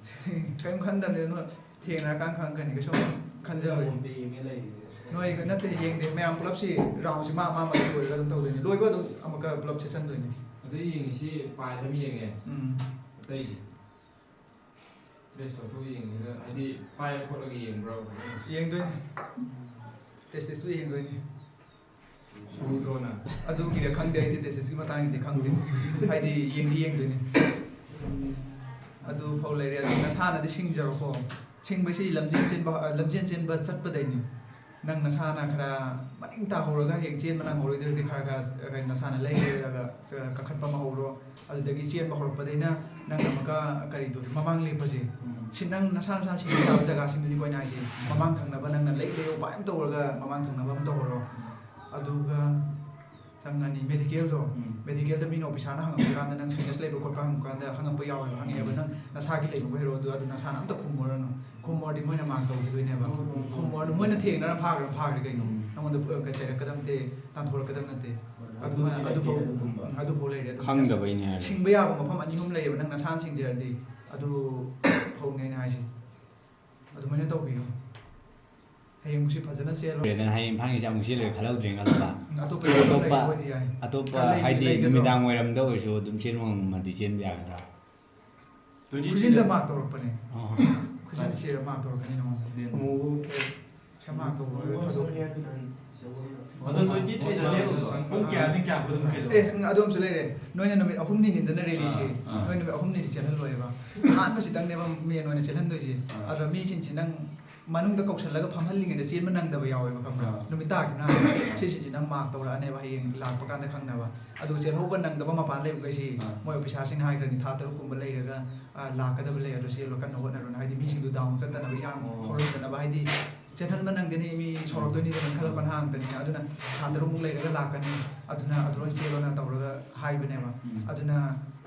ꯁꯤꯗꯤ ꯀꯔꯤꯝ ꯈꯟꯗꯕꯅꯦ, ꯅꯣꯏ ꯊꯦꯡꯅꯔꯀꯥꯟꯗ ꯈꯪꯉꯛꯀꯅꯤ, ꯀꯩꯁꯨꯝ ꯈꯟꯖꯔꯣꯏ꯫ ꯐꯣꯟꯗ ꯌꯦꯡꯉ ꯂꯩꯔꯤꯅꯦ꯫ ꯅꯣꯏ ꯅꯠꯇꯦ, ꯌꯦꯡꯗꯦ, ꯃꯌꯥꯝ ꯄꯨꯂꯞꯁꯤ roundꯁꯤ ꯃꯥ ꯃꯥ ꯃꯥꯒꯤ ꯂꯣꯏꯔꯒ ꯑꯗꯨꯝ ꯇꯧꯗꯣꯏꯅꯤ, ꯂꯣꯏꯕ ꯑꯗꯨꯝ ꯑꯃꯨꯛꯀ ꯄꯨꯂꯞ ꯁꯦꯠꯆꯟꯗꯣꯏꯅꯤ꯫ ꯑꯗꯨ ꯌꯦꯡꯉꯤꯁꯤ ꯄꯥꯏꯗ ꯑꯃ ꯌꯦꯡꯉꯦ꯫ ꯎꯝ꯫ ꯑꯇꯩꯗꯤ? Dress ꯂꯧꯊꯣꯛꯑ ꯌꯦꯡꯉꯤꯗ, ꯍꯥꯏꯗꯤ ꯄꯥꯏꯔ ꯈꯣꯠꯂꯒ ꯌꯦꯡꯕ꯭ꯔꯣ? ꯌꯦꯡꯗꯣꯏꯅꯤ꯫ Testisꯇꯨ ꯌꯦꯡꯗꯣꯏꯅꯤ꯫ ꯁꯨꯗ꯭ꯔꯣ ꯅꯪ? ꯑꯗꯨꯒꯤꯔ ꯈꯪꯗꯦ, ꯑꯩꯁꯦ testisꯀꯤ ꯃꯇꯥꯡꯁꯤꯗꯤ ꯈꯪꯗꯦ꯫ ꯍꯥꯏꯗꯤ ꯌꯦꯡꯗꯤ ꯌꯦꯡꯗꯣꯏꯅꯤ꯫ ꯑꯗꯨ ꯐꯥꯎ ꯂꯩꯔꯦ꯫ ꯑꯗꯨ ꯅꯁꯥꯅꯗꯤ ꯁꯤꯡꯖꯔꯣꯀꯣ꯫ ꯁꯤꯡꯕꯁꯤ ꯂꯝꯖꯦꯟ ꯆꯦꯟꯕ, ꯂꯝꯖꯦꯟ ꯆꯦꯟꯕ ꯆꯠꯄꯗꯩꯅꯤ꯫ ꯅꯪ ꯅꯁꯥꯅ ꯈꯔ ꯃꯅꯤꯡ ꯇꯥꯍꯧꯔꯒ ꯍꯌꯦꯡ ꯆꯦꯟꯕ ꯅꯪꯍꯧꯔꯣꯏꯗꯣꯏꯗꯤ ꯈꯔ ꯈꯔ ꯀꯩꯅꯣ ꯅꯁꯥꯅ ꯂꯩꯔꯒ ꯀꯥꯈꯠꯄ ꯑꯃ ꯍꯧꯔꯣ꯫ ꯑꯗꯨꯗꯒꯤ ꯆꯦꯟꯕ ꯍꯧꯔꯛꯄꯗꯩꯅ ꯅꯪ ꯑꯃꯨꯛꯀ ꯀꯔꯤꯗꯣ, ꯃꯃꯥꯡ ꯂꯦꯞꯄꯁꯦ꯫ ꯎꯝ꯫ ꯁꯤ ꯅꯪ ꯅꯁꯥ ꯅꯁꯥ ꯁꯤꯡꯕ ꯌꯥꯕ ꯖꯒꯥꯁꯤꯡꯗꯨꯅꯤꯀꯣ ꯑꯩꯅ ꯍꯥꯏꯁꯦ꯫ ꯃꯃꯥꯡ ꯊꯪꯅꯕ ꯅꯪꯅ ꯂꯩ ꯂꯩ ꯎꯄꯥꯏ ꯑꯃ ꯇꯧꯔꯒ ꯃꯃꯥꯡ ꯊꯪꯅꯕ ꯑꯃ ꯇꯧꯍꯧꯔꯣ꯫ ꯑꯗꯨꯒ ꯆꯪꯉꯅꯤ medicalꯗꯣ꯫ ꯎꯝ꯫ Medicalꯗ ꯃꯤꯅ officerꯅ ꯍꯪꯉꯛꯄ ꯀꯥꯟꯗ ꯅꯪ sinus ꯂꯩꯕ꯭ꯔꯥ ꯈꯣꯠꯄ꯭ꯔꯥ ꯍꯪꯕ ꯀꯥꯟꯗ ꯍꯪꯉꯛꯄ ꯌꯥꯎꯋꯦꯕ, ꯍꯪꯉꯛꯑꯦꯕ꯫ ꯅꯪ ꯅꯁꯥꯒꯤ ꯂꯩꯕ ꯑꯣꯏꯔꯣ, ꯑꯗꯨ, ꯑꯗꯨ ꯅꯁꯥꯅ ꯑꯝꯇ ꯈꯨꯝꯃꯨꯔꯅꯨ꯫ ꯈꯨꯝꯃꯨꯔꯗꯤ ꯃꯣꯏꯅ mark ꯇꯧꯈꯤꯗꯣꯏꯅꯦꯕ꯫ ꯎꯝ, ꯎꯝ, ꯎꯝ꯫ ꯈꯨꯝꯃꯨꯔꯅꯨ, ꯃꯣꯏꯅ ꯊꯦꯡꯅꯔ ꯐꯥꯈ꯭ꯔ ꯐꯥꯈ꯭ꯔꯦ ꯀꯩꯅꯣ꯫ ꯎꯝ꯫ ꯅꯉꯣꯟꯗ ꯄꯨ-, ꯀ-, ꯆꯩꯔꯛꯀꯗꯕ ꯅꯠꯇꯦ, ꯇꯥꯟꯊꯣꯔꯛꯀꯗꯕ ꯅꯠꯇꯦ꯫ ꯍꯣꯏ, ꯑꯗꯨꯃ-, ꯑꯗꯨꯕꯨꯗꯤ ꯑꯗꯨꯐꯥꯎ, ꯂꯩꯇꯦ ꯑꯗꯨꯒꯨꯝꯕ꯫ ꯎꯝ, ꯑꯗꯨꯐꯥꯎ ꯂꯩꯔꯦ꯫ ꯑꯗꯨ ꯈꯪꯗꯕꯩꯅꯦ ꯍꯥꯏꯔꯦ꯫ ꯁꯤꯡꯕ ꯌꯥꯕ ꯃꯐꯝ ꯑꯅꯤ ꯑꯍꯨꯝ ꯂꯩꯌꯦꯕ, ꯅꯪ ꯅꯁꯥꯅ ꯁꯤꯡꯖꯔꯗꯤ꯫ ꯑꯗꯨ ꯐꯥꯎꯅꯦ ꯑꯩꯅ ꯍꯥꯏꯁꯦ꯫ ꯑꯗꯨꯃꯥꯏꯅ ꯇꯧꯕꯤꯌꯨ꯫ ꯍꯌꯦꯡꯁꯤ ꯐꯖꯅ ꯆꯦꯜꯂꯣ꯫ ꯂꯣꯏꯔꯦꯗꯅ, ꯍꯌꯦꯡ ꯏꯝꯐꯥꯜꯒꯤꯁꯦ ꯑꯃꯨꯛ ꯆꯦꯜꯂꯣꯏꯔꯦ ꯈꯜꯍꯧꯗ꯭ꯔꯦ ꯈꯜꯂꯕ꯫ ꯎꯝ, ꯑꯇꯣꯞꯄ ꯌꯥꯝ ꯑꯇꯣꯞꯄ, ꯂꯩꯕ ꯑꯣꯏꯗꯤ ꯌꯥꯏ꯫ ꯑꯇꯣꯞꯄ ꯈꯔ ꯂꯩ-, ꯍꯥꯏꯗꯤ ꯂꯩꯒꯗ꯭ꯔꯣ? ꯅꯨꯃꯤꯗꯥꯡ ꯋꯥꯏꯔꯝꯗ ꯑꯣꯏꯔꯁꯨ ꯑꯗꯨꯝ ꯆꯦꯟꯕ ꯉꯝꯃꯗꯤ ꯆꯦꯟꯕ ꯌꯥꯒꯗ꯭ꯔꯥ? ꯈꯨꯖꯤꯟꯗ mark ꯇꯧꯔꯛꯄꯅꯦ꯫ ꯑꯣ꯫ ꯈꯨꯖꯤꯟ ꯁꯤꯔ mark ꯇꯧꯔꯛꯀꯅꯤ ꯅꯉꯣꯟꯗ꯫ ꯁꯦ mark ꯇꯧꯕ ꯊꯥꯗꯣꯛꯀꯅꯤ꯫ ꯑꯗꯣ twenty threeꯗ ꯆꯦꯜꯂꯨꯕꯗꯣ ꯄꯨꯡ ꯀꯌꯥꯗꯒꯤ ꯀꯌꯥ ꯐꯥꯎ ꯑꯗꯨꯝ ꯀꯩꯗꯧꯕ? ꯑꯦ, ꯑꯗꯨꯝꯁꯨ ꯂꯩꯔꯦ꯫ ꯅꯣꯏꯅ ꯅꯨꯃꯤꯠ ꯑꯍꯨꯝꯅꯤꯅꯤꯗꯅ rallyꯁꯦ꯫ ꯑꯥ, ꯑꯥ꯫ ꯅꯣꯏ ꯅꯨꯃꯤꯠ ꯑꯍꯨꯝꯅꯤꯁꯦ ꯆꯦꯜꯍꯜꯂꯣꯏꯕ꯫ ꯑꯍꯥꯟꯕꯁꯤꯗꯪꯅꯦꯕ main ꯑꯣꯏꯅ ꯆꯦꯜꯍꯟꯗꯣꯏꯁꯦ꯫ ꯑꯥ꯫ ꯑꯗꯣ ꯃꯤꯁꯤꯡꯁꯤ ꯅꯪ ꯃꯅꯨꯡꯗ ꯀꯧꯁꯜꯂꯒ ꯐꯝꯍꯜꯂꯤꯉꯩꯗ ꯆꯦꯟꯕ ꯅꯪꯗꯕ ꯌꯥꯎꯋꯦꯕ, ꯈꯪꯕ꯭ꯔꯥ? ꯑꯥ꯫ ꯅꯨꯃꯤꯠ ꯇꯥꯈꯤꯕꯅ ꯍꯥꯟꯅ꯫ ꯁꯤꯁꯤꯗꯤ ꯅꯪ mark ꯇꯧꯔꯛꯑꯅꯦꯕ ꯍꯌꯦꯡ ꯂꯥꯛꯄ ꯀꯥꯟꯗ ꯈꯪꯅꯕ꯫ ꯑꯗꯨꯒ ꯆꯦꯜꯍꯧꯕ ꯅꯪꯗꯕ ꯃꯄꯥꯟ ꯂꯩꯕꯈꯩꯁꯤ ꯑꯥ꯫ ꯃꯣꯏ officerꯁꯤꯡꯅ ꯍꯥꯏꯈ꯭ꯔꯅꯤ, ꯊꯥ ꯇꯔꯨꯛ ꯀꯨꯝꯕ ꯂꯩꯔꯒ, ꯑꯥ, ꯂꯥꯛꯀꯗꯕ ꯂꯩ, ꯑꯗꯣ ꯆꯦꯜꯂꯣ, ꯀꯟꯅ ꯍꯣꯠꯅꯔꯣꯅ꯫ ꯍꯥꯏꯗꯤ ꯃꯤꯁꯤꯡꯗꯨ down ꯆꯠꯇꯅꯕ, ꯏꯔꯥꯡ ꯑꯣ꯫ ꯍꯧꯔꯛꯇꯅꯕ, ꯍꯥꯏꯗꯤ ꯆꯦꯜꯍꯟꯕ ꯅꯪꯗꯦꯅꯦ, ꯃꯤ ꯁꯧꯔꯛꯇꯣꯏꯅꯤꯗꯅ, ꯈꯜꯂꯛꯄꯅ ꯍꯥꯡꯉꯛꯇꯅꯤꯅ꯫ ꯑꯗꯨꯅ ꯊꯥ ꯇꯔꯨꯛꯃꯨꯛ ꯂꯩꯔꯒ ꯂꯥꯛꯀꯅꯤ, ꯑꯗꯨꯅ ꯑꯗꯨꯔꯣꯏ ꯆꯦꯜꯂꯣꯅ ꯇꯧꯔꯒ ꯍꯥꯏꯕꯅꯦꯕ꯫ ꯎꯝ꯫ ꯑꯗꯨꯅ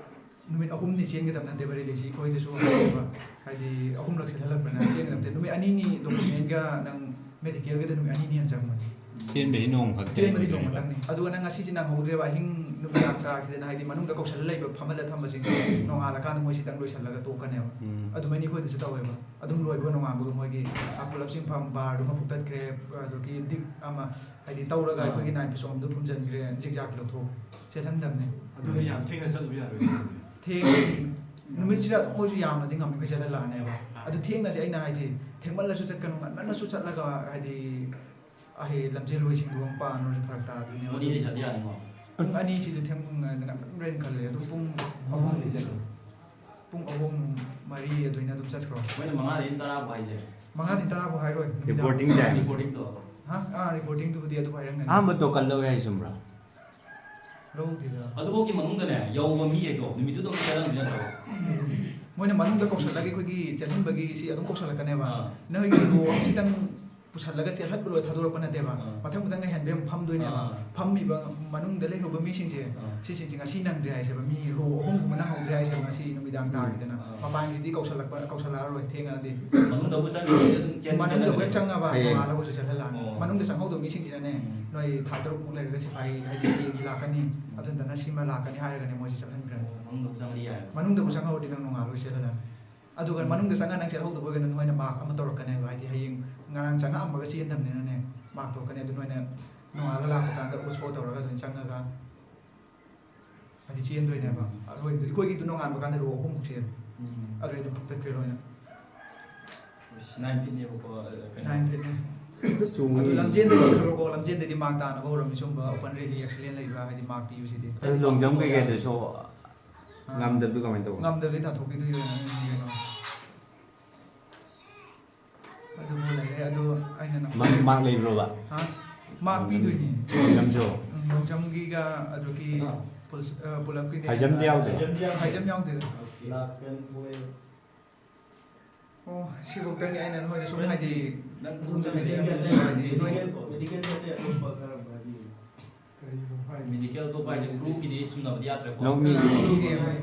ꯅꯨꯃꯤꯠ ꯑꯍꯨꯝꯅꯤ ꯆꯦꯟꯒꯗꯕ ꯅꯠꯇꯦꯕ ꯔꯦꯂꯤꯁꯤ, ꯑꯩꯈꯣꯏꯗꯁꯨ ꯍꯥꯏꯕ, ꯍꯥꯏꯗꯤ ꯑꯍꯨꯝꯂꯛ ꯆꯦꯜꯍꯜꯂꯛꯄꯅ ꯆꯦꯟꯒꯗꯕ ꯅꯠꯇꯦ꯫ ꯅꯨꯃꯤꯠ ꯑꯅꯤꯅꯤ ꯗꯣꯀꯨꯃꯦꯟꯒ ꯅꯪ ꯃꯦꯗꯤꯀꯦꯜꯒꯗ ꯅꯨꯃꯤꯠ ꯑꯅꯤꯅꯤ ꯍꯦꯟꯅ ꯆꯪꯕꯅꯤ꯫ ꯆꯦꯟꯕꯗꯤ ꯅꯣꯡ ꯈꯛ ꯆꯦꯟꯕꯗꯤ ꯅꯣꯡ ꯆꯦꯟꯗꯣꯏꯅꯦꯕ꯫ ꯈꯛꯇꯪꯅꯤ꯫ ꯑꯗꯨꯒ ꯅꯪ ꯉꯁꯤꯁꯦ ꯅꯪꯍꯧꯗ꯭ꯔꯦꯕ, ꯑꯍꯤꯡ ꯅꯨꯃꯤꯗꯥꯡ ꯇꯥꯈꯤꯗꯅ, ꯍꯥꯏꯗꯤ ꯃꯅꯨꯡꯗ ꯀꯧꯁꯜꯂ ꯂꯩꯕ, ꯐꯝꯍꯜꯂ ꯊꯝꯕꯁꯤꯡꯗꯣ ꯅꯣꯡꯉꯥꯜꯂꯀꯥꯟꯗ ꯃꯣꯏ ꯁꯤꯇꯪ ꯂꯣꯏꯁꯜꯂꯒ ꯇꯣꯛꯀꯅꯦꯕ꯫ ꯎꯝ꯫ ꯑꯗꯨꯃꯥꯏꯅ ꯑꯩꯈꯣꯏꯗꯁꯨ ꯇꯧꯋꯦꯕ꯫ ꯑꯗꯨꯝ ꯂꯣꯏꯕ ꯅꯣꯡꯉꯥꯟꯕꯒ ꯃꯣꯏꯒꯤ, ꯑ, ꯄꯨꯂꯞ ꯆꯤꯡꯐꯝ ꯕꯥꯔꯗꯨꯃ ꯐꯨꯛꯇꯠꯈ꯭ꯔꯦ, ꯑꯗꯨꯒꯤ ꯗꯤꯛ ꯑꯃ, ꯍꯥꯏꯗꯤ ꯇꯧꯔꯒ ꯑꯥ꯫ ꯑꯩꯈꯣꯏꯒꯤ ꯅꯥꯏꯟ ꯄꯤꯁꯣꯝꯗꯨ ꯐꯨꯝꯖꯤꯟꯈ꯭ꯔꯦ, ꯖꯤꯛꯖꯥꯛꯀꯤ ꯂꯧꯊꯣꯛꯈ꯭ꯔꯦ, ꯆꯦꯜꯍꯟꯗꯕꯅꯦ꯫ ꯑꯗꯨꯗꯤ ꯌꯥꯝ ꯊꯦꯡꯅ ꯆꯠꯂꯨꯕ ꯌꯥꯔꯣꯏ꯫ ꯊꯦꯡ-, ꯅꯨꯃꯤꯠꯁꯤꯗ ꯑꯗꯨꯝ ꯃꯣꯏꯁꯨ ꯌꯥꯝꯅꯗꯤ ꯉꯝꯃꯤꯈꯩ ꯆꯠꯍꯜꯂꯛꯑꯅꯦꯕ꯫ ꯑꯥ꯫ ꯑꯗꯨ ꯊꯦꯡꯅꯁꯦ ꯑꯩꯅ ꯍꯥꯏꯁꯦ, ꯊꯦꯡꯃꯜꯂꯁꯨ ꯆꯠꯀꯅꯨ, ꯉꯟꯃꯜꯂꯁꯨ ꯆꯠꯂꯒ ꯍꯥꯏꯗꯤ ꯑꯍꯩ ꯂꯝꯖꯦꯜ ꯂꯣꯏꯁꯤꯡꯗꯨ ꯑꯃꯨꯛ ꯄꯥꯅꯔꯨꯔꯗꯤ ꯐꯔꯛ ꯇꯥꯗꯣꯏꯅꯦꯕ꯫ ꯃꯅꯤꯡꯗꯩ ꯆꯠ ꯌꯥꯅꯤꯀꯣ? ꯄꯨꯡ ꯑꯅꯤꯁꯤꯗꯤ ꯊꯦꯡ-, ꯉꯟꯃꯟꯈ꯭ꯔꯦꯅ ꯈꯜꯂꯦ꯫ ꯑꯗꯨ ꯄꯨꯡ ꯑꯍꯨꯝ, ꯄꯨꯡ ꯑꯍꯨꯝ, ꯃꯔꯤ ꯑꯗꯨꯃꯥꯏꯅ ꯑꯗꯨꯝ ꯆꯠꯈ꯭ꯔꯣ꯫ ꯃꯣꯏꯅ ꯃꯉꯥꯗꯩꯅ ꯇꯔꯥ ꯐꯥꯎ ꯍꯥꯏꯁꯦ? ꯃꯉꯥꯗꯩꯅ ꯇꯔꯥ ꯐꯥꯎ ꯍꯥꯏꯔꯣꯏ, ꯅꯨꯃꯤꯗꯥꯡ꯫ Reporting time꯫ Reporting ꯇꯣ꯫ ꯍꯥ? ꯑꯥ, reporting ꯇꯨꯕꯨꯗꯤ ꯑꯗꯨ ꯍꯥꯏꯔꯝꯒꯅꯤ꯫ ꯑꯍꯥꯟꯕ token ꯂꯧꯋꯦ ꯍꯥꯏꯁꯦ ꯆꯨꯝꯕ꯭ꯔꯥ? ꯂꯧꯗꯦꯗ꯫ ꯑꯗꯨꯐꯥꯎꯒꯤ ꯃꯅꯨꯡꯗꯅꯦ, ꯌꯧꯕ ꯃꯤꯈꯩꯗꯣ ꯅꯨꯃꯤꯠꯇꯨꯗ ꯑꯃꯨꯛ ꯆꯠꯂꯝꯗꯣꯏ ꯅꯠꯇ꯭ꯔꯣ? ꯃꯣꯏꯅ ꯃꯅꯨꯡꯗ ꯀꯧꯁꯜꯂꯒ ꯑꯩꯈꯣꯏꯒꯤ ꯆꯦꯜꯍꯟꯕꯒꯤ ꯁꯤ ꯑꯗꯨꯝ ꯀꯧꯁꯜꯂꯛꯀꯅꯦꯕ꯫ ꯑꯥ꯫ ꯅꯣꯏꯒꯤ row ꯑꯃ ꯈꯤꯇꯪ ꯄꯨꯁꯜꯂꯒ ꯆꯦꯜꯍꯟꯕ ꯂꯣꯏ ꯊꯥꯗꯣꯔꯛꯄ ꯅꯠꯇꯦꯕ꯫ ꯑꯥ꯫ ꯃꯊꯪ ꯃꯊꯪ ꯉꯥꯏꯍꯟꯕ ꯑꯃ ꯐꯝꯗꯣꯏꯅꯦꯕ꯫ ꯑꯥ꯫ ꯐꯝꯃꯤꯕ ꯃꯅꯨꯡꯗ ꯂꯩꯍꯧꯕ ꯃꯤꯁꯤꯡꯁꯦ, ꯑꯥ꯫ ꯁꯤꯁꯤꯡꯁꯦ ꯉꯁꯤ ꯅꯪꯗ꯭ꯔꯦ ꯍꯥꯏꯁꯦꯕ꯫ ꯃꯤ row ꯑꯍꯨꯝꯒꯨꯝꯕ ꯅꯪꯍꯧꯗ꯭ꯔꯦ ꯍꯥꯏꯁꯦꯕ ꯉꯁꯤ ꯅꯨꯃꯤꯗꯥꯡ ꯎꯝ꯫ ꯇꯥꯈꯤꯗꯅ꯫ ꯑꯥ꯫ ꯃꯄꯥꯟꯁꯤꯗꯤ ꯀꯧꯁꯜꯂꯛꯄ, ꯀꯧꯁꯜꯂꯛꯑꯔꯣꯏ ꯊꯦꯡꯉꯛꯑꯗꯤ꯫ ꯃꯅꯨꯡꯗꯕꯨ ꯆꯪꯉꯤꯉꯩꯗ ꯑꯗꯨꯝ ꯆꯦꯟ-, ꯃꯅꯨꯡꯗ ꯆꯦꯜꯍꯜꯂꯦ꯫ ꯍꯦꯛ ꯆꯪꯉꯕ ꯍꯌꯦꯡ꯫ ꯅꯣꯡꯉꯥꯜꯂꯒꯁꯨ ꯆꯦꯜꯍꯜꯂꯛꯑꯅꯤ꯫ ꯑꯣ꯫ ꯃꯅꯨꯡꯗ ꯆꯪꯍꯧꯗꯕ ꯃꯤꯁꯤꯡꯁꯤꯅꯅꯦ, ꯎꯝ꯫ ꯅꯣꯏ ꯊꯥ ꯇꯔꯨꯛꯃꯨꯛ ꯂꯩꯔꯒ ꯁꯤꯐꯥꯏ ꯍꯥꯏꯗꯤ ꯌꯦꯡꯒꯦ ꯂꯥꯛꯀꯅꯤ, ꯎꯝ꯫ ꯑꯗꯨ ꯅꯠꯇꯅ ꯁꯤꯃ ꯂꯥꯛꯀꯅꯤ ꯍꯥꯏꯔꯒꯅꯦ ꯃꯣꯏꯁꯦ ꯆꯠꯍꯟꯈ꯭ꯔꯅꯤ꯫ ꯑꯣ, ꯃꯅꯨꯡꯗꯕꯨ ꯆꯪꯉꯗꯤ ꯌꯥꯏ꯫ ꯃꯅꯨꯡꯗꯕꯨ ꯆꯪꯍꯧꯔꯗꯤ ꯅꯪ ꯅꯣꯡꯉꯥꯜꯂꯒ ꯆꯦꯜꯍꯜꯂꯛꯑꯅꯤ꯫ ꯑꯗꯨꯒ ꯎꯝ꯫ ꯃꯅꯨꯡꯗ ꯆꯪꯉꯒ ꯅꯪ ꯆꯦꯜꯍꯧꯗꯕ ꯑꯣꯏꯔꯒꯅ ꯅꯣꯏꯅ mark ꯑꯃ ꯇꯧꯔꯛꯀꯅꯦꯕ꯫ ꯍꯥꯏꯗꯤ ꯍꯌꯦꯡ ꯉꯔꯥꯡ ꯆꯪꯉꯛꯑꯝꯃꯒ ꯆꯦꯟꯗꯕꯅꯤꯅꯅꯦ, mark ꯇꯧꯔꯛꯀꯅꯤ꯫ ꯑꯗꯨ ꯅꯣꯏꯅ ꯅꯣꯡꯉꯥꯜꯂ ꯂꯥꯛꯄ ꯀꯥꯟꯗ ꯎꯠ show ꯇꯧꯔꯒ ꯑꯗꯨꯝ ꯆꯪꯉꯒ ꯍꯥꯏꯗꯤ ꯆꯦꯟꯗꯣꯏꯅꯦꯕ꯫ ꯎꯝ꯫ ꯑꯩꯈꯣꯏ, ꯑꯩꯈꯣꯏꯒꯤꯗꯨ ꯅꯣꯡꯉꯥꯟꯕ ꯀꯥꯟꯗ row ꯑꯍꯨꯝꯃꯨꯛ ꯆꯦꯜꯂꯦ꯫ ꯎꯝ꯫ ꯑꯗꯨꯗꯩ ꯑꯗꯨꯝ ꯐꯨꯛꯇꯠꯈ꯭ꯔꯦ ꯂꯣꯏꯅ꯫ ꯑꯁ, nine feet ꯅꯦꯕꯀꯣ, ꯀꯩꯅꯣ? Nine feet ꯅꯦ꯫ ꯑꯗꯨ ꯆꯣꯡꯉꯤ꯫ ꯑꯗꯨ ꯂꯝꯖꯦꯟꯗꯗꯤ ꯈꯜꯂꯣꯀꯣ, ꯂꯝꯖꯦꯟꯗꯗꯤ mark ꯇꯥꯅꯕ ꯍꯧꯔꯝꯃꯤ ꯁꯨꯝꯕ open rally excellent ꯂꯩꯕ, ꯍꯥꯏꯗꯤ mark ꯄꯤꯕꯁꯤꯗꯤ꯫ ꯑꯗꯨ long jump ꯀꯩꯀꯩꯗꯁꯨ ꯑꯥ꯫ ꯉꯝꯗꯕꯗꯨ ꯀꯃꯥꯏꯅ ꯇꯧꯕ? ꯉꯝꯗꯕꯗꯤ ꯇꯥꯟꯊꯣꯛꯄꯤꯗꯣꯏꯅꯦ ꯀꯩꯅꯣ꯫ ꯑꯗꯨꯕꯨ ꯂꯩꯔꯦ, ꯑꯗꯨ ꯑꯩꯅ ꯅꯪ ꯃꯥ-, mark ꯂꯩꯕ꯭ꯔꯣꯕ? ꯍꯥ? Mark ꯄꯤꯗꯣꯏꯅꯤ꯫ Long jump ꯁꯨ? ꯎꯝ, long jump ꯒꯤꯒ ꯑꯗꯨꯒꯤ ꯑꯥ꯫ Pull-, ꯑ, pull up ꯀꯤꯅꯦ꯫ High jump ꯗꯤ ꯌꯥꯎꯗꯦ? High jump ꯌꯥꯎꯗꯦꯗ꯫ Black pen ꯐꯣꯏ꯫ ꯑꯣ, ꯁꯤꯐꯧꯗꯪꯅꯤ ꯑꯩꯅ ꯅꯣꯏꯗ ꯁꯨꯝ ꯍꯥꯏꯗꯤ medical, ꯍꯥꯏꯗꯤ ꯅꯣꯏ medical, medical ꯅꯠꯇꯦ, ꯑꯇꯣꯞꯄ ꯈꯔ ꯑꯃ ꯍꯥꯏꯕꯤꯌꯨ꯫ Medical ꯑꯇꯣꯞꯄ ꯍꯥꯏꯁꯦ ꯒ꯭ꯔꯨꯞꯀꯤꯗꯤ ꯁꯨꯝꯅꯕꯗꯤ ꯌꯥꯗ꯭ꯔꯦꯀꯣ꯫ ꯂꯧꯃꯤ꯫ ꯒ꯭ꯔꯨꯞꯀꯤ ꯍꯥꯏ-,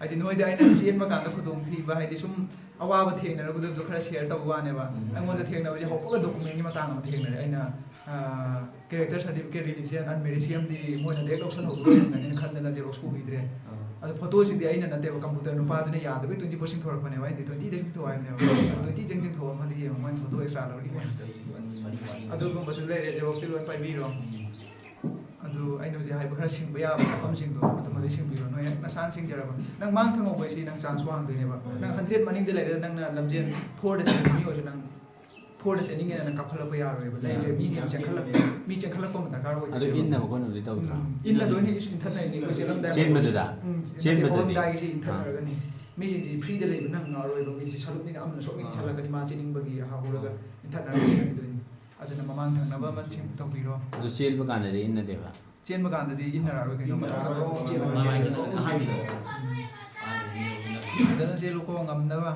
ꯍꯥꯏꯗꯤ ꯅꯣꯏꯗ ꯑꯩꯅ ꯆꯦꯟꯕ ꯀꯥꯟꯗ ꯈꯨꯗꯣꯡꯊꯤꯕ, ꯍꯥꯏꯗꯤ ꯁꯨꯝ ꯑꯋꯥꯕ ꯊꯦꯡꯅꯔꯨꯕꯗꯕꯗꯣ ꯈꯔ ꯁꯤꯌꯔ ꯇꯧꯕ ꯋꯥꯅꯦꯕ꯫ ꯎꯝ꯫ ꯑꯩꯉꯣꯟꯗ ꯊꯦꯡꯅꯕꯁꯦ ꯍꯧꯕꯒ ꯗꯣꯀꯨꯃꯦꯟꯒꯤ ꯃꯇꯥꯡ ꯑꯃ ꯊꯦꯡꯅꯔꯦ꯫ ꯑꯩꯅ ꯀꯦꯔꯦꯛꯇꯔ ꯁꯥꯔꯇꯤꯐꯤꯀꯦꯠ, ꯔꯤꯂꯤꯖꯟ ꯑꯟ ꯃꯦꯔꯤꯁꯤꯌꯝꯗꯤ ꯃꯣꯏꯅ ꯗꯥꯏꯔꯦꯛ ꯂꯧꯁꯜꯍꯧꯕ ꯑꯣꯏꯔꯝꯒꯅꯤꯅ ꯈꯟꯗꯅ ꯖꯦꯔꯣꯛꯁ ꯄꯨꯕꯤꯗ꯭ꯔꯦ꯫ ꯑꯥ꯫ ꯑꯗꯣ ꯐꯣꯇꯣꯁꯤꯗꯤ ꯑꯩꯅ ꯅꯠꯇꯦꯕ, ꯀꯝꯄ꯭ꯌꯨꯇꯔ ꯅꯨꯄꯥꯗꯨꯅ ꯌꯥꯗꯕꯩ ꯇ꯭ꯋꯦꯟꯇꯤ ꯐꯣꯔ ꯆꯤꯡꯊꯣꯔꯛꯄꯅꯦꯕ꯫ ꯑꯩꯗꯤ ꯇ꯭ꯋꯦꯟꯇꯤꯗ ꯆꯤꯡꯊꯣꯛꯑꯣ ꯍꯥꯏꯕꯅꯦꯕ꯫ ꯑꯗꯣ ꯇ꯭ꯋꯦꯟꯇꯤ ꯆꯤꯡꯊꯣꯛꯑꯝꯃꯗꯤ ꯌꯦꯡꯉꯣ, ꯃꯣꯏꯅ ꯐꯣꯇꯣ ꯑꯦꯛꯁꯇ꯭ꯔꯥ ꯂꯧꯔꯤ ꯃꯌꯥꯝꯗꯣ꯫ ꯑꯗꯨꯒꯨꯝꯕꯁꯨ ꯂꯩꯔꯦ, ꯖꯦꯔꯣꯛꯁꯇꯤ ꯂꯣꯏ ꯄꯥꯏꯕꯤꯔꯣ꯫ ꯑꯗꯨ ꯑꯩꯅ ꯍꯧꯖꯤꯛ ꯍꯥꯏꯕ ꯈꯔ ꯁꯤꯡꯕ ꯌꯥꯕ ꯃꯐꯝꯁꯤꯡꯗꯣ ꯑꯗꯨꯃꯗꯤ ꯁꯤꯡꯕꯤꯔꯣ, ꯅꯣꯏ ꯍꯦꯛ ꯅꯁꯥꯅ ꯁꯤꯡꯖꯔꯕ꯫ ꯅꯪ ꯃꯥꯡ ꯊꯪꯍꯧꯕ ꯍꯥꯏꯁꯤ ꯅꯪ ꯆꯥꯟꯁ ꯋꯥꯡꯗꯣꯏꯅꯦꯕ꯫ ꯅꯪ ꯍꯟꯗ꯭ꯔꯦꯠ ꯃꯅꯤꯡꯗ ꯂꯩꯔꯒ ꯅꯪꯅ ꯂꯝꯖꯦꯟ ꯐꯣꯔꯗ ꯆꯦꯟꯕ ꯃꯤ ꯑꯣꯏꯔꯁꯨ ꯅꯪ ꯐꯣꯔꯗ ꯆꯦꯟꯅꯤꯡꯉꯦꯅ ꯅꯪ ꯀꯥꯈꯠꯂꯛꯄ ꯌꯥꯔꯣꯏꯕ꯫ ꯂꯩꯔꯦ, ꯃꯤ ꯌꯥꯝ ꯆꯦꯟꯈꯠꯂꯛ-, ꯃꯤ ꯆꯦꯟꯈꯠꯂꯛꯄ ꯑꯃ ꯗꯔꯀꯥꯔ ꯑꯣꯏꯗꯣꯏꯅꯦꯕ꯫ ꯑꯗꯨ ꯏꯟꯅꯕ ꯈꯣꯠꯅꯕꯗꯤ ꯇꯧꯗ꯭ꯔꯣ? ꯎꯝ, ꯏꯟꯅꯗꯣꯏꯅꯦ, ꯏꯁ, ꯏꯟꯊꯠꯅꯩꯅꯦ ꯑꯩꯈꯣꯏ ꯆꯦꯜꯂꯝꯗꯥꯏ꯫ ꯆꯦꯟꯕꯗꯨꯗ? ꯎꯝ, ꯅꯠꯇꯦ, ꯆꯦꯟꯕꯗꯗꯤ? ꯍꯧꯔꯝꯗꯥꯏꯒꯤꯁꯤ ꯏꯟꯊꯠꯅꯔꯒꯅꯤ꯫ ꯃꯤꯁꯤꯡꯁꯤ ꯐ꯭ꯔꯤꯗ ꯂꯩꯕ ꯅꯪ ꯉꯝꯃꯔꯣꯏꯕ, ꯃꯤꯁꯤ ꯁꯔꯨꯛꯅꯤꯅ ꯑꯃꯅ ꯁꯣꯛꯅ ꯏꯟꯁꯤꯜꯂꯛꯀꯅꯤ, ꯃꯥ ꯆꯦꯟꯅꯤꯡꯕꯒꯤ ꯍꯧꯔꯒ ꯏꯟꯊꯠꯅꯔꯒ ꯆꯦꯟꯈꯤꯗꯣꯏꯅꯤ꯫ ꯑꯗꯨꯅ ꯃꯃꯥꯡ ꯊꯪꯅꯕ ꯑꯃ ꯁꯤꯟ ꯇꯧꯕꯤꯔꯣ꯫ ꯑꯗꯨ ꯆꯦꯟꯕ ꯀꯥꯟꯗꯗꯤ ꯏꯟꯅꯗꯦꯕ? ꯆꯦꯟꯕ ꯀꯥꯟꯗꯗꯤ ꯏꯟꯅꯔꯛꯑꯔꯣꯏ ꯀꯩꯅꯣ, ꯃꯊꯛꯇ ꯕ꯭ꯔꯣ ꯆꯦꯜꯂꯒ ꯃꯃꯥꯡ ꯆꯦꯜꯂꯒ꯫ ꯑꯍꯥꯟꯕꯗ꯫ ꯐꯖꯅ ꯆꯦꯜꯂꯨꯀꯣ, ꯉꯝꯅꯕ꯫